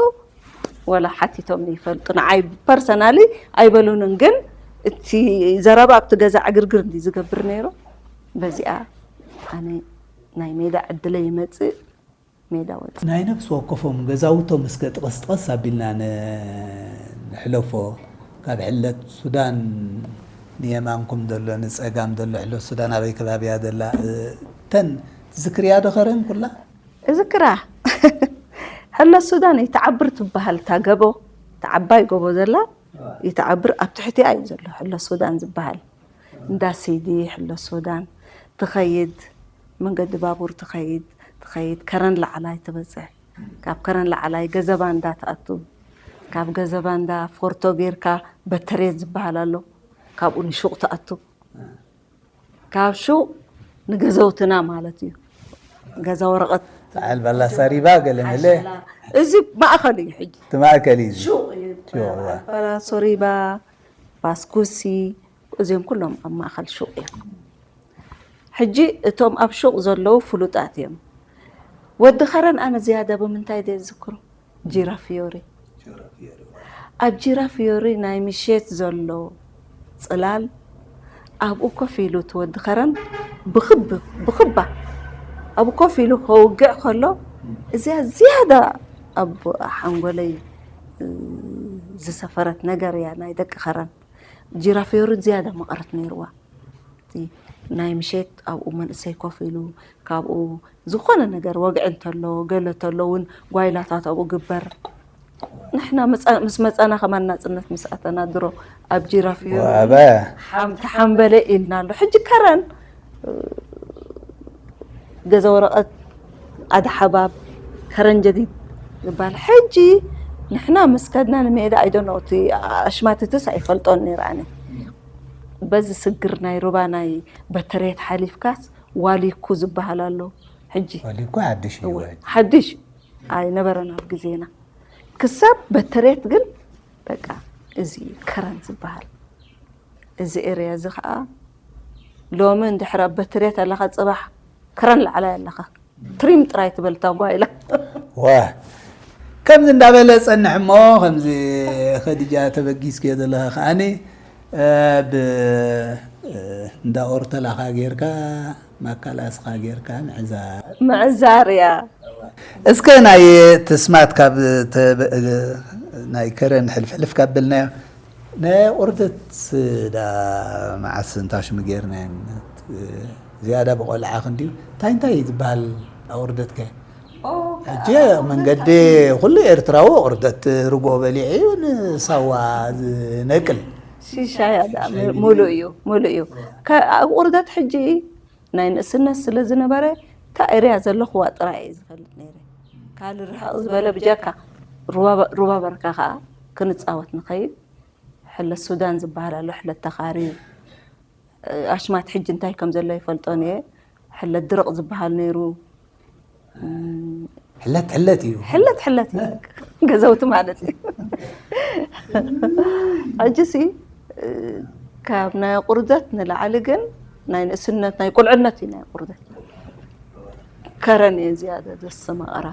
ወላ ሓቲቶም ይፈልጡ። ንዓይ ፐርሰናሊ ኣይበሉንን፣ ግን እቲ ዘረባ ኣብቲ ገዛ ዕግርግር እንዲ ዝገብር ነይሩ። በዚኣ ኣነ ናይ ሜዳ ዕድለ ይመጽእ፣ ሜዳ ወጽእ። ናይ ነፍሲ ወከፎም ገዛውቶም እስከ ጥቐስ ጥቐስ ኣቢልና ን-፣ ንሕለፎ። ካብ ሕለት ሱዳን ንየማንኩም ዘሎ፣ ንጸጋም ዘሎ ሕለት ሱዳን ኣበይ ከባቢ እያ ዘላ? እ፣ ተን ትዝክርያ ዶ ከረን ኩላ? እዝክራ። ሕለት ሱዳን ይትዓብር ትበሃል እታ ገቦ፣ እታ ዓባይ ጎቦ ዘላ ይትዓብር፣ ኣብ ትሕቲኣ እዩ ዘሎ ሕለት ሱዳን ዝበሃል። እንዳ ሲዲ፣ ሕለት ሱዳን ትኸይድ፣ መንገዲ ባቡር ትኸይድ፣ ትኸይድ፣ ከረን ላዕላይ ትበጽሕ። ካብ ከረን ላዕላይ ገዘባ እንዳ ትኣቱ፣ ካብ ገዘባ እንዳ ፎርቶ ጌርካ በተሬት ዝበሃል ኣሎ፣ ካብኡ ንሹቕ ትኣቱ። ካብ ሹቕ ንገዘውትና ማለት እዩ። ገዛ ወረቐት ተዓል ባላ ሳሪባ ገለ መለ። ሓሸላ። እዚ ማእኸል እዩ ሕጂ። እቲ ማእከል እዩ እዚ። ሹቕ እዩ። ሹቕ፣ እዋ። ባላ ሶሪባ፣ ባስኩሲ፣ እዚኦም ኩሎም ኣብ ማእኸል ሹቕ እዮም። ሕጂ እቶም ኣብ ሹቕ ዘለዉ ፍሉጣት እዮም። ወዲ ኸረን ኣነ ዝያዳ ብምንታይ ድየ ዝዝክሮ? ጂራ ፊዮሪ። ኣብ ጂራ ፊዮሪ ናይ ምሸት ዘሎ ጽላል ኣብኡ ኮፍ ኢሉ እቲ ወዲ ኸረን ብኽብ-፣ ብኽባ ኣብኡ ኮፍ ኢሉ ከውግዕ ከሎ እዚኣ ዝያዳ ኣብ ሓንጎለይ፣ እ፣ ዝሰፈረት ነገር እያ ናይ ደቂ ኸረን። ጂራ ፊዮሪ ዝያዳ መቐረት ነይርዋ። እቲ ናይ ምሸት ኣብኡ መንእሰይ ኮፍ ኢሉ ካብኡ ዝኾነ ነገር ወግዒ እንተሎ ገለ እንተሎ እውን ጓይላታት ኣብኡ ግበር። ንሕና መጻ- ምስ መጻና ከማን ናጽነት ምስ ኣተና ድሮ ኣብ ጂራፍ እዩ ወበ ሓም- ተሓምበለ ኢልና ኣሎ። ሕጂ ከረን ገዛ ወረቐት ኣድሓባብ ከረን ጀዲድ ዝበሃል። ሕጂ ንሕና ምስ ከድና ንሜዳ ኣይደኖ እቲ ኣሽማትትስ ኣይፈልጦን ነይረ ኣነ። በዚ ስግር ናይ ሩባ ናይ በተሬት ሓሊፍካስ ዋሊኩ ዝበሃል ኣሎ። ሕጂ ወሊኩ ሓድሽ እዩ። ሓድሽ ኣይነበረን ኣብ ግዜና። ክሳብ በተሬት ግን በቃ እዚ ከረን ዝበሃል እዚ ኤርያ እዚ ከዓ ሎሚ እንድሕር ኣብ በተሬት ኣለኻ፣ ፅባሕ ከረን ላዕላይ ኣለኻ። ትሪም ጥራይ ትበል ታጓ ኢላ። ዋ ከምዚ እንዳበለ ጸንሕ እሞ ከምዚ ኸዲጃ ተበጊስክዮ ዘለኻ ከዓኒ እ፣ ብ እ፣ እንዳ ኦርተላኻ ጌርካ ማካላስኻ ጌርካ ምዕዛር ምዕዛር እያ። እስከ ናይ ትስማት ካብ ተ- ናይ ከረን ሕልፍሕልፍ ካብ በልናዮ ናይ ቁርደት ዳ መዓስ እንታሽሙ ጌርና ዝያዳ ብቆልዓ ክንድዩ እንታይ እንታይ ዝበሃል ኣቁርደትከ ሕጂ መንገዲ ኩሉ ኤርትራዊ ቁርደት ርጎ በሊዑ እዩ ንሳዋ ዝነቅል ሽሻያ ሙሉእ እዩ ሙሉእ እዩ። ቁርደት ሕጂ ናይ ንእስነት ስለ ዝነበረ እታ ኤርያ ዘለኽዋ ጥራይ እየ ዝፈልጥ ነይረ። ካልእ ርሕቕ ዝበለ ብጀካ ሩባ በርካ ከዓ ክንፃወት ንኸይድ። ሕለት ሱዳን ዝበሃል ኣሎ፣ ሕለት ተኻሪ። ኣሽማት ሕጂ እንታይ ከም ዘሎ ይፈልጦን እየ። ሕለት ድርቕ ዝበሃል ነይሩ። ሕለት ሕለት እዩ። ሕለት ሕለት እዩ። ገዘውቲ ማለት እዩ። ሕጂሲ ካብ ናይ ቁርደት ንላዕሊ ግን ናይ ንእስነት ናይ ቁልዕነት እዩ ናይ ቁርደት። ከረን እየ ዝያዳ ዘስተማቕራ።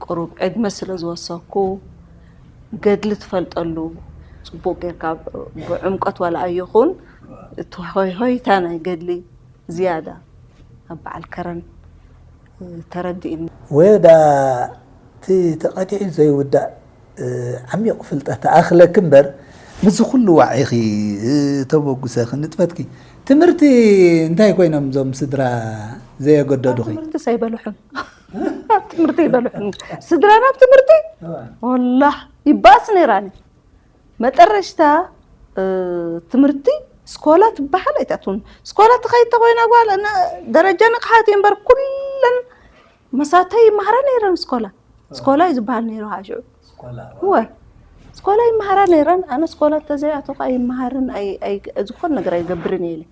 ቁሩብ ዕድመ ስለ ዝወሰኩ ገድሊ ትፈልጠሉ ፅቡቕ ጌርካ ብዕምቀት ዋላ ኣይኹን እቲ ሆይ ሆይታ ናይ ገድሊ ዝያዳ ኣብ በዓል ከረን ተረዲእኒ። ወዳ እቲ ተቐዲዑ ዘይውዳእ ዓሚቕ ፍልጠት ኣኽለክ እምበር ምስዚ ኩሉ ዋዒኺ ተበጉሰ ክንጥፈትኪ ትምህርቲ እንታይ ኮይኖም እዞም ስድራ ዘየገደዱኺ? ትምህርቲ ሳይበልሑን ኣብ ትምህርቲ ይበልሑን ስድራና ኣብ ትምህርቲ ወላ ይባስ ነይራኒ መጠረሽታ ትምህርቲ ስኮላ ትበሃል ኣይትኣትውን። ስኮላ ትኸይድ ተኮይና ጓል ደረጃ ንቕሓት እዩ እምበር ኩለን መሳተይ ይመሃራ ነይረን። ስኮላ ስኮላ እዩ ዝበሃል ነይሩ ከዓ ሽዑ እወ ስኮላ ይመሃራ ነይረን። ኣነ ስኮላ ተዘይኣተኹ ኣይመሃርን ዝኾን ነገር ኣይገብርን እየ ኢለ።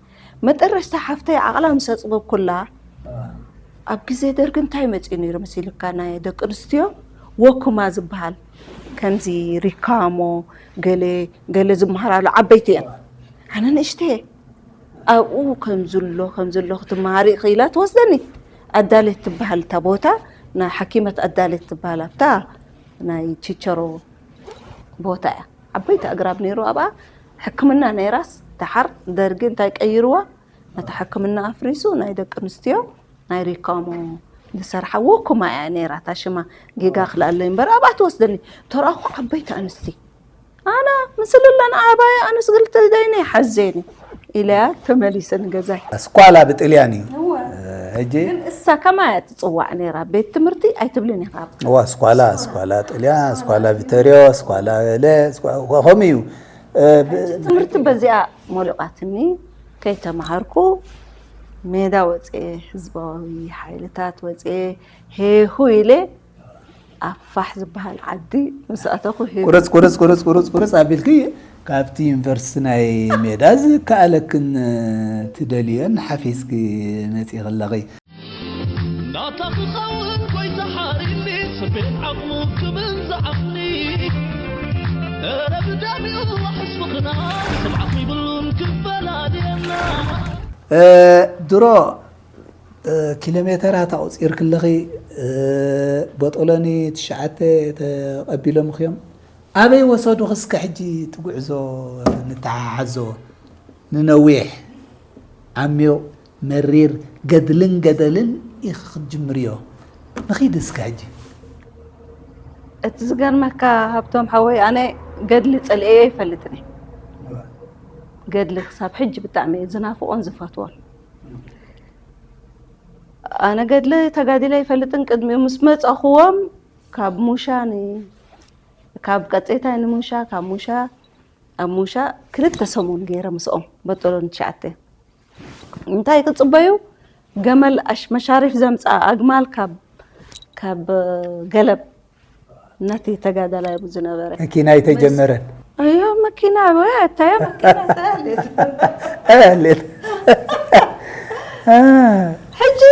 መጠረሽታ ሓፍተይ ዓቕላ ምስ ኣፅበብኩላ ኣብ ግዜ ደርጊ እንታይ መፂኡ ነይሩ መሲልካ ናይ ደቂ ኣንስትዮ ወኩማ ዝበሃል ከምዚ ሪካሞ ገለ ገለ ዝመሃራሉ ዓበይቲ እየን ኣነ ንእሽተየ ኣብኡ ከምዝሎ ከምዝሎ ክትመሃሪ ኢኺ ኢላ ትወስደኒ ኣዳሌት ትበሃል እታ ቦታ ናይ ሓኪመት ኣዳሌት ትበሃል ኣብታ ናይ ችቸሮ ቦታ እያ ዓበይቲ ኣግራብ ነይሩ ኣብኣ ሕክምና ነይራስ ደሓር ደርጊ እንታይ ቀይርዋ ነቲ ሕክምና ኣፍሪሱ ናይ ደቂ ኣንስትዮ ናይ ሪካሞ ዝሰርሓ ወኩማ እያ ነይራ እታ ሽማ ጌጋ ክልኣለይ እምበር ኣብኣ ትወስደኒ ተራኹ ዓበይቲ ኣንስቲ ኣነ ምስልለን ዓባይ ኣንስ ግልተ ደይነ ሓዜኒ ኢለያ ተመሊሰ ንገዛይ ኣስኳላ ብጥልያን እዩ ሕጂ ግን እሳ ከማያ ትፅዋዕ ነይራ ቤት ትምህርቲ ኣይትብልን ኢኻ እዋ ኣስኳላ ኣስኳላ ጥልያን ኣስኳላ ቪተርዮ ኣስኳላ ለ ከምኡ እዩ ትምህርቲ በዚኣ ሞሊቓትኒ ከይተማሃርኩ ሜዳ ወፅኤ ህዝባዊ ሓይልታት ወፅኤ ሄሁ ኢለ ኣፋሕ ዝበሃል ዓዲ ምስ ኣተኹ ሄሁ ቁርፅ ቁርፅ ቁርፅ ቁርፅ ቁርፅ ኣቢልኪ ካብቲ ዩኒቨርሲቲ ናይ ሜዳ ዝከኣለክን ትደልዮን ሓፊዝኪ መፂእኺ ኣለኺ ናታ ክኸውን ጎይታ ሓሪኒ ስቤት ዓቕሙ ክብል ዝዓቕኒ እረ ብደሚኡ ሕስብኽና ስብዓት ይብሉን ክፈላልየና ድሮ ኪሎ ሜተራት ኣቑፂርኪ ኣለኺ ቦጦሎኒ ትሽዓተ ተቐቢሎምኺ እዮም ኣበይ ወሰዱኺ እስከ ሕጂ እቲ ጉዕዞ ንተሓሓዞ ንነዊሕ ዓሚቕ መሪር ገድልን ገደልን ኢኺ ክትጅምርዮ ንኺድ እስከ ሕጂ እቲ ዝገርመካ ሃብቶም ሓወይ ኣነ ገድሊ ፀልኤዮ ኣይፈልጥን እየ ገድሊ ክሳብ ሕጂ ብጣዕሚ እየ ዝናፍቖን ዝፈትዎን ኣነ ገድሊ ተጋዲለ ኣይፈልጥን ቅድሚኡ ምስ መፀኹዎም ካብ ሙሻኒ ካብ ቀጼታይ ንሙሻ፣ ካብ ሙሻ ኣብ ሙሻ ክልተ ሰሙን ገይረ ምስኦም በጠሎን ትሽዓተ። እንታይ ክጽበዩ? ገመል ኣሽ-፣ መሻሪፍ ዘምጽኣ ኣግማል ካብ፣ ካብ ገለብ ነቲ ተጋዳላይ ዝነበረ መኪና ኣይተጀመረን። ኣዮ መኪና ወይ ኣታዮ መኪና ተሃልየት። ኣያሌት ሕጂ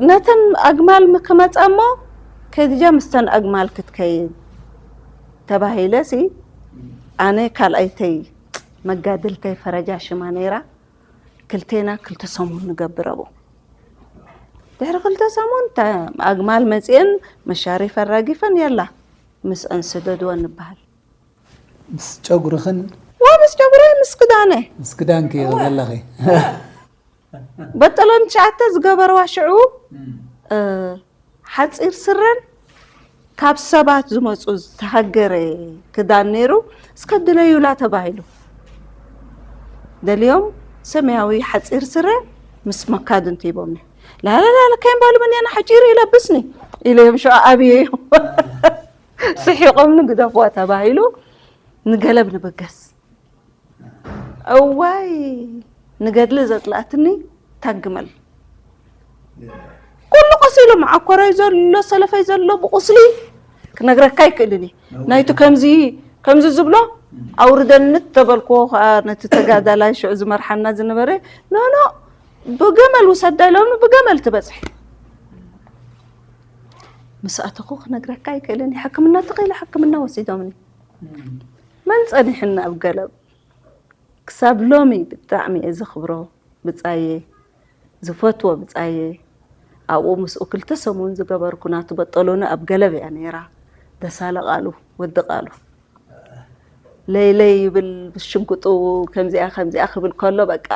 ነተን ኣግማል ክመጻ እሞ ከዲጃ ምስተን ኣግማል ክትከይድ ተባሂለ ሲ ኣነ ካልኣይተይ መጋድልተይ ፈረጃ ሽማ ነይራ። ክልቴና ክልተ ሰሙን ንገብር ኣብኡ። ድሕሪ ክልተ ሰሙን እታ ኣግማል መጺኤን መሻሪፍ ኣራጊፈን የላ ምስአን ስደድወን ንበሃል። ምስ ጨጉርኽን ዋ ምስ ጨጉረይ ምስ ክዳነ ምስ ክዳንኪ ዘለኺ በጠሎን ትሽዓተ ዝገበርዋ ሽዑ እ፣ ሓፂር ስረን ካብ ሰባት ዝመፁ ዝተሃገረ ክዳን ነይሩ። እስከ ድለዩላ ተባሂሉ ደልዮም ሰማያዊ ሓፂር ስረ ምስ መካድንቲ ሂቦምኒ። ላላላ ከይም ባሉ መን ያና ሓፂር ይለብስኒ ኢለዮም ሽዑ ኣብየዮም ስሒቆምኒ ግደፍዋ ተባሂሉ ንገለብ ንብገስ እዋይ ንገድሊ ዘጽላእትኒ ታግመል ኩሉ ቀሲሉ መዓኮረይ ዘሎ ሰለፈይ ዘሎ ብቁስሊ ክነግረካ ይክእልን እዩ ናይቲ ከምዚ ከምዚ ዝብሎ ኣውርደኒ ተበልክዎ ከዓ ነቲ ተጋዳላይ ሽዑ ዝመርሓና ዝነበረ ኖኖ ብገመል ውሰዳ ኢሎምኒ ብገመል ትበፅሒ ምስ ኣተኹ ክነግረካ ይክእልን እዩ ሕክምና ተኸኢለ ሕክምና ወሲዶምኒ መን ጸኒሕኒ ኣብ ገለብ ክሳብ ሎሚ ብጣዕሚ እየ ዘኽብሮ ብጻየ ዝፈትዎ ብጻየ ኣብኡ ምስኡ ክልተ ሰሙን ዝገበርኩ ናቱ በጠሎኒ ኣብ ገለብ እያ ነይራ ደሳለ ቃሉ ወዲ ቃሉ ለይለይ ይብል ብሽጉጡ ከምዚኣ ከምዚኣ ክብል ከሎ በቃ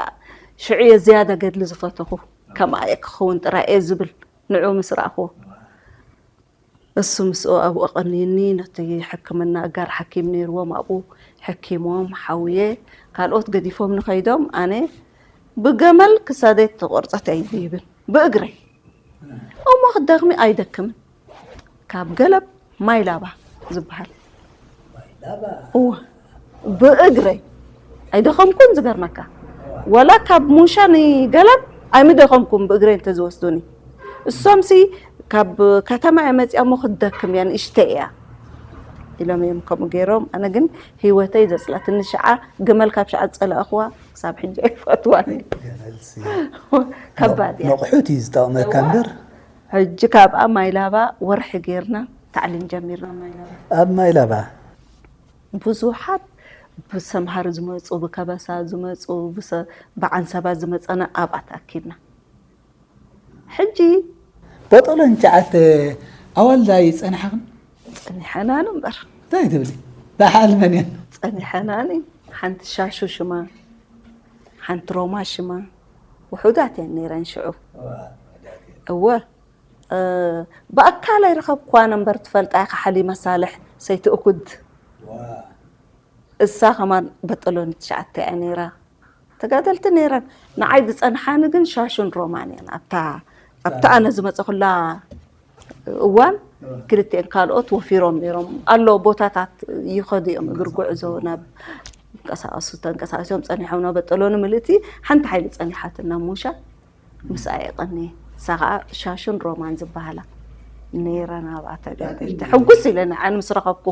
ሽዑ እየ ዝያዳ ገድሊ ዝፈተኹ ከምኣ እየ ክኸውን ጥራይ እየ ዝብል ንዑ ምስ ረኣኽዎ እሱ ምስኡ ኣብኡ ኣቐንዩኒ ነቲ ሕክምና ኣጋር ሓኪም ነይርዎም ኣብኡ ሕኪሞም ሓውየ ካልኦት ገዲፎም ንኸይዶም ኣነ ብገመል ክሳደይ ተቆርፀት ኣይድይብን ብእግረይ እሞ ክደኽሚ ኣይደክምን ካብ ገለብ ማይ ላባ ዝበሃል እወ ብእግረይ ኣይደኸምኩን ዝገርመካ ወላ ካብ ሙሻ ንገለብ ኣይምደኸምኩም ብእግረይ እንተዝወስዱኒ እሶምሲ ካብ ከተማ እየ መፅያ እሞ ክትደክም እያ ንእሽተይ እያ ኢሎም እዮም ከምኡ ገይሮም ኣነ ግን ህይወተይ ዘፅላትኒ ሽዓ ግመል ካብ ሽዓ ዝፀላእኽዋ ክሳብ ሕጂ ኣይፈትዋን ከባድ እያ ነቑሑት እዩ ዝጠቕመካ እምበር ሕጂ ካብኣ ማይላባ ወርሒ ገይርና ታዕሊም ጀሚርና ማይላባ ኣብ ማይላባ ብዙሓት ብሰምሃር ዝመፁ ብከበሳ ዝመፁ ብዓንሰባ ዝመፀና ኣብኣ ተኣኪብና ሕጂ በጠሎን ሸዓተ ኣዋልዳ ይፀንሓኽን ፀኒሐናን እምበር እንታይ ትብሊ በሓል መን እየን ፀኒሐናን ሓንቲ ሻሹ ሽማ ሓንቲ ሮማ ሽማ ውሑዳት እየን ነይረን ሽዑ እወ ብኣካል ኣይረኸብኳን እምበር ትፈልጣ ኢኻ ሓሊማ ሳልሕ ሰይቲ እኩድ እሳ ከማን በጠሎኒ ትሽዓተ እያ ነይራ ተጋደልቲ ነይረን ንዓይ ዝፀንሓኒ ግን ሻሹን ሮማን እየን ኣብታ ኣብታ ኣነ ዝመፀኹላ እዋን ክልቲኤን ካልኦት ወፊሮም ነይሮም ኣሎ ቦታታት ይኸዱ እዮም እግር ጉዕዞ ናብ ቀሳቀሱ ተንቀሳቀሲም ፀኒሖም ናብ በጠሎኒ ምልእቲ ሓንቲ ሓይሊ ፀኒሓትና ሙሻ ምስኣ የቐኒ ንሳ ከዓ ሻሹን ሮማን ዝበሃላ ነይረን ኣብኣ ተጋደልቲ ሕጉስ ኢለ ንዓን ምስ ረኸብኩ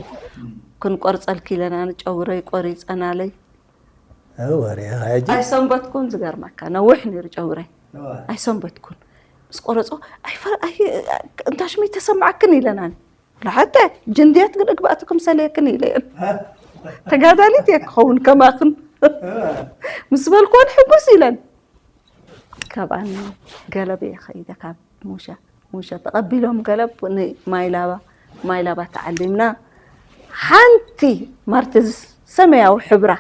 ክንቆርፀልኪ ኢለና ንጨጉረይ ቆሪፀናለይ ወሬ ሕጂ ኣይሰንበትኩን ዝገርመካ ነዊሕ ነይሩ ጨጉረይ ኣይሰንበትኩን ምስ ቆረፆ ኣይፈ- ኣይ- እንታይ ሽመይ ተሰማዕክን ኢለናን ላሓተ ጅንድያት ግን እግባእቱ ክምሰለየክን ኢለየን ተጋዳሊት እየ ክኸውን ከማኽን ምስ በልኮን ሕጉስ ኢለን ካብኣን ገለብ እየ ከይደ ካብ ሙሻ ሙሻ ተቐቢሎም ገለብ ንማይላባ ማይላባ ተዓሊምና ሓንቲ ማርትዝ ሰማያዊ ሕብራ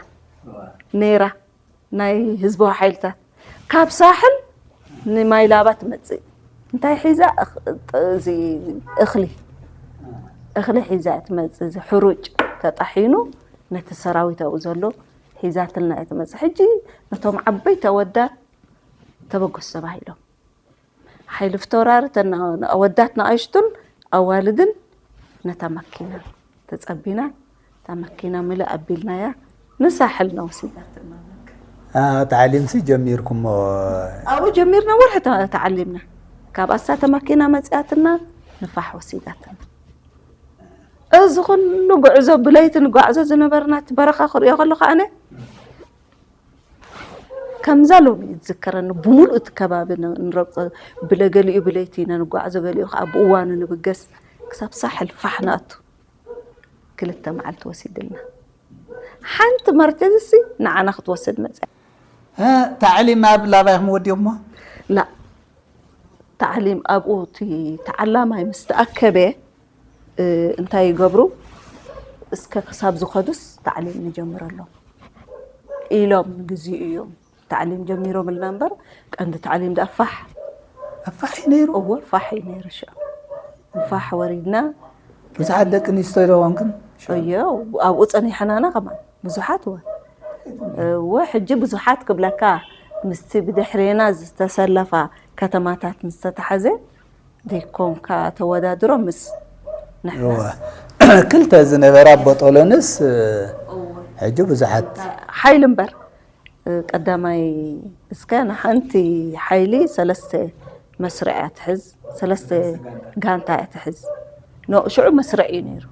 ነይራ ናይ ህዝባዊ ሓይልታት ካብ ሳሕል ንማይላባ ትመፅእ እንታይ ሒዛ እኽሊ እኽሊ ሒዛ ትመፅእ እዚ ሕሩጭ ተጣሒኑ ነቲ ሰራዊት ኣብኡ ዘሎ ሒዛትልና እያ ትመፅእ ሕጂ ነቶም ዓበይቲ ኣወዳት ተበገሱ ተባሂሎም ሓይሊ ፍተውራሪ ተወዳት ንኣሽቱን ኣዋልድን ነታ መኪና ተጸቢና፣ እታ መኪና ምልእ ኣቢልናያ ንሳሕል ነው ወሲዳትና። ታዕሊምሲ ጀሚርኩሞ? ኣብኡ ጀሚርና፣ ወርሒ ተ- ተዓሊምና። ካብ ኣሳተ መኪና መጺኣትና፣ ንፋሕ ወሲዳትና። እዚ ኩሉ ጉዕዞ ብለይቲ ንጓዕዞ ዝነበርና፣ እቲ በረኻ ክርእዮ ከለኹ ኣነ ከምዛ ሎሚ እዩ ዝዝከረኒ። ብምሉእ እቲ ከባቢ ን- ንረግጾ፣ ብለገሊኡ ብለይቲ ኢና ንጓዕዞ፣ ገሊኡ ከዓ ብእዋኑ ንብገስ። ክሳብ ሳሕል ፋሕ ንኣቱ ክልተ መዓልቲ ወሲድልና። ሓንቲ መርቴዝሲ ንዓና ክትወስድ መፅያ። ታዕሊም ኣብ ላባይኹም ወዲኹሞ? ላ ታዕሊም ኣብኡ እቲ ተዓላማይ ምስ ተኣከበ እንታይ ይገብሩ? እስከ ክሳብ ዝኸዱስ ታዕሊም ንጀምረሎም ኢሎም ንግዚኡ እዮም ታዕሊም ጀሚሮምልና እምበር ቀንዲ ታዕሊም ደኣ ፋሕ ኣፋሕ እዩ ነይሩ። እዎ ፋሕ እዩ ነይሩ። ሽዑ ፋሕ ወሪድና ብዙሓት ደቂ ኣንስትዮ ዶ ኮንክን? እዮ ኣብኡ ፀኒሐናና ከማን ብዙሓት ወ እወ ሕጂ ብዙሓት ክብለካ ምስቲ ብድሕሬና ዝተሰለፋ ከተማታት ምስ ተተሓዘ ዘይኮንካ ተወዳድሮ ምስ ንሕናስ ክልተ ዝነበራ ቦጦሎንስ ሕጂ ብዙሓት ሓይሊ እምበር ቀዳማይ እስከ ንሓንቲ ሓይሊ ሰለስተ መስርዕ እያ ትሕዝ፣ ሰለስተ ጋንታ እያ ትሕዝ። ኖ ሽዑ መስርዕ እዩ ነይሩ።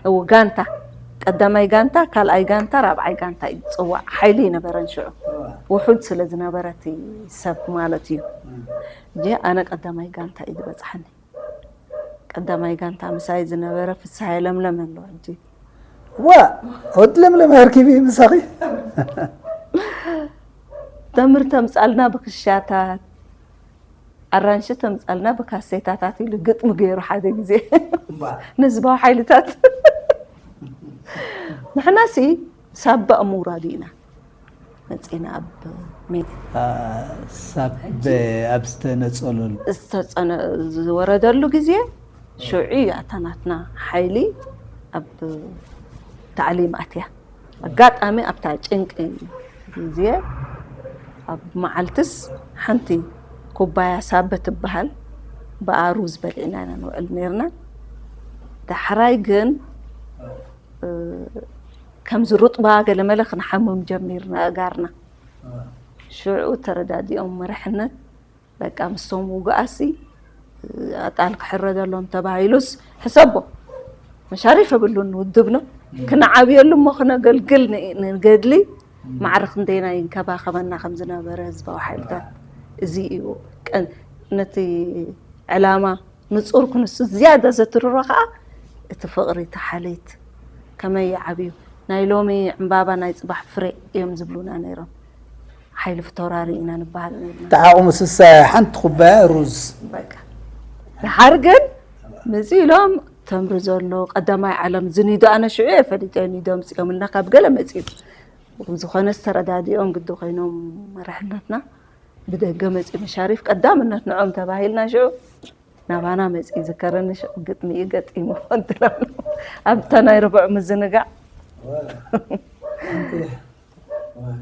እው ጋንታ ቀዳማይ ጋንታ፣ ካልኣይ ጋንታ፣ ራብዓይ ጋንታ እዩ ዝፅዋዕ። ሓይሊ ይነበረን ሽዑ ውሑድ ስለ ዝነበረ እቲ ሰብ ማለት እዩ። እንጂ ኣነ ቀዳማይ ጋንታ እዩ ዝበፅሓኒ። ቀዳማይ ጋንታ ምሳይ ዝነበረ ፍስሃየ ለምለም ኣሎ ሕጂ ዋ ወድ ለምለም ኣርኪቢ ምሳኺ ተምር ተምፃልና ብክሻታት ኣራንሺ ተምፃልና ብካሴታታት ኢሉ ግጥሚ ገይሩ ሓደ ግዜ ንህዝባዊ ሓይልታት ንሕናሲ ሳባ ምውራድ ኢና መፂና ኣብ ሜዳ ሳበ ኣብ ዝተነፀለሉ ዝተፀነ ዝወረደሉ ግዜ ሽዑ እዩ ኣታ ናትና ሓይሊ ኣብ ታዕሊም ኣትያ ኣጋጣሚ ኣብታ ጭንቂ ግዜ ኣብ መዓልትስ ሓንቲ ኩባያ ሳበ ትበሃል ብኣሩ ዝበልዕና ኢና ንውዕል ነርና ዳሕራይ ግን ከምዚ ሩጥባ ገለመለ ክንሓምም ጀሚርና እጋርና ሽዑ ተረዳዲኦም መርሕነት በቃ ምስቶም ውጉኣሲ ኣጣል ክሕረደሎም ተባሂሉስ ሕሰቦ መሻሪፍ የብሉን ውድብና ክነዓብየሉ እሞ ክነገልግል ንገድሊ ማዕረ ክንደይና ይንከባኸበና ከም ዝነበረ ህዝባዊ ሓይልታት እዚ እዩ ነቲ ዕላማ ንጹር ክንሱ ዝያዳ ዘትርሮ ከዓ እቲ ፍቕሪ እቲ ሓልየት ከመይ ይዓብዩ ናይ ሎሚ ዕምባባ ናይ ፅባሕ ፍረ እዮም ዝብሉና ነይሮም ሓይሊ ፍተውራሪ ኢና ንበሃል ነርና ተዓቑሙ ስሳ ሓንቲ ኩባያ ሩዝ በቃ ድሓር ግን መፂ ኢሎም ተምሪ ዘሎ ቀዳማይ ዓለም ዝኒዶ ኣነ ሽዑ እየ ፈሊጠ ኒዶ ምፅኦምልና ካብ ገለ መፂኡ ዝኾነ ዝተረዳዲኦም ግዲ ኮይኖም መራሕነትና ብደገ መፂ መሻሪፍ ቀዳምነት ንዖም ተባሂልና ሽዑ ናባና መፂ ዝከረኒ ሽዑ ግጥሚ እዩ ገጢሙ እንትሎም ኣብታ ናይ ርብዑ ምዝንጋዕ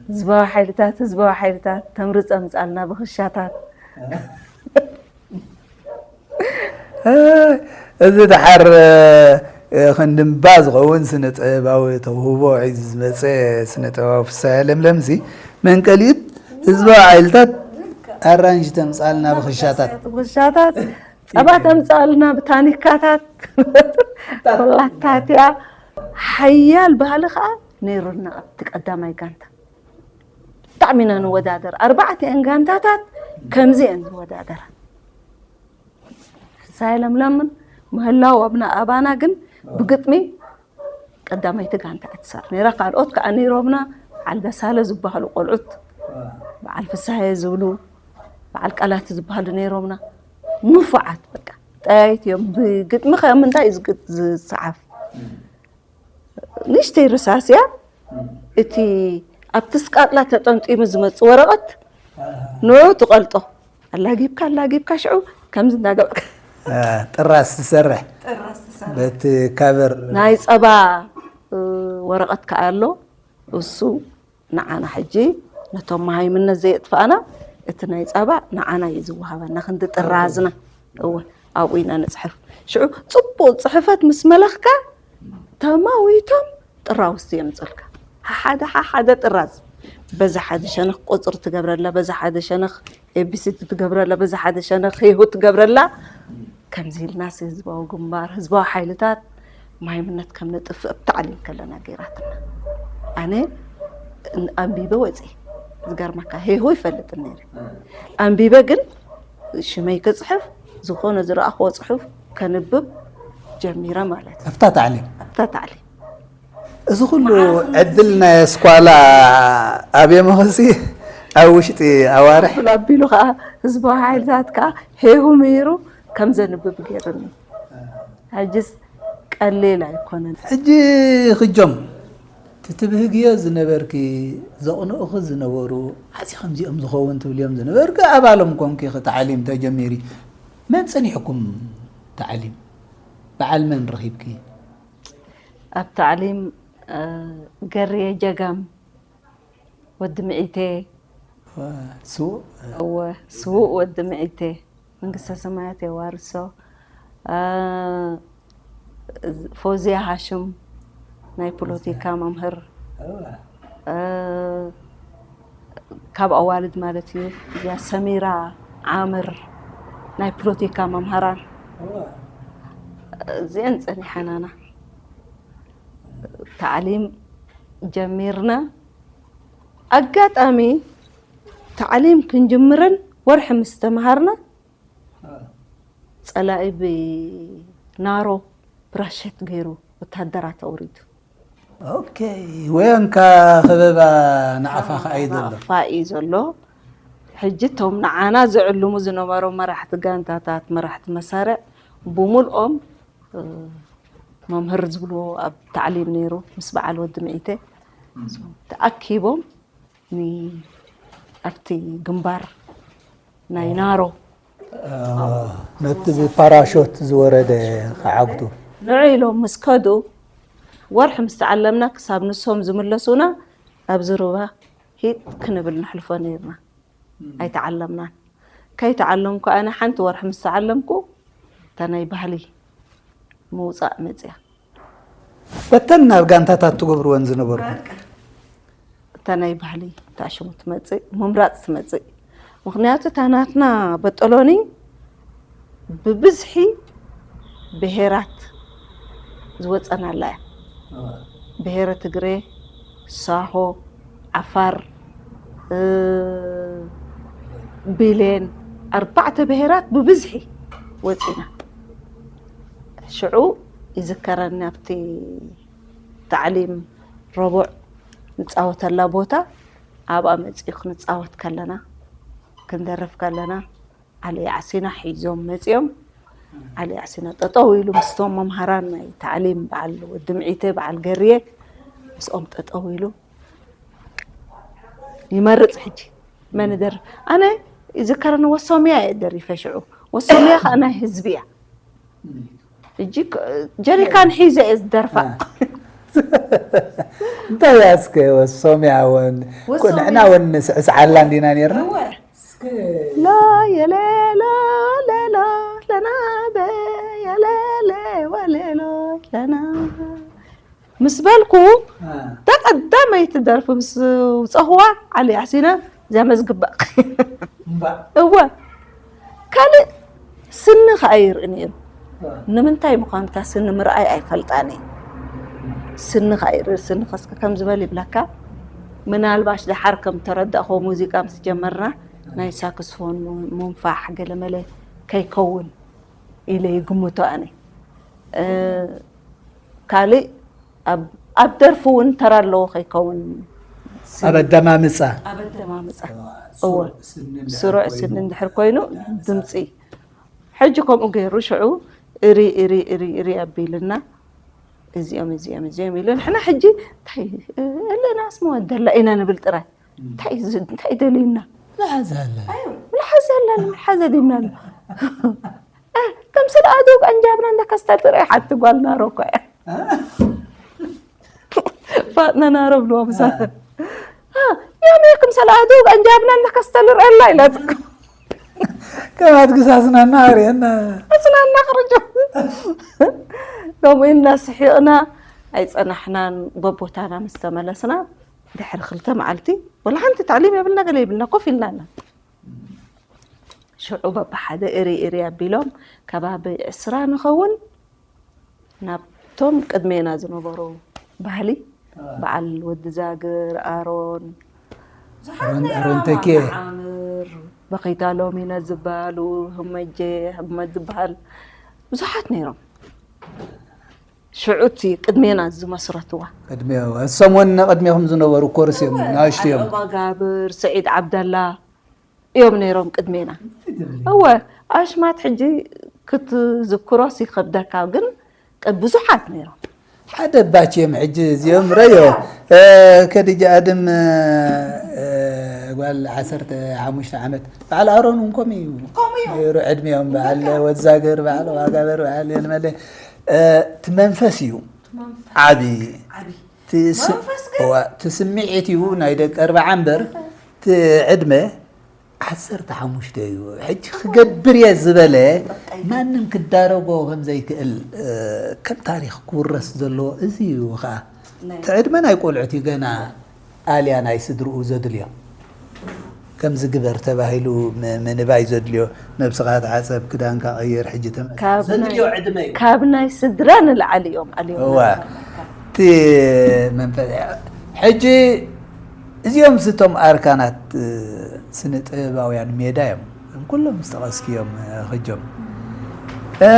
ህዝባዊ ሓይልታት ህዝባዊ ሓይልታት ተምሪ ፀምፃልና ብክሻታት እዚ ድሓር ክንድምባ ዝኸውን ስነ ጥበባዊ ተውህቦ ሒዙ ዝመፀ ስነ ጥበባዊ ፍሳያ ለምለም ሲ መንቀሊት ህዝባዊ ሓይልታት ኣራንሽ ተምፃልና ብክሻታት ብክሻታት ፀባ ተምፃልና ብታኒካታት ኮላታት እያ ሓያል ባህሊ ከዓ ነይሩና ኣብቲ ቀዳማይ ጋንታ ብጣዕሚ ኢና ንወዳደር ኣርባዕተ እየን ጋንታታት ከምዚ እየን ዝወዳደራ ሳይ ለምለምን ምህላው ኣብና ኣባና ግን ብግጥሚ ቀዳመይቲ ጋንታ እያ ትሳር ነይራ ካልኦት ከዓ ነይሮምና በዓል በሳለ ዝበሃሉ ቆልዑት በዓል ፍሳሀየ ዝብሉ በዓል ቃላት ዝበሃሉ ነይሮምና ንፉዓት በቃ ጠያይት እዮም ብግጥሚ ከምንታይ እዩ ዝሰዓፍ ንእሽተይ ርሳስ እያ እቲ ኣብቲ ስቃጥላ ተጠምጢሙ ዝመፅእ ወረቐት ንዑ ትቐልጦ ኣላጊብካ ኣላጊብካ ሽዑ ከምዚ እንዳገበርካ ጥራስ ትሰርሕ በቲ ካቨር ናይ ፀባ ወረቐት ከዓ ኣሎ እሱ ንዓና ሕጂ ነቶም መሃይምነት ዘየጥፋእና እቲ ናይ ፀባ ንዓና እዩ ዝወሃበና ክንዲ ጥራዝና እወ ኣብኡ ኢና ንፅሕፍ ሽዑ ፅቡቅ ፅሕፈት ምስ መለኽካ ተማዊቶም ጥራውስ የምፅልካ። ሓደ ሓደ ጥራዝ በዛ ሓደ ሸነኽ ቁፅሪ ትገብረላ፣ በዛ ሓደ ሸነኽ ኤቢሲዲ ትገብረላ፣ በዛ ሓደ ሸነኽ ሄሁ ትገብረላ። ከምዚ ኢልናስ ህዝባዊ ግንባር፣ ህዝባዊ ሓይልታት ማይምነት ከም ነጥፍእ ኣብ ታዕሊም ከለና ገይራትና። ኣነ ኣንቢበ ወፂ። ዝገርመካ ሄሁ ይፈልጥ ነይረ። ኣንቢበ ግን ሽመይ ክፅሕፍ፣ ዝኾነ ዝረኣኽዎ ፅሑፍ ከንብብ ጀሚረ ማለት እዩ። ኣብታ ታዕሊም? ኣብታ ታዕሊም። እዚ ኩሉ ዕድል ናይ ኣስኳላ ኣብ የመኸሲ ኣብ ውሽጢ ኣዋርሕ? ኣቢሉ ኣቢሉ ከዓ ህዝባዊ ሓይልታት ከዓ ሄሁ ምሂሩ ከም ዘንብብ ገይሩኒ። ሕጅስ ቀሊል ኣይኮነን። ሕጂ ክጆም ትትብህግዮ ዝነበርኪ፣ ዘቕንኡኺ ዝነበሩ፣ ሓዚ ከምዚኦም ዝኸውን ትብልዮም ዝነበርኪ ኣባሎም ኮንኪ። ታዕሊም ተጀሚሪ መን ጸኒሕኩም? ታዕሊም በዓል መን ረኺብኪ? ኣብ ታዕሊም ገርየ ጀጋም፣ ወዲ ምዒቴ። ስዉእ? እወ፣ ስዉእ ወዲ ምዒቴ፣ መንግስተ ሰማያት የዋርሶ። ፎዝያ ሃሽም፣ ናይ ፖለቲካ መምህር። ካብ ኣዋልድ ማለት እዩ። እዚኣ ሰሚራ ዓምር፣ ናይ ፖለቲካ መምህራን። እዚአን ጸኒሐናና ታዕሊም ጀሚርና። ኣጋጣሚ ታዕሊም ክንጅምርን ወርሒ ምስ ተምሃርና፣ ጸላኢ ብናሮ ብራሸት ገይሩ ወታደራት ኣውሪዱ። ኦኬ፣ ወያንካ ከበባ ንዓኻ ከኣ እዩ ዘሎ። ንዓኻ እዩ ዘሎ። ሕጂ እቶም ንዓና ዝዕልሙ ዝነበሩ መራሕቲ ጋንታታት፣ መራሕቲ መሳርዕ ብምልኦም፣ እ፣ መምህር ዝብልዎ ኣብ ታዕሊም ነይሩ፣ ምስ በዓል ወዲ ምዒተ ተኣኪቦም ን-፣ ኣብቲ ግንባር ናይ ናሮ ነቲ ብፓራሾት ዝወረደ ክዓግቱ። ንዑ ኢሎም ምስ ከዱ፣ ወርሒ ምስ ተዓለምና ክሳብ ንሶም ዝምለሱና ኣብዚ ሩባ ሂጥ ክንብል ነሕልፎ ነይርና። ኣይተዓለምናን። ከይተዓለምኩ ኣነ ሓንቲ ወርሒ ምስ ተዓለምኩ እታ ናይ ባህሊ ምውጻእ መጽያ። በተን ናብ ጋንታታት ትገብርወን ዝነበርኩም? እታ ናይ ባህሊ እታ ሽሙ ትመጽእ፣ ምምራጽ ትመጽእ። ምኽንያቱ እታ ናትና በጠሎኒ ብብዝሒ ብሄራት ዝወጸናላ እያ። ብሄረ ትግሬ፣ ሳሆ፣ ዓፋር፣ እ፣ ቢሌን፣ ኣርባዕተ ብሄራት ብብዝሒ ወጺና። ሽዑ ይዝከረኒ ኣብቲ ታዕሊም ረቡዕ ንጻወተላ ቦታ ኣብኣ መጺኡ ክንጻወት ከለና፣ ክንደርፍ ከለና፣ ዓሊ ዓሲና ሒዞም መጺኦም። ዓሊ ዓሲና ጠጠው ኢሉ ምስቶም መምሃራን ናይ ታዕሊም በዓል ወዲ ምዒተ፣ በዓል ገርየ ምስኦም ጠጠው ኢሉ ይመርጽ። ሕጂ መን ደር-፣ ኣነ ይዝከረኒ ወሶምያ እየ ደሪፈ ሽዑ። ወሶምያ ከኣ ናይ ህዝቢ እያ። ሕጂ ክ-፣ ጀሪካን ሒዘ እየ ዝደርፋ። እ። እንታይ እያ እስከ ወሶምያ እውን? እኮ ወሶምያ። ንሕና እውን ንስዕስዓላ እንዲና ነይርና። እወ። እስከ። ላ የለ ላ ለላ ለና በ የለ ለ ወለ ሎ ለና። ምስ በልኩ፣ አ። እታ ቀዳመይቲ ደርፊ ምስ ውፀኽዋ፣ ዓሊ ያሲና፣ እዚኣ መዝግባ። እምባ። እወ። ካልእ ስኒ ከኣ ይርኢ ነይሩ። አ። ንምንታይ ምዃኑ እታ ስኒ ምርኣይ ኣይፈልጣን እየ። ስኒ ከኣ ይርኢ፣ ስኒ ከስከ ከም ዝበል ይብለካ። ምናልባሽ ደሓር ከም ተረዳእክዎ ሙዚቃ ምስ ጀመርና፣ ናይ ሳክስፎን ሙ-፣ ሙንፋሕ ገለመለ ከይከውን ኢለ ይግምቶ ኣነ። እ፣ ካልእ ኣብ፣ ኣብ ደርፊ እውን ተራ ኣለዎ ከይከውን። ስኒ-፣ ኣብ ኣደማምጻ። ኣብ ኣደማምጻ። እዋ፣ እወ። ስሩዕ ስኒ እንድሕር ስሩዕ ኮይኑ ስኒ እንድሕር ኮይኑ ኣደማምጻ። ድምጺ። ሕጂ ከምኡ ገይሩ ሽዑ እሪ፣ እሪ፣ እሪ፣ እሪ ኣቢልና። እዚኦም፣ እዚኦም፣ እዚኦም ኢሉ። ንሕና ሕጂ እንታይ፣ እ፣ ኣለና ስሞ ደላ ኢና ንብል ጥራይ። እንታይ ዝ-፣ እንታይ ደልዩና? መሓዛ ኣላ። ኣይ፣ መሓዛ ኣላ፣ መሓዛ ዲምና ኣሎ። እ፣ ከም ስለ ኣዶ ቀንጃብና እንደ ከስተር ትርኢ ሓንቲ ጓል ናሮ እኮ እያ። እ? ፋጥና ናሮ ብልዋ ምሳ። እ። እ፣ ያሜ ከም ስለ ኣዶ ቀንጃብና እንደ ከስተር ርአላ ኢላት እኮ። ከም ኣድግስ ኣስናና ኣርእየና። ኣስናና ክርጆ። ከምኡ ኢልና ስሒቕና። ኣይጸናሕናን። በቦታና ምስ ተመለስና ድሕሪ ክልተ መዓልቲ፣ ወላ ሓንቲ ታዕሊም የብልና፣ ገለ የብልና፣ ኮፍ ኢልና ኢና። ሽዑ በብሓደ እሪ እሪ ኣቢሎም፣ ከባቢ ዕስራ ንኸውን ናብቶም ቅድሜና ዝነበሩ ባህሊ፣ በዓል ወዲ ዛግር፣ ኣሮን፣ ብዙሓት ኣሮን፣ ነይሮም፣ ኣሮን ተኪኤ። ዓምር፣ በኺታ ሎሚነ ዝበሃሉ፣ ህመጄ፣ ህመት ዝበሃል ብዙሓት ነይሮም። ሽዑ እቲ ቅድሜና ዝመስረትዋ። ቅድሜ፣ እሶም እውን ቅድሜኹም ዝነበሩ ኮርስ እዮም፣ ኣወ፣ ናእሽቱ እዮም። ኣልዑ መጋብር፣ ስዒድ ዓብደላ እዮም ነይሮም ቅድሜና። እወ፣ ኣሽማት ሕጂ ክትዝክሮስ ይኸብደካ፣ ግን ቅ-፣ ብዙሓት ነይሮም። ሓደ ባች እዮም ሕጂ እዚኦም፣ ረዮ፣ እ፣ ከዲጃ ኣድም፣ እ፣ ጓል ዓሰርተ ሓሙሽተ ዓመት፣ በዓል ኣሮን እውን ከምኡ እዩ ከምኡ እዩ። ነይሩ፣ ዕድሜኦም በዓል ወዛግር፣ በዓል ዋጋበር፣ በዓል የልመለ፣ እ፣ እቲ መንፈስ እዩ። ዓቢ። ዓቢ። እቲ ስ-፣ መንፈስ ግን እዋ፣ እቲ ስምዒት እዩ ናይ ደቂ ኣርብዓ እምበር፣ እቲ ዕድመ ዓሰርተ ሓሙሽተ እዩ። ሕጂ ክገብር እየ ዝበለ በቃ ይገብር። ማንም ክዳረጎ ከም ዘይክእል፣ እ፣ ከም ታሪኽ ክውረስ ዘለዎ እዚ እዩ ኸኣ። ናይ እቲ ዕድመ ናይ ቆልዑት እዩ፣ ገና ኣልያ ናይ ስድርኡ ዘድልዮ። ከምዚ ግበር ተባሂሉ ም-፣ ምንባይ ዘድልዮ፣ ነብስኻ ተሓጸብ፣ ክዳንካ ቀይር፣ ሕጂ ተመ-፣ ካብ ዘድልዮ ናይ፣ ዕድመ እዩ። ካብ ናይ ስድራ ንላዕሊ እዮም ኣልዮም እዋ። ናቶም። እቲ መንፈስ፣ ሕጂ እዚኦም ስቶም ኣርካናት፣ እ፣ ስነ ጥበባውያን ሜዳ እዮም። እዞም ኩሎም ዝጠቐስክዮም፣ እ፣ ክጆም። እ፣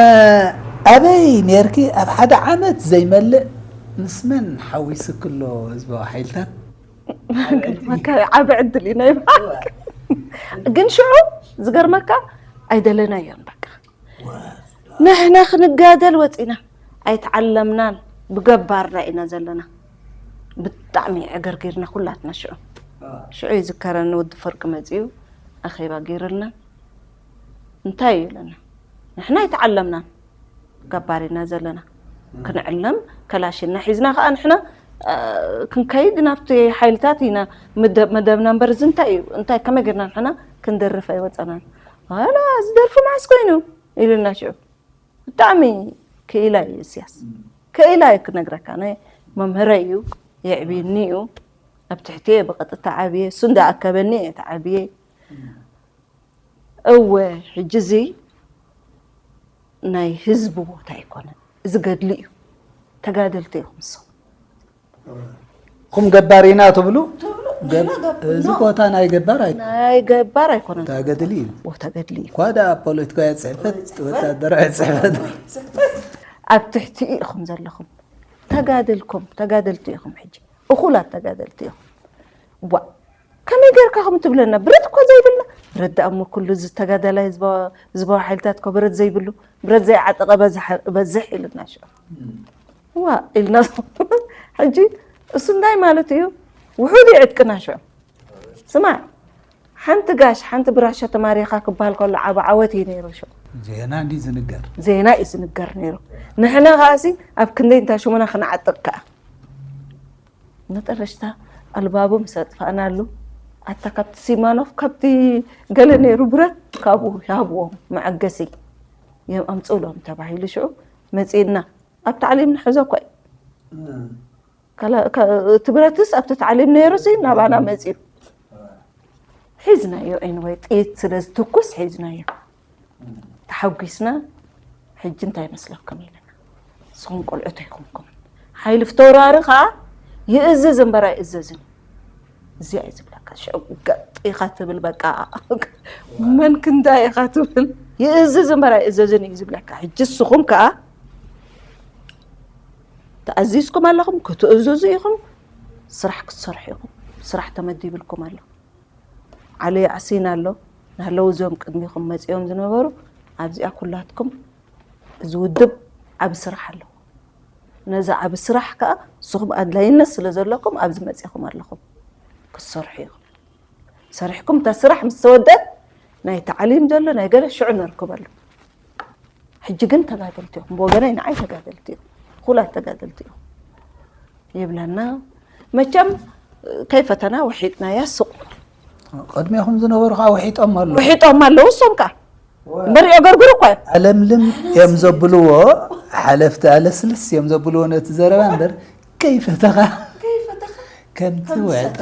ኣበይ ኔርኪ ኣብ ሓደ ዓመት ዘይመልእ ምስ መን ሓዊስክሎ ህዝባዊ ሓይልታት? መካ-፣ ዓቢ ዕድል እዩ ናይ በዓል። ግን ሽዑ ዝገርመካ ኣይደለናዮን በቃ። ንሕና ክንጋደል ወጺና ኣይተዓለምናን፣ ብገባርና ኢና ዘለና። ብጣዕሚ ዕገርጊርና ኩላትና ሽዑ። ሽዑ ይዝከረኒ ወዲ ፈርቂ መጺኡ ኣኼባ ገይርልና። እንታይ እዩ ኢለና? ንሕና ኣይተዓለምናን፣ ገባር ኢና ዘለና። ክንዕለም ከላሽና ሒዝና ከኣ ንሕና፣ እ፣ ክንከይድ ናብቲ ሓይልታት ኢና መደ-፣ መደብና እምበር፣ እዚ እንታይ እዩ? እንታይ ከመይ ጌርና ንሕና ክንደርፍ ኣይወጸናን። ዋላ እዚ ደርፊ መዓስ ኮይኑ? ኢሉና ሽዑ። ብጣዕሚ ክኢላ እዩ እስያስ። ክኢላ እዩ ክነግረካ። ናይ መምህረይ እዩ፣ የዕብየኒ እዩ። ኣብ ትሕቲ እየ ብቐጥታ ዓብየ፣ እሱ እንዳኣከበኒ እየ ተዓብየ። እወ፣ ሕጂ እዚ ናይ ህዝቢ ቦታ ኣይኮነን። እዚ ገድሊ እዩ። ተጋደልቲ ኢኹም ንስኹም። ኹም ገባር ኢና ትብሉ? ትብሉ? ገብ-፣ ንሕና ገብ-፣ እዚ ኖ። ቦታ ናይ ገባር ኣይ-፣ ናይ ገባር ኣይኮነን። ቦታ ገድሊ እዩ። ቦታ ገድሊ እዩ። እኳ ደኣ ፖለቲካዊ ጽሕፈት፣ ጽሕፈት። ወታደራዊ ጽሕፈት። ኣብ ትሕቲ ኢኹም ዘለኹም። ተጋደልኩም፣ ተጋደልቲ ኢኹም ሕጂ። እኹላት ተጋደልቲ ኢኹም። ዋ፣ ከመይ ጌርካ ከምኡ ትብለና? ብረት እኮ ዘይብልና። ብረት ደኣ እሞ ኩሉ እዚ ተጋዳላይ ህዝባዊ፣ ህዝባዊ ሓይልታት እኮ ብረት ዘይብሉ፣ ብረት ዘይዓጠቐ በዝሕ፣ በዝሕ ኢሉና ሽዑ። እም። ዋ፣ ኢልና። ሕጂ እሱ እንታይ ማለት እዩ? ውሑድ እዩ ዕጥቅና ሽዑ። ስማዕ፣ ሓንቲ ጋሽ፣ ሓንቲ ብራሻ ተማሪኻ ክበሃል ከሎ ዓቢ ዓወት እዩ ነይሩ ሽዑ። ዜና እንዲ ዝንገር። ዜና እዩ ዝንገር ነይሩ። ንሕና ከኣሲ ኣብ ክንደይ እንታ ሽሙና ክንዓጥቕ ከኣ። መጠረሽታ ኣልባቡ ምስ ኣጥፋእናሉ፣ ኣታ ካብቲ ሲማኖፍ፣ ካብቲ ገለ ነይሩ ብረት፣ ካብኡ ይሃብዎም መዐገሲ። እዮም ኣምጽኡሎም ተባሂሉ ሽዑ መጺእና። ኣብ ታዕሊም ንሕዞ እኮ እዩ። እም። ካላ-፣ ካ-፣ እቲ ብረትስ ኣብቲ ታዕሊም ነይሩሲ ናባና መጺኡ። ሒዝናዮ፣ ኤንወይ፣ ጥይት ስለ ዝትኩስ ሒዝናዮ። ተሓጒስና፣ ሕጂ እንታይ ይመስለኩም ኢለና። ንስኹም ቆልዑት ኣይኮንኩምን። ሓይሊ ፊተውራሪ ኸኣ ይእዝዝ እምበር ኣይእዘዝን እዩ። እዚኣ እዩ ዝብለካ። ሽዑ ገጥ ኢኻ ትብል፣ በቃ፣ መን ክንዳይ ኢኻ ትብል። ይእዝዝ እምበር ኣይእዘዝን እዩ ዝብለካ። ሕጂ ንስኹም ከኣ ተኣዚዝኩም ኣለኹም፣ ክትእዝዙ ኢኹም፣ ስራሕ ክትሰርሑ ኢኹም። ስራሕ ተመዲብልኩም ኣሎ። ዓሊ ያዕሲን ኣሎ፣ ናህለዉ እዚኦም ቅድሚኹም መጺኦም ዝነበሩ፣ ኣብዚኣ ኩላትኩም እዚ ውድብ ዓቢ ስራሕ ኣለዎ። ነዚ ዓቢ ስራሕ ከኣ ንስኹም ኣድላይነት ስለ ዘለኩም ኣብዚ መጺኹም ኣለኹም። ክትሰርሑ ኢኹም። ሰሪሕኩም እታ ስራሕ ምስ ተወደት ናይ ታዕሊም ዘሎ ናይ ገለ ሽዑ ነርክበሉ። ሕጂ ግን ተጋደልቲ ኢኹም። ብወገነይ ንዓይ ተጋደልቲ ኢኹም። እኹላት ተጋደልቲ ኢኹም። ይብለና። መቸም ከይፈተና ውሒጥናያ ሱቕ። ቅድሜኹም ዝነበሩ ከዓ ውሒጦም ኣለዉ። ውሒጦም ኣለዉ፣ እሶም ከዓ። እምበር የገርግሩ ኣለምልም እዮም ዘብልዎ፣ ሓለፍቲ ኣለስልስ እዮም ዘብልዎ ነቲ ዘረባ እምበር፣ ከይፈተኻ ከምቲ ወጣ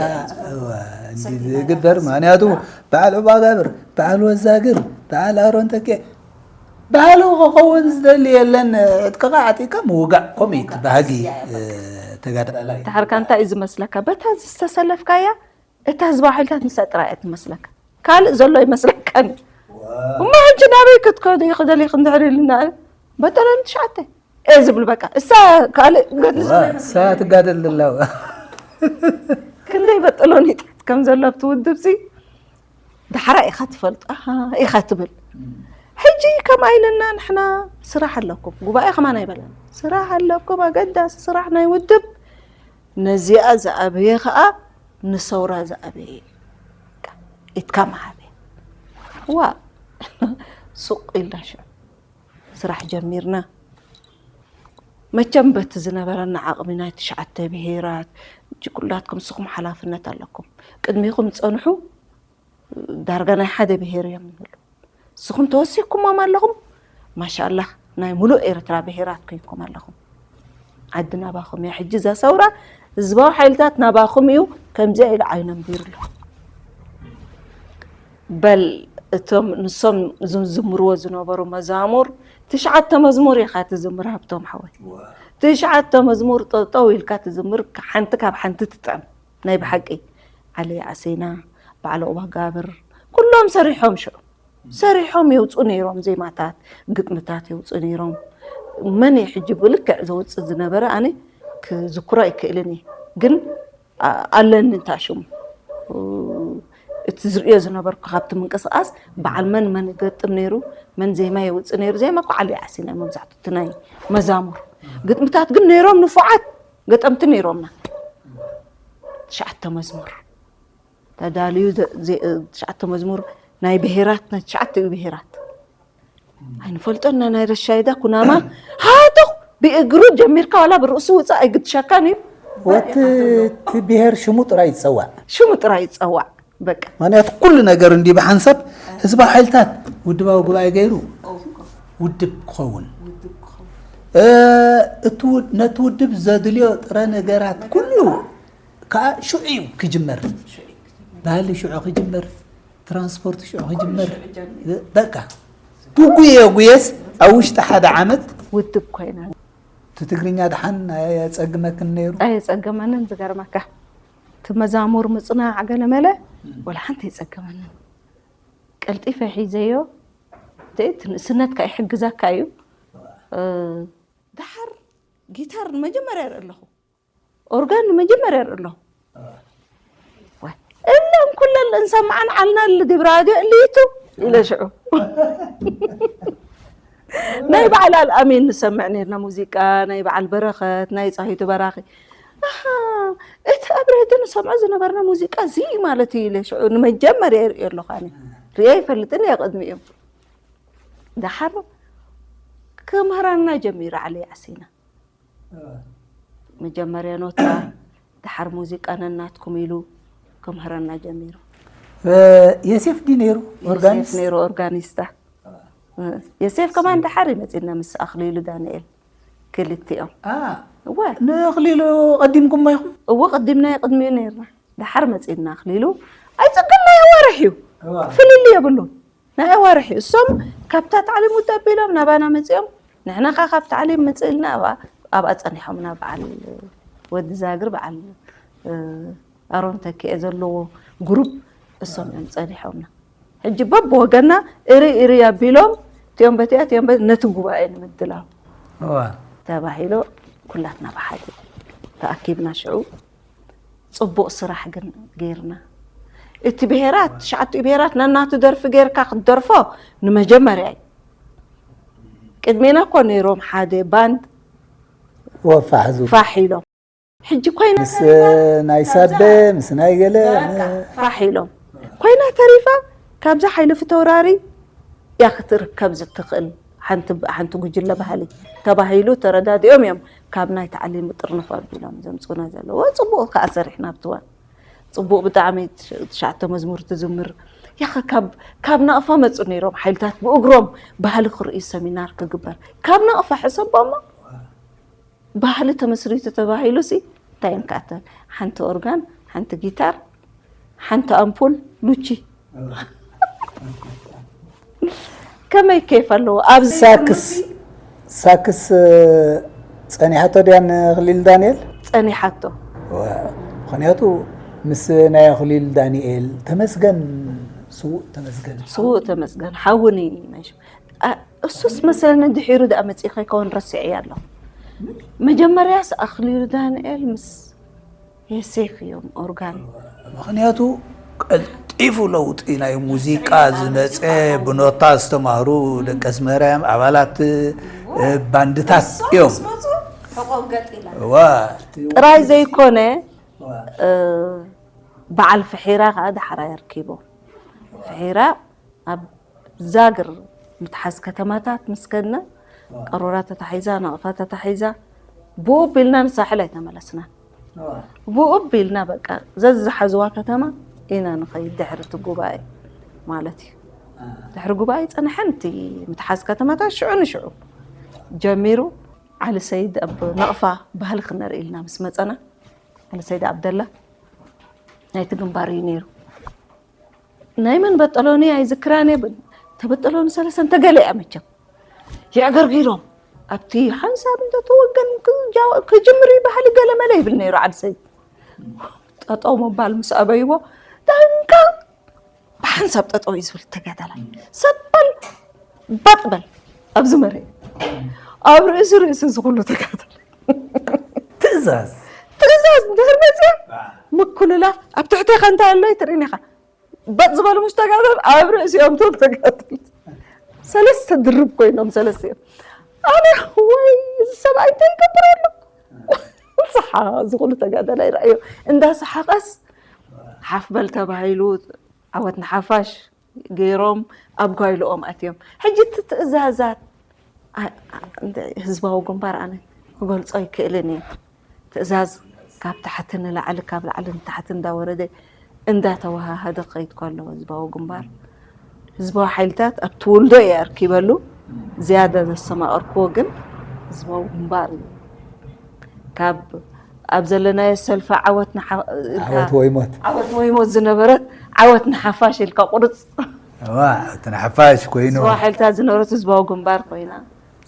ዝግበር። ምክንያቱ በዓል ዑባጋብር፣ በዓል ወዛግር፣ በዓል ኣሮን ተኬ ባህሉ ክኸውን ዝደሊ የለን። ዕጥቅኻ ዓጢቅካ ምውጋእ፣ ከምኡ እዩ እቲ ባህጊ ተጋዳላይ። ድሓርካ እንታይ እዩ ዝመስለካ? በታ ዝተሰለፍካያ እታ ህዝባዊ ሓይልታት ንሳ ጥራይ እያ ትመስለካ፣ ካልእ ዘሎ ይመስለካን። እሞ ሕጂ ናበይ ክትከዱ ኢኺ ደሊኺ እንድሕር ኢሉና፣ በጠለኒ ትሽዓተ እየ ዝብል። በቃ እሳ ካልእ ገድሊ እሳ ትጋደል ደላ። ክንደይ በጠሎኒታት ከም ዘሎ ኣብቲ ውድብሲ ዳሕራ ኢኻ ትፈልጦ ኢኻ ትብል። ሕጂ ከምኣ ኢልና ንሕና ስራሕ ኣለኩም፣ ጉባኤ ከማን ኣይበለን። ስራሕ ኣለኩም፣ ኣገዳሲ ስራሕ ናይ ውድብ። ነዚኣ ዝኣበየ ከዓ ንሰውራ ዝኣበየ ኢትካ መሃበ። ዋ ሱቕ ኢልና ሽዑ ስራሕ ጀሚርና። መቸም በቲ ዝነበረና ዓቕሚ ናይ ትሽዓተ ብሄራት፣ ሕጂ ኩላትኩም ንስኹም ሓላፍነት ኣለኩም። ቅድሚኹም ዝፀንሑ ዳርጋ ናይ ሓደ ብሄር እዮም ንብሉ። ንስኹም ተወሲኽኩሞም ኣለኹም። ማሻኣላህ ናይ ሙሉእ ኤርትራ ብሄራት ኮይንኩም ኣለኹም። ዓዲ ናባኹም እያ። ሕጂ እዛ ሰውራ ህዝባዊ ሓይልታት ናባኹም እዩ። ከምዚኣ ኢሉ ዓይኖም ቢሩ ኣሎ። በል እቶም ንሶም ዝዝምርዎ ዝነበሩ መዛሙር ትሽዓተ መዝሙር ኢኻ ትዝምር ሃብቶም ሓወይ። ትሽዓተ መዝሙር ጠጠው ኢልካ ትዝምር፣ ሓንቲ ካብ ሓንቲ ትጥዕም። ናይ ብሓቂ ዓሊ ዓሴና፣ በዓል ዑባጋብር ኩሎም ሰሪሖም ሽዑ ሰሪሖም የውፁ ነይሮም፣ ዜማታት ግጥምታት የውፁ ነይሮም። መን እዩ ሕጂ ብልክዕ ዘውፅእ ዝነበረ ኣነ ክዝክሮ ኣይክእልን እየ፣ ግን ኣለኒ እንታይ ሽሙ እቲ ዝርእዮ ዝነበርኩ ካብቲ ምንቅስቃስ በዓል መን መን ይገጥም ነይሩ፣ መን ዜማ የውፅእ ነይሩ። ዜማ እኮ ዓሊ ዓሲና መብዛሕትኡ እቲ ናይ መዛሙር ግጥምታት ግን ነይሮም፣ ንፉዓት ገጠምቲ ነይሮምና። ትሽዓተ መዝሙር ተዳልዩ፣ ትሽዓተ መዝሙር ናይ ብሄራት፣ ናይ ትሽዓተ ብሄራት ኣይንፈልጦን። ናይ ረሻይዳ ኩናማ ሃተኽ ብእግሩ ጀሚርካ ዋላ ብርእሱ ውፃእ ኣይግድሸካን እዩ። ወቲ እቲ ብሄር ሽሙ ጥራይ ይፀዋዕ። ሽሙ ጥራይ ይፀዋዕ። በቃ ምክንያቱ ኩሉ ነገር እንዲ ብሓንሳብ ህዝባዊ ሓይልታት ውድባዊ ጉባኤ ገይሩ ውድብ ክኸውን፣ ነቲ ውድብ ዘድልዮ ጥረ ነገራት ኩሉ ከዓ ሽዑ እዩ ክጅመር። ባህሊ ሽዑ ክጅመር፣ ትራንስፖርት ሽዑ ክጅመር። በቃ ጉጉየ ጉየስ ኣብ ውሽጢ ሓደ ዓመት ውድብ ኮይና። እቲ ትግርኛ ድሓን ኣየፀግመክን ነይሩ? ኣየፀገመንን። ዝገርመካ እቲ መዛሙር ምፅናዕ ገለመለ ወላ ሓንቲ ኣይፀገመንን። ቀልጢፈ ሒዘዮ። እቲ ንእስነትካ ይሕግዘካ እዩ። እ፣ ደሓር ጊታር ንመጀመርያ ይርኢ ኣለኹ፣ ኦርጋን ንመጀመርያ ይርኢ ኣለኹ። ዋይ፣ እለን ኩለን እንሰማዓን ዓልና ልድብ ራድዮ እልይቱ ኢለ ሽዑ ናይ በዓል ኣልኣሚን ንሰምዕ ነርና ሙዚቃ፣ ናይ በዓል በረኸት፣ ናይ ፃሂቱ በራኺ። ኣሃ፣ እቲ ኣብ ሬድዮ ንሰምዖ ዝነበርና ሙዚቃ እዚ እዩ ማለት እዩ ኢለ ሽዑ ንመጀመርያ ይርእዮ ኣለኹ። ኣነ ርእየ ኣይፈልጥን እየ ቅድሚኦም። ደሓር ክምህረና ጀሚሩ ዓሊ ዓሲና። መጀመርያ ኖታ፣ ደሓር ሙዚቃ ነናትኩም ኢሉ ክምህረና ጀሚሩ። እ፣ የሴፍ ድዩ ነይሩ ኦርጋኒስት? ነይሩ ኦርጋኒስታ። እ፣ የሴፍ ከማን ደሓር እዩ መፂና ምስ ኣኽሊሉ ዳንኤል ክልቲኦም። አ፣ እወ። ንኣኽሊሉ ቀዲምኩሞ ኢኹም? እወ፣ ቀዲምናዮ፣ ቅድሚኡ ነይርና። ደሓር መፂና ኣኽሊሉ። ኣይፅግም ናይ ኣዋርሕ እዩ። እወ። ፍልልይ የብሉን። ናይ ኣዋርሕ እዩ። እሶም ካብታ ታዕሊም ውድእ ኣቢሎም ናባና መፂኦም፣ ንሕና ኸዓ ካብ ታዕሊም ምፅእ ኢልና ኣብኣ፣ ኣብኣ ፀኒሖምና። በዓል ወዲ ዛግር፣ በዓል፣ እ፣ ኣሮን ተኪኤ ዘለዎ ግሩፕ እሶም እዮም ፀኒሖምና። ሕጂ በብወገና እርይ እርይ ኣቢሎም፣ እቲኦም በቲኣ፣ እቲኦም በ-፣ ነቲ ጉባኤ ንምድላው እዋ። ተባሂሉ ኩላትና ብሓደ ተኣኪብና ሽዑ። ፅቡቕ ስራሕ ግን ገይርና። እቲ ብሄራት፣ ትሽዓቲኡ ብሄራት ነናቱ ደርፊ ገይርካ ክትደርፎ ንመጀመርያ እዩ። ቅድሜና እኮ ነይሮም ሓደ ባንድ ወፋሕ ዝብል። ፋሕ ኢሎም። ሕጂ ኮይና ምስ ተሪፋ ናይ ሳበ፣ ካብዛ ምስ ናይ ገለ፣ በቃ ፋሕ ኢሎም። ኮይና ተሪፋ ካብዛ ሓይሊ ፊተውራሪ እያ ክትርከብ ዝትኽእል ሓንቲ፣ ሓንቲ ጉጅለ ባህሊ ተባሂሉ ተረዳዲኦም እዮም ካብ ናይ ታዕሊም ጥርንፍ ኣቢሎም ዘምፁና ዘለዉ። ጽቡቕ ከኣ ሰሪሕና ኣብቲ እዋን። ጽቡቕ ብጣዕሚ ትሽ-፣ ትሽዓተ መዝሙር ትዝምር። ያኸ ካብ ካብ ናቕፋ መፁ ነይሮም ሓይልታት ብእግሮም ባህሊ ክርእዩ ሰሚናር ክግበር ካብ ናቕፋ ሕሰቦ እሞ ባህሊ ተመስሪቱ ተባሂሉ ሲ እንታይ ንካተል ሓንቲ ኦርጋን ሓንቲ ጊታር ሓንቲ ኣምፑል ሉቺ ከመይ ኬፍ ኣለዎ ኣብዚ ሳክስ ሳክስ ጸኒሓቶ ድያ ንክሊል ዳንኤል? ጸኒሓቶ። ዋ፣ ምክንያቱ ምስ ናይ ኣክሊል ዳንኤል ተመስገን ስዉእ ተመስገን ስዉእ ተመስገን ሓውኒ ናይ ሽ- ኣ- እሱስ መሰለኒ ድሒሩ ደኣ መጺእ ከይከውን ረሲዐያ ኣለኹ። መጀመርያስ ኣክሊሉ ዳንኤል ምስ የሴፍ እዮም ኦርጋን ምክንያቱ ቀልጢፉ ለውጢ ናይ ሙዚቃ ዝመፀ ብኖታ ዝተማህሩ ደቂ ኣስመራ እዮም ኣባላት እ፣ ባንድታት እዮም ሕቆም ገጢላ ዋ ጥራይ ዘይኮነ እ፣ በዓል ፍሒራ ከዓ ዳሕራይ ኣርኪቦም ፍሒራ ኣብ ዛግር ምትሓዝ ከተማታት ምስ ከድና ቀሮራ ተታሒዛ ናቕፋ ተታሒዛ ብኡ ኣቢልና ንሳሕል ኣይተመለስናን ብኡ ኣቢልና በቃ ዘዝሓዝዋ ከተማ ኢና ንኸይድ ድሕሪ እቲ ጉባኤ ማለት እዩ ድሕሪ ጉባኤ ፀንሐን እቲ ምትሓዝ ከተማታት ሽዑ ንሽዑ ጀሚሩ ዓሊ ሰይድ ኣብ ናቕፋ ባህሊ ክነርኢ ኢልና ምስ መፀና ዓሊ ሰይድ ዓብደላ ናይቲ ግንባር እዩ ነይሩ ናይ መን በጠሎኒ ኣይዝክራን እየ ተበጠሎኒ ሰለስተ እንተገለ እያ መቸም የዕገርጊሮም ኣብቲ ሓንሳብ እንተተወገን ክጅምር ይበሃል ገለ መለ ይብል ነይሩ ዓዲ ሰይድ ጠጠው ምባል ምስ ኣበይዎ ዳንካ ብሓንሳብ ጠጠው እዩ ዝብል ተጋዳላይ ሰበል ባጥበል ኣብዚ መረ ኣብ ርእሲ ርእሲ ዝኩሉ ተጋዳላይ ትእዛዝ ትእዛዝ እንድሕር መፅያ ምኩልላፍ ኣብ ትሕቴ ከንታይ ኣሎ ይትርእን ኢኻ በጥ ዝበሉ ምስ ተጋደል ኣብ ርእሲኦም ቶም ተጋደል ሰለስተ ድርብ ኮይኖም ሰለስቲኦም ኣነ ወይ እዚ ሰብኣይ እንታይ ይገብር ኣሎ ሰሓ እዚ ኩሉ ተጋደላይ ረኣዮ እንዳ ሰሓቐስ ሓፍ በል ተባሂሉ ዓወት ንሓፋሽ ገይሮም ኣብ ጓይልኦም ኣትዮም ሕጂ እቲ ትእዛዛት ህዝባዊ ግንባር ኣነ ክገልፆ ኣይክእልን እየ ትእዛዝ ካብ ታሕቲ ንላዕሊ ካብ ላዕሊ ንታሕቲ እንዳወረደ እንዳተወሃሃደ ክኸይድ ከሎ ህዝባዊ ግንባር ህዝባዊ ሓይልታት ኣብ ትውልዶ እየ ኣርኪበሉ ዝያዳ ዘስተማቐርክዎ ግን ህዝባዊ ግንባር እዩ ካብ ኣብ ዘለናዮ ሰልፊ ዓወት ንሓ- ኢልካ- ዓወት ወይ ሞት ዓወት ወይ ሞት ዝነበረት ዓወት ንሓፋሽ ኢልካ ቁርፅ እዋ እቲ ንሓፋሽ ኮይኑ ህዝባዊ ሓይልታት ዝነበረት ህዝባዊ ግንባር ኮይና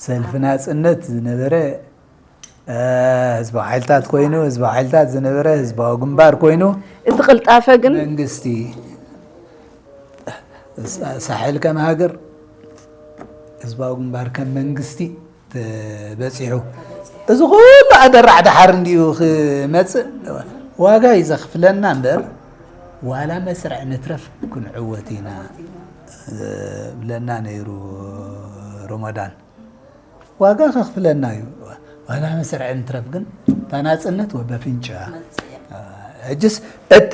ሰልፊ ናፅነት ዝነበረ እ፣ ህዝባዊ ሓይልታት ኮይኑ ህዝባዊ ሓይልታት ዝነበረ ህዝባዊ ግንባር ኮይኑ እቲ ቅልጣፈ ግን መንግስቲ ሳሕል ከም ሃገር ህዝባዊ ግንባር ከም መንግስቲ ተበፂሑ እዚ ኩሉ ኣደራሕ ድሓር እንዲዩ ክመፅእ ዋጋ እዩ ዘኽፍለና እምበር ዋላ መስርዕ ንትረፍ ክንዕወት ኢና እ፣ ብለና ነይሩ ሮሞዳን ዋጋ ከኽፍለና እዩ ዋላ መስርዕ ንትረፍ ግን ታናፅነት ወበፍንጫ ሕጅስ እቲ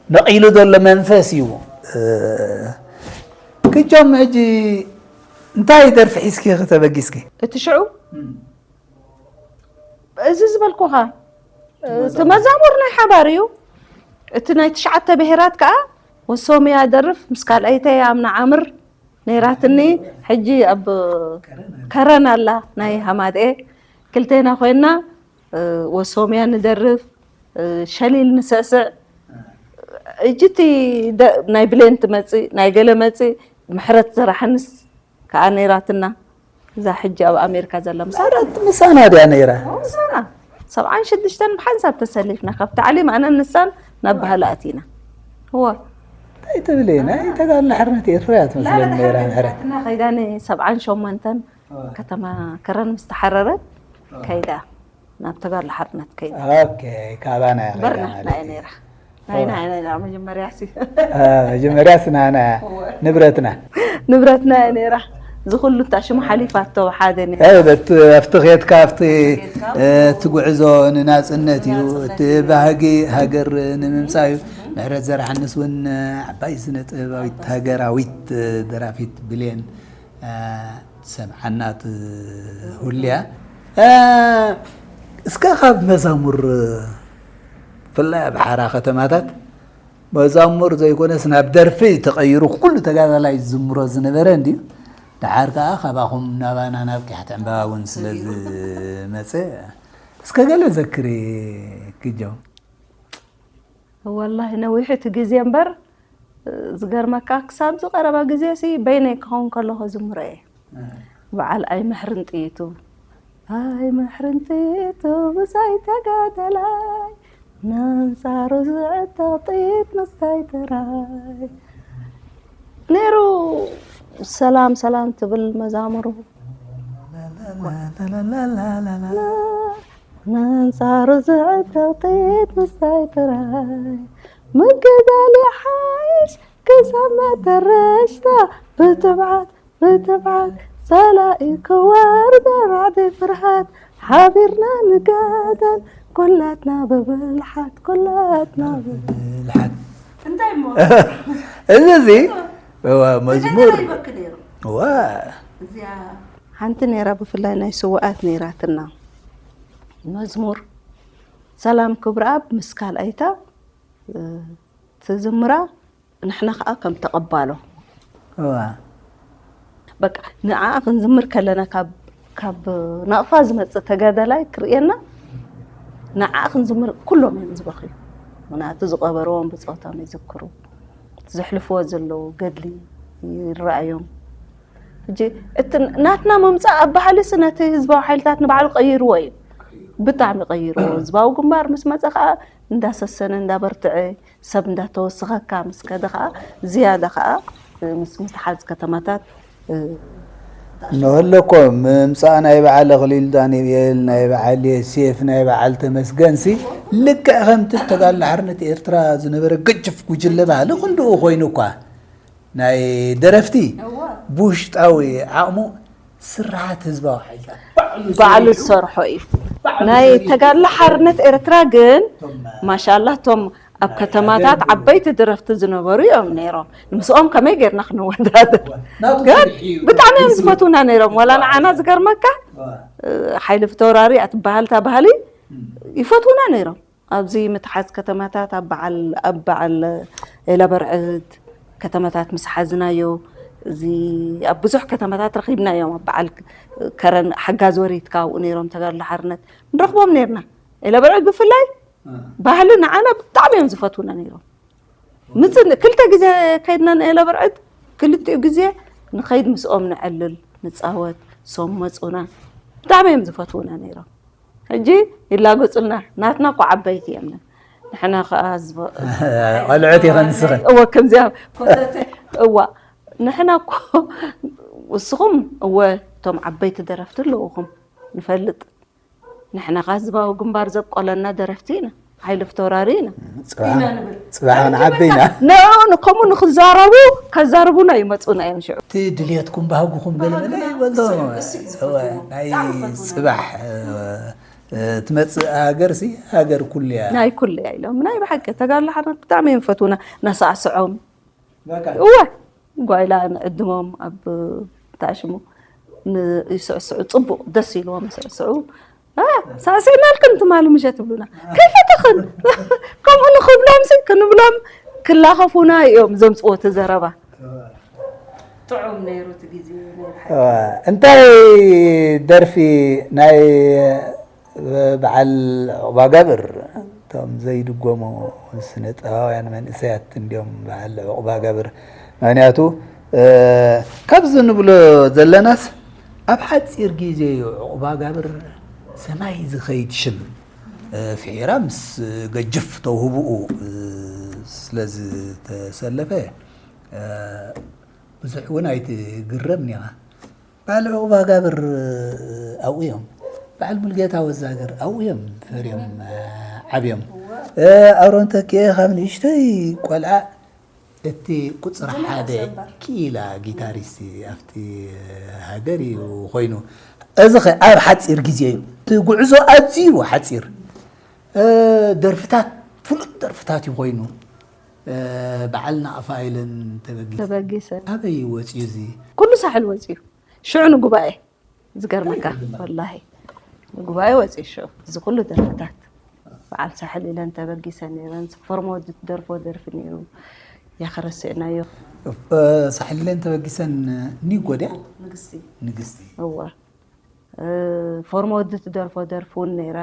ነቒሉ ዘሎ መንፈስ እዩ ክጆም ሕጂ እንታይ ደርፊ ሒዝኪ ተበጊስኪ እቲ ሽዑ እዚ ዝበልኩኻ እቲ መዛሙር ናይ ሓባር እዩ እቲ ናይ ትሽዓተ ብሄራት ከዓ ወሶምያ ደርፍ ምስ ካልኣይተይ ኣምና ዓምር ነይራትኒ ሕጂ ኣብ ከረን ኣላ ናይ ሃማድኤ ክልቴና ኮይና ወሶምያ ንደርፍ ሸሊል ንስዕስዕ እጅቲ ናይ ብሌን ትመፅእ ናይ ገለ መፅእ ምሕረት ዘራሕንስ ከዓ ነይራትና እዛ ሕጂ ኣብ ኣሜሪካ ዘላ ምሳና ምሳና ድያ ነይራ ምሳና ሰብዓን ሽዱሽተን ብሓንሳብ ተሰሊፍና ካብ ታዕሊም ኣነን ንሳን ናብ ባህሊ ኣቲና እዋ እንታይ ትብሊ ናይ ተጋድሎ ሓርነት ኤርትራ እያ ትመስለኒ ነይራ ምሕረት ከይዳ ሰብዓን ሸሞንተን ከተማ ከረን ምስ ተሓረረት ከይዳ ናብ ተጋድሎ ሓርነት ከይዳ ካባና በርና ናይ ነይራ ናይና መጀመርያ መጀመርያ ስናና ንብረትና ንብረትና እያ ነይራ ዝኩሉ እታ ሽሙ ሓሊፋቶ ሓደ ኣብቲ ኬድካ ኣብቲ እቲ ጉዕዞ ንናፅነት እዩ እቲ ባህጊ ሃገር ንምምፃእ እዩ ምሕረት ዘርሓንስ እውን ዓባይ ስነ ጥበባዊት ሃገራዊት ደራፊት ብሌን ሰምዓና ትሁልያ እስከ ካብ መዛሙር ብፍላይ ኣብ ሓራ ከተማታት መዛሙር ዘይኮነስ ናብ ደርፊ ተቐይሩ ኩሉ ተጋዳላይ ዝዝምሮ ዝነበረ እንድዩ። ደሓር ከኣ ካባኹም ናባና ናብ ቅያሕቲ ዕምባባ እውን ስለ ዝመጸ፣ እስከ ገለ ዘክሪ ክጆ። ወላሂ ነዊሕ እቲ ግዜ እምበር፣ ዝገርመካ ክሳብ ዝቐረበ ግዜ ሲ በይነይ ክኸውን ከለኹ ዝምሮ እየ። በዓል ኣይምሕርን ጥይቱ፣ ኣይምሕርን ጥይቱ ብሳይ ተጋዳላይ፣ ነንጻሩ ዝዕጠቕ ጥይት ምስታይ ጥራይ ነይሩ። ሰላም ሰላም ትብል መዛሙሩ። ነንጻሩ ዝዕጠቕ ጥይት ምስታይ ጥራይ፣ ምግዳል ይሓይሽ ክሳብ መጠረሽታ፣ ብትብዓት ብትብዓት ጸላኢ ክወርዶ ራዕዲ ፍርሃት፣ ሓቢርና ንጋደል ኩላትና ብብልሓት፣ ኩላትና ብብልሓት። ብልሓት። እንታይ እሞ እዚ እዚ እዋ መዝሙር ይበክ ነይሩ። እዋ እዚኣ ሓንቲ ነይራ፣ ብፍላይ ናይ ስውኣት ነይራትና መዝሙር ሰላም ክብረኣብ ምስ ካልኣይታ፣ እ፣ ትዝምራ፣ ንሕና ከኣ ከም ተቐባሎ። እዋ በቃ ንዓኣ ክንዝምር ከለና ካብ፣ ካብ ናቕፋ ዝመጽእ ተጋዳላይ ክርእየና ንዓኣ ክንዝምር ኩሎም እዮም ዝበኽዩ። ምክንያቱ ዝቐበርዎም ብጾቶም ይዝክሩ። ዘሕልፍዎ ዘለዉ ገድሊ ይረኣዮም። ሕጂ እቲ ናትና ምምጻእ ኣብ ባህሊ ሲ ነቲ ህዝባዊ ሓይልታት ንባዕሉ ቀይርዎ እዩ። ብጣዕሚ ቀይርዎ። ህዝባዊ ግንባር ምስ መጸ ከኣ እንዳሰሰነ እንዳበርትዐ ሰብ እንዳተወሰኸካ ምስ ከደ ከኣ ዝያዳ ከኣ ምስ ምትሓዝ ከተማታት ንህለኮ ምምፃእ ናይ በዓል ኣኽሊሉ ዳንኤል፣ ናይ በዓል ዮሴፍ፣ ናይ በዓል ተመስገንሲ ልክዕ ከምቲ ተጋድሎ ሓርነት ኤርትራ ዝነበረ ገጅፍ ጉጅለ ባህሊ ክንድኡ ኮይኑ እኳ ናይ ደረፍቲ ብውሽጣዊ ዓቕሙ ስርሓት ህዝባዊ ሓይልታት ባዕሉ ዝሰርሖ እዩ። ናይ ተጋድሎ ሓርነት ኤርትራ ግን ማሻላ እቶም ኣብ ከተማታት ዓበይቲ ደረፍቲ ዝነበሩ እዮም ነይሮም። ምስኦም ከመይ ጌርና ክንወዳደር? ናቱ ግን ስርሒ እዩ። ብጣዕሚ እዮም ዝፈትውና ነይሮም። ዋላ ንዓና ዝገርመካ ዋ። ሓይሊ ፊተውራሪ ኣትበሃል እታ ባህሊ ይፈትውና ነይሮም። ኣብዚ ምትሓዝ ከተማታት ኣብ በዓል ኣብ በዓል ኤላ በርዕድ ከተማታት ምስ ሓዝናዮ እዚ ኣብ ብዙሕ ከተማታት ረኺብናዮም። ኣብ በዓል ከረን ሓጋዝ ወሪትካ ኣብኡ ነይሮም ተጋድሎ ሓርነት ንረኽቦም ነይርና። ኤላ በርዕድ ብፍላይ ባህሊ ንዓና ብጣዕሚ እዮም ዝፈትውና ነይሮም። ምጽን ክልተ ግዜ ከይድና ንኤላ በርዕድ ክልቲኡ ግዜ ንኸይድ ምስኦም ንዕልል ንጻወት ሶም መጹና ብጣዕሚ እዮም ዝፈትውና ነይሮም። ሕጂ ይላገጹልና ናትና እኮ ዓበይቲ እዮም። ንሕና ከኣ ዝቦ ቆልዑት ኢኸን ንስኽን። እወ ከምዚኣ እዋ ንሕና እኮ እስኹም እወ እቶም ዓበይቲ ደረፍቲ ኣለውኹም ንፈልጥ። ንሕና ከኣ ህዝባዊ ግንባር ዘብቆለና ደረፍቲ ኢና። ሓይሊ ፍተውራሪ ኢና። ጽባሕ ጽባሕ ክንዓቢ ኢና። ንዕኡ ንከምኡ ንክዛረቡ ከዛርቡና ይመጹና እዮም ሽዑ። እቲ ድልየትኩም ባህግኹም ገለ ገለ ይበልቶ። እሱ እዩ ዝፈትዎ። እወ፣ ናይ ብጣዕሚ ይፈትውና። ጽባሕ እ፣ እ፣ ትመጽእ ሃገር ሲ ሃገር ኩሉ እያ። ናይ ኩሉ እያ ኢሎም ናይ ብሓቂ ተጋድሎ ሓርነት ብጣዕሚ እዮም ፈትውና። ነሳዕስዖም በቃ። እወ ጓይላ ንዕድሞም ኣብ ታሽሙ ይስዕስዑ ጽቡቕ ደስ ኢልዎም ይስዕስዑ። አ፣ ሳዕሲዕናልክን ትማሊ ምሸት ይብሉና ከይፈተኽን ከምኡ ንኽብሎም ሲ ክንብሎም ክላኸፉና እዮም ዘምፅዎ እቲ ዘረባ። ጥዑም ነይሩ እቲ ግዜ። እዋ፣ እንታይ ደርፊ ናይ በዓል ዑቕባገብር እቶም ዘይድጎሙ ስነ ጥበባውያን መንእሰያት እንዲዮም በዓል ዑቕባገብር። ምክንያቱ እ፣ ካብዚ ንብሎ ዘለናስ ኣብ ሓፂር ግዜ እዩ ዑቕባገብር ሰማይ ዝኸይድ ሽም። እ፣ ፍሒራ ምስ ገጅፍ ተውህብኡ እ፣ ስለዝተሰለፈ እ፣ ብዙሕ እውን ኣይትግረምን ኢኻ። በዓል ዑቕባጋብር ኣብኡ እዮም። በዓል ሙልጌታ ወዛግር ኣብኡ እዮም ፈርዮም ዓብዮም። ኣሮን ተኪኤ ካብ ንእሽተይ ቆልዓ እቲ ቁፅሪ ሓደ ክኢላ ጊታሪስት ኣብቲ ሃገር እዩ ኮይኑ። እዚ ኸ ኣብ ሓፂር ግዜ እዩ። እቲ ጉዕዞ ኣዝዩ ሓፂር። ደርፍታት ፍሉጥ ደርፍታት እዩ ኮይኑ። በዓል ናቕፋ ኢለን ተበጊሰ። ተበጊሰ። ኣበይ እዩ ወፂኡ እዚ? ኩሉ ሳሕል ወፂኡ። ሽዑ ንጉባኤ ዝገርመካ ወላሂ ንጉባኤ ወፂኡ ሽዑ እዚ ኩሉ ደርፍታት በዓል ሳሕል ኢለን ተበጊሰን ነይረን። ፎርሞ ወዲ ትደርፎ ደርፊ ነይሩ። ያኸረስዕናዮ። ሳሕል ኢለን ተበጊሰን። ኒጎ ድያ? ንግስቲ። ንግስቲ። እዋ። ፎርሞ ወዲ ትደርፎ ደርፊ እውን ነይራ።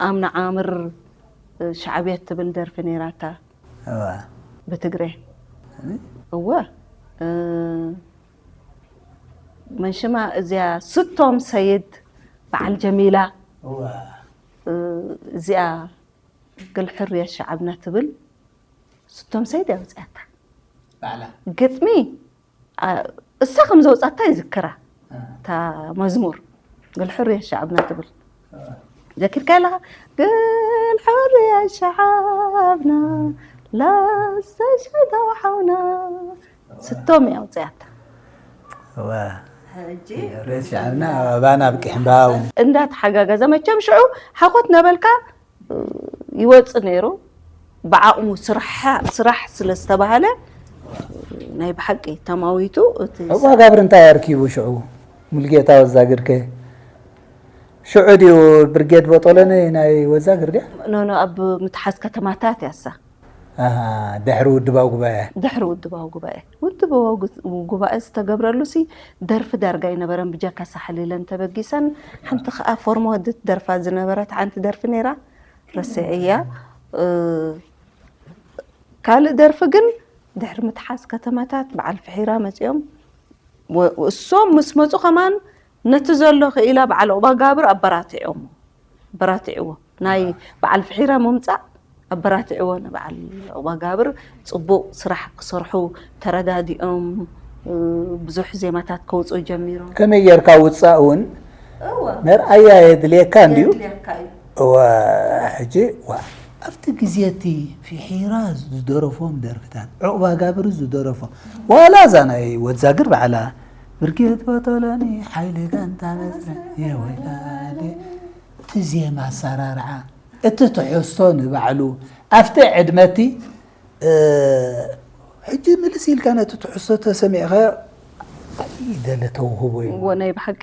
ኣምና ዓምር ሻዕብየት ትብል ደርፊ ነይራታ። ብትግሬ። እወ። መንሽማ እዚኣ ስቶም ሰይድ በዓል ጀሚላ። እዚኣ ግል ሕርየት ሸዓብና ትብል ስቶም ሰይድ ያውፅያታ። ግጥሚ እሳ ከም ዘውፃታ ይዝክራ። እታ መዝሙር ግል ሕርየት ሸዓብና ትብል ዘኪርካ ኣለኻ? ግል ሕርየት ሸዓብና ላስተሸደው ሓውና ስቶም ያውፅያታ። ሬት ሸዓብና ኣባና ኣብቂሕ እምባውን እንዳተሓጋገዘ መቸም ሽዑ ሓኾት ነበልካ ይወፅእ ነይሩ። ብዓቕሙ ስራሕ ስራሕ ስለ ዝተባሃለ ናይ ብሓቂ ተማዊቱ እቲ ዕቑባ ጋብር እንታይ ኣርኪቡ ሽዑ ሙልጌታ ወዛግርከ ሽዑ ድዩ ብርጌድ ቦጦሎኒ ናይ ወዛግር ድያ ኖኖ ኣብ ምትሓዝ ከተማታት ያሳ ኣሃ፣ ድሕሪ ውድባዊ ጉባኤ ድሕሪ ውድባዊ ጉባኤ ውድባዊ ጉ- ጉባኤ ዝተገብረሉ ሲ ደርፊ ዳርጋ ኣይነበረን። ብጀካ ሳሕል ኢለን ተበጊሰን ሓንቲ ከዓ ፎርሞ ወዲ ትደርፋ ዝነበረት ሓንቲ ደርፊ ነይራ ረስዐያ። ካልእ ደርፊ ግን ድሕሪ ምትሓዝ ከተማታት በዓል ፍሒራ መፂኦም። እሶም ምስ መፁ ከማን ነቲ ዘሎ ክኢላ በዓል ዑቕባጋብር ኣበራቲዖሞ ኣበራቲዕዎ ናይ በዓል ፍሒራ ምምፃእ ኣበራቲዕዎ ንበዓል ዑቕባጋብር ፅቡቕ ስራሕ ክሰርሑ ተረዳዲኦም ብዙሕ ዜማታት ከውፅኡ ጀሚሮም። ከመይ ጌርካ ውፃእ እውን መርኣያ የድልየካ እንድዩ። እወ ሕጂ ዋ ኣብቲ ግዜ እቲ ፍሒራ ዝደረፎም ደርፍታት ዑቕባ ጋብር ዝደረፎም ዋላ እዛ ናይ ወዛግር ባዕላ ብርጌድ ቦቶሎኒ ሓይሊ ጋንታ መስረ የወዳደ እቲ ዜማ ኣሰራርዓ እቲ ትሕዝቶ ንባዕሉ ኣብቲ ዕድመቲ ሕጂ ምልስ ኢልካ ነቲ ትሕዝቶ ተሰሚዕካዮ ይደለ ተውህቦ እዩ። እዎ ናይ ብሓቂ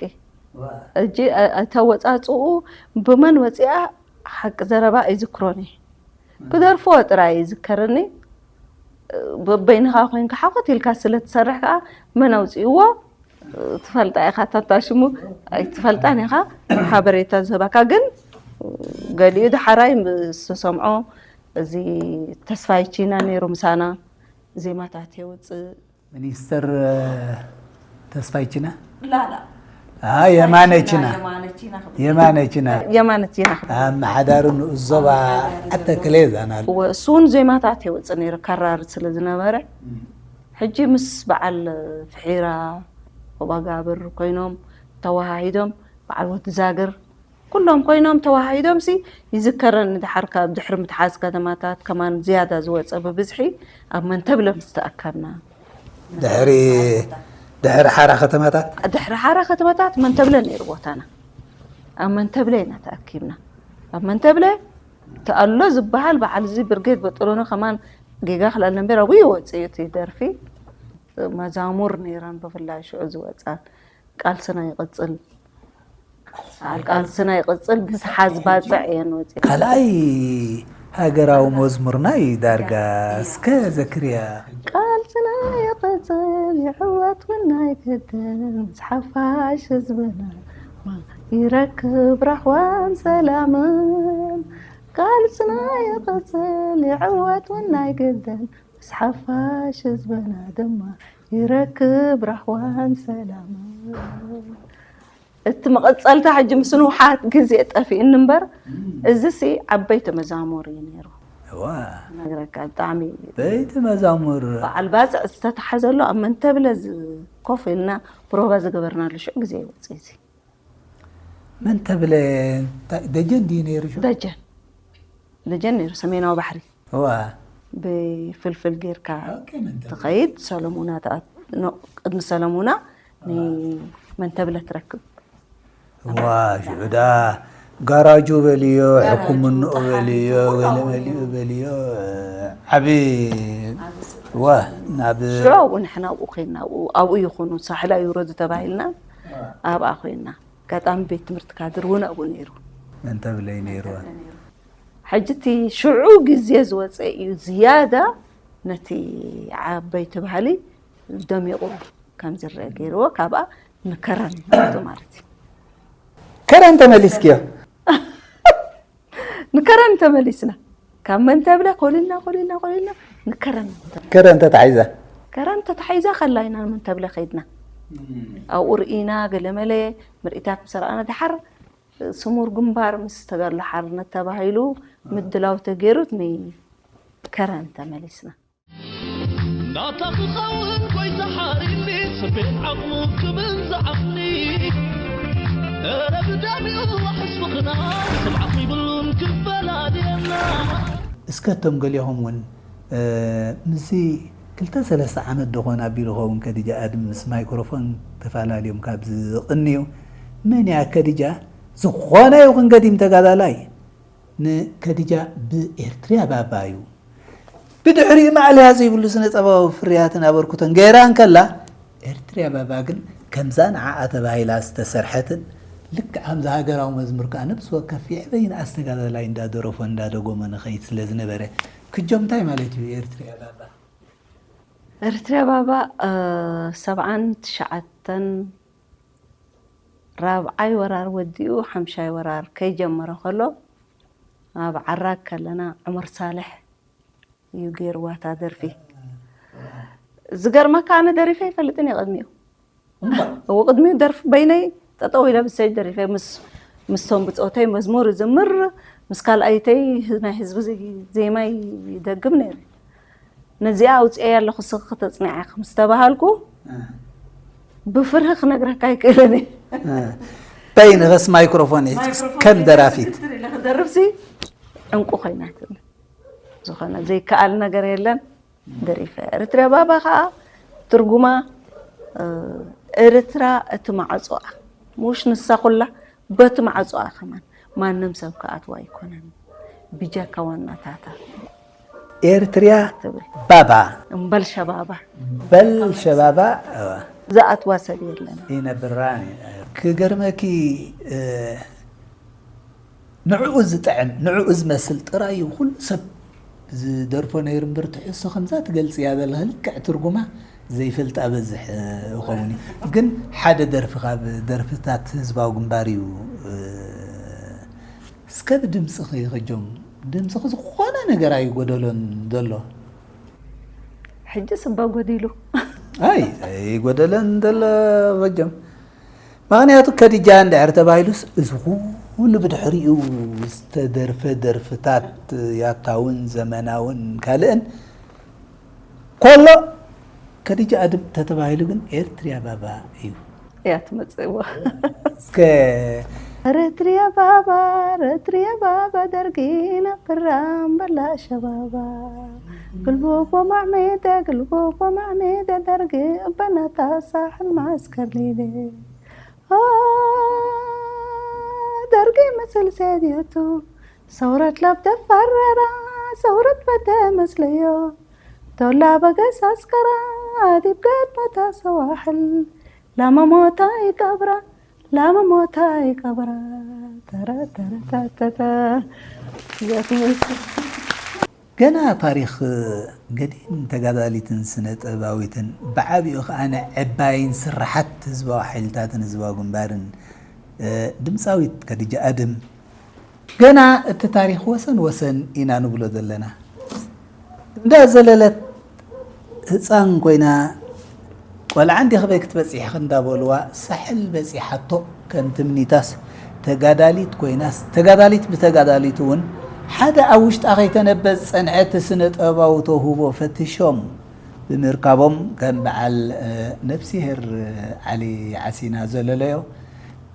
ሕጂ ኣተወፃፅኡ ብመን ወፂኣ ሓቂ ዘረባ ኣይዝክሮን እየ። ክደርፍዎ ጥራይ ይዝከረኒ። በበይንኻ ኮይንካ ሓኾት ኢልካ ስለ ትሰርሕ ከዓ መን ኣውፅእዎ ትፈልጣ ኢኻ። ታታ ሽሙ ኣይትፈልጣን ኢኻ። ሓበሬታ ዝህባካ ግን ገሊኡ ዳሓራይ ምስ ተሰምዖ እዚ ተስፋይ ቺና ነይሩ ምሳና ዜማታት የውፅእ። ሚኒስተር ተስፋይ ቺና ላላ የማነ ቺና የማነ ቺና ክብል የማነ ቺና የማነ ቺና ክብል ኣመሓዳሪ ንኡስ ዞባ ዓተከለ ዛናል እሱን ዜማታት የውፅእ ነይሩ ከራር ስለ ዝነበረ ሕጂ ምስ በዓል ፍሒራ ወባጋብር ኮይኖም ተዋሃሂዶም በዓል ወዲ ዛግር ኩሎም ኮይኖም ተዋሃሂዶም ሲ ይዝከረኒ ድሓር ካብ ድሕሪ ምትሓዝ ከተማታት ከማን ዝያዳ ዝወፀ ብብዝሒ ኣብ መንተብለ ምስ ተኣከብና ድሕሪ ድሕሪ ሓራ ከተማታት ድሕሪ ሓራ ከተማታት መንተብለ ነይሩ ቦታና ኣብ መንተብለ ኢና ተኣኪብና ኣብ መንተብለ ተኣሎ ዝበሃል በዓል እዚ ብርጌድ በጥሎኖ ከማን ጌጋ ክላለ እምበር ኣብኡ ይወፅእ እዩ እቲ ደርፊ መዛሙር ነይረን ብፍላይ ሽዑ ዝወፃ ቃልስና ይቕፅል ቃልስና ይቕፅል ብስሓዝ ባፅዕ እየን ወፂ ካልኣይ ሃገራዊ መዝሙርና እዩ ዳርጋ እስከ ዘክርያ ቃልስና ይቕፅል ይዕወት እውን ኣይግድን ምስ ሓፋሽ ህዝብና ይረክብ ራህዋን ሰላምን ቃልስና ይቕፅል ይዕወት እውን ኣይግድን ምስ ሓፋሽ ህዝብና ድማ ይረክብ ራህዋን ሰላምን እቲ መቐፀልታ ሕጂ ምስ ንውሓት ግዜ ጠፊእኒ እምበር እዚሲ ዓበይቲ መዛሙር እዩ ነይሩ እዋ ነግረካ ብጣዕሚ በይቲ መዛሙር በዓል ባፅዕ ዝተተሓዘሉ ኣብ መንተብለ ዝ- ኮፍ ኢልና ፕሮቫ ዝገበርናሉ ሽዑ ግዜ ይወፅእ እዚ መንተብለ እንታይ- ደጀን ድዩ ነይሩ ሽዑ? ደጀን ደጀን ነይሩ ሰሜናዊ ባሕሪ እዋ ብፍልፍል ጌርካ ኦኬ፣ መንተብለ። ትኸይድ ሰለሙና ተኣ- ኖ፣ ቅድሚ ሰለሙና መንተብለ ትረክብ ዋ ሽዑዳ ጋራጁ በልዮ ሕክምንኡ በልዮ ገለ መሊኡ በልዮ ዓብ ዋ ናብ ሽዑ ኣብኡ ንሕና ኣብኡ ኮይንና ኣብኡ- ኣብኡ ይኹኑ ሳሕላ ዩሮ ዝተባሂልና ኣብኣ ኮይንና ኣጋጣሚ ቤት ትምህርቲ ካድር እውን ኣብኡ ነይሩ መንተብለይ ነይርዋ ሕጂ እቲ ሽዑ ግዜ ዝወፀ እዩ ዝያዳ ነቲ ዓበይቲ ባህሊ ደሚቑ ከም ዝረአ ገይርዎ፣ ካብኣ ንከረን መፅኡ ማለት እዩ። ከረን ተመሊስክዮ? ንከረን ተመሊስና። ካብ መንተብለ ኮሊልና ኮሊልና ኮሊልና ንከረን። ከረን ተታሒዛ? ከረን ተታሒዛ ከላ ኢና መንተብለ ከይድና። ኣብኡ ርኢና ገለመለ ምርኢታት ምስ ረኣና፣ ድሓር ስሙር ግንባር ምስ ተጋድሎ ሓርነት ተባሂሉ ምድላው ተገይሩት ንከረን ተመሊስና። ናታ ክኸውን ጎይታ ሓሪኒ፣ ስቤን ዓቕሙ ክብል ዝዓቕኒ። ኧረ ብደሚኡ ዋሕስ ምኽና፣ ስምዓት ይብሉን ክፈላልየና። እስከ እቶም ገሊኹም እውን፣ እ፣ ምስዚ ክልተ ሰለስተ ዓመት ዶ ኾን ኣቢሉ ኸውን ከዲጃ ኣድም ምስ ማይክሮፎን ተፈላለዮም ካብ ዝቕንዩ፣ መን እያ ከዲጃ? ዝኾነ ይኹን ገዲም ተጋዳላይ ንከዲጃ ብኤርትርያ ባባ እዩ። ብድሕሪኡ ማእለያ ዘይብሉ ስነ ጥበባዊ ፍርያትን ኣበርክቶን ገይራ እንከላ፣ ኤርትርያ ባባ ግን ከምዛ ንዓኣ ተባሂላ ዝተሰርሐትን ልክዕ ከምዚ ሃገራዊ መዝሙር ከኣ ነብሲ ወከፍ የዕበይን ኣስተጋዳላይ እንዳደረፎ እንዳደጎሞ ንኸይድ ስለ ዝነበረ፣ ክጆም እንታይ ማለት እዩ ኤርትርያ ባባ? ኤርትርያ ባባ፣ እ፣ ሰብዓን ትሽዓተን ራብዓይ ወራር ወዲኡ ሓምሻይ ወራር ከይጀመረ ከሎ፣ ኣብ ዓራግ ከለና ዑመር ሳልሕ እዩ ገይርዋ እታ ደርፊ። ዝገርመካ፣ ኣነ ደሪፈ ኣይፈልጥን እየ ቅድሚኡ። እምበር እዎ ቅድሚኡ ደርፊ በይነይ ጠጠው ኢለ ብሰጅ ደሪፈ፣ ምስ ምስቶም ብጾተይ መዝሙር ይዝምር፣ ምስ ካልኣይተይ ናይ ህዝቢ ዜ- ዜማ ይደግም ነይረ። ነዚኣ ኣውፅኤያ ኣለኹ፣ ስኺ ክተፅንዕያ ኢኺ ምስ ተባሃልኩ፣ ብፍርሂ ክነግረካ ኣይክእልን እየ። በይንኸስ ማይክሮፎን ሒዝክስ ከም ደራፊት? ክትሪ ኢለ ክደርፍሲ ዕንቁ ኮይናትኒ። ዝኾነ ዘይከኣል ነገር የለን። ደሪፈ። ኤርትርያ ባባ ከዓ ትርጉማ፣ እ፣ ኤርትራ እቲ ማዕጾኣ፣ ሙሽ ንሳ ኩላ በቲ ማዕጾኣ ከማን ማንም ሰብ ክኣትዋ ኣይኮነን ብጀካ ዋናታታ። ኤርትርያ ትብል። ባባ። እምበል ሸባባ። በል ሸባባ፣ እዋ። ዝኣትዋ ሰብ የለን። ይነብራን። ክገርመኪ፣ እ፣ ንዕኡ ዝጥዕም፣ ንዕኡ ዝመስል ጥራይ እዩ ኩሉ ሰብ ዝደርፎ ነይሩ እምበር፣ ትሕዝቶ ከምዛ ትገልጽያ ዘለኺ ልክዕ ትርጉማ ዘይፈልጣ በዝሕ ይኸውን እዩ። ግን ሓደ ደርፊ ካብ ደርፍታት ህዝባዊ ግንባር እዩ። እስከ ብድምጽኺ ከጆም፣ ድምጽኺ ዝኾነ ነገር ኣይጎደሎን ዘሎ። ሕጂ ስባ ጎዲሉ። ኣይ ኣይጎደለን ዘሎ ከጆም። ምኽንያቱ ከዲጃ እንድሕር ተባሂሉስ እዚ ኩሉ ብድሕሪኡ ዝተደርፈ ደርፍታት ያታውን ዘመናውን ካልእን ኮሎ ከዲጃ ኣድም ተተባሂሉ ግን ኤርትርያ ባባ እዩ። እያ ትመፅእዎ። እስከ ረትርያ ባባ፣ ረትርያ ባባ ደርጊ ነብራ እምበላ ሸባባ። ግልቦቦ ማዕሜደ፣ ግልቦቦ ማዕሜደ ደርጊ እበናታ ሳሕል ማስከር ሊደ። ኦ፣ ደርጊ ምስል ሴድየቱ ሰውረት ላብ ተፈረራ፣ ሰውረት በደ መስለዮ። ቶላ በገስ ኣስከራ፣ ኣዲብ ገድመታ ሰዋሕል። ላመ ሞታ ይቀብራ፣ ላመ ሞታ ይቀብራ። ተረ፣ ተረ፣ ተ፣ ተ፣ ተ። እዚኣ ትመስል። ገና ታሪኽ ገዲም ተጋዳሊትን ስነ ጥበባዊትን ብዓቢኡ ከኣ ንዕባይን ስራሓት ህዝባዊ ሓይልታትን ህዝባዊ ግንባርን፣ እ፣ ድምፃዊት ከዲጃ ኣድም፣ ገና እቲ ታሪኽ ወሰን ወሰን ኢና ንብሎ ዘለና። እንዳ ዘለለት ህፃን ኮይና ቆልዓ እንዲኺ በይ ክትበፂሕኺ እንዳበልዋ ሳሕል በፂሓቶ ከም ትምኒታስ ተጋዳሊት ኮይናስ ተጋዳሊት ብተጋዳሊት እውን ሓደ ኣብ ውሽጣ ከይተነበ ዝፀንሐ እቲ ስነ ጥበባዊ ተውህቦ ፈትሾም ብምርካቦም ከም በዓል፣ እ፣ ነብስሄር ዓሊ ዓሲና ዘለለዮ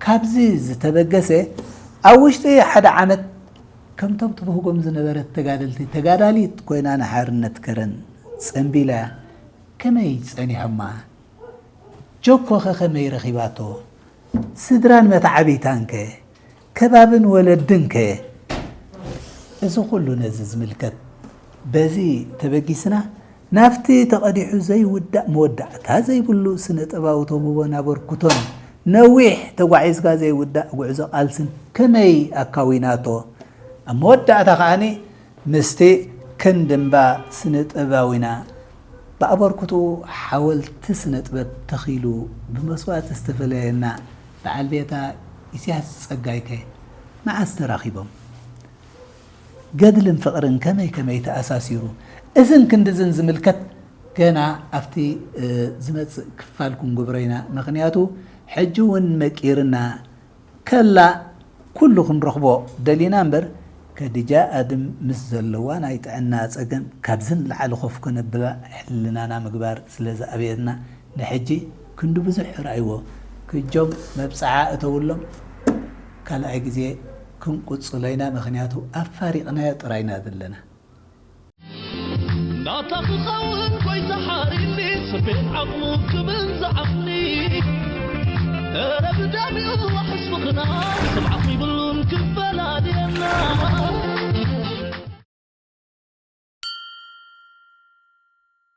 ካብዚ ዝተበገሰ ኣብ ውሽጢ ሓደ ዓመት ከምቶም ትብህጎም ዝነበረት ተጋደልቲ ተጋዳሊት ኮይና ንሓርነት ከረን ፀንቢላ እያ። ከመይ ፀኒሖማ? ጆኮኸ ከመይ ረኺባቶ? ስድራን መተዓብይታንከ? ከባብን ወለድንከ? እዚ ኩሉ ነዚ ዝምልከት በዚ ተበጊስና ናብቲ ተቐዲሑ ዘይውዳእ መወዳእታ ዘይብሉ ስነ ጥበባዊ ተውህቦን ኣበርክቶን ነዊሕ ተጓዒዝካ ዘይውዳእ ጉዕዞ ቃልስን ከመይ ኣካዊናቶ? ኣብ መወዳእታ ከዓኒ ምስቲ ክንዲ እምባ ስነ ጥበባዊና ብኣበርክትኡ ሓወልቲ ስነ ጥበብ ተኺሉ ብመስዋእቲ ዝተፈለየና በዓል ቤታ ኢሳያስ ጸጋይከ መዓስ ተራኺቦም? ገድልን ፍቕርን ከመይ ከመይ ተኣሳሲሩ? እዝን ክንድዝን ዝምልከት ገና ኣብቲ ዝመጽእ ክፋል ክንጉብሮ ኢና። ምኽንያቱ ሕጂ እውን መቂርና ከላ ኩሉ ክንረኽቦ ደሊና እምበር፣ ከድጃ ኣድም ምስ ዘለዋ ናይ ጥዕና ጸገም ካብዚ ንላዕሊ ኮፍ ከነብላ ሕልናና ምግባር ስለ ዝኣበየትና፣ ንሕጂ ክንዲ ብዙሕ ርኣይዎ። ክጆም መብጽዓ እተውሎም ካልኣይ ግዜ ክንቅጽሎ ኢና፣ ምኽንያቱ ኣፋሪቕናዮ ጥራይና ዘለና። ናታ ክኸውን ጎይታ ሓሪኒ፣ ሰብ ቤት ዓቕሙ ክብል ዝዓቕኒ። እረ ብደም ይዋሕስ ምኽናይ፣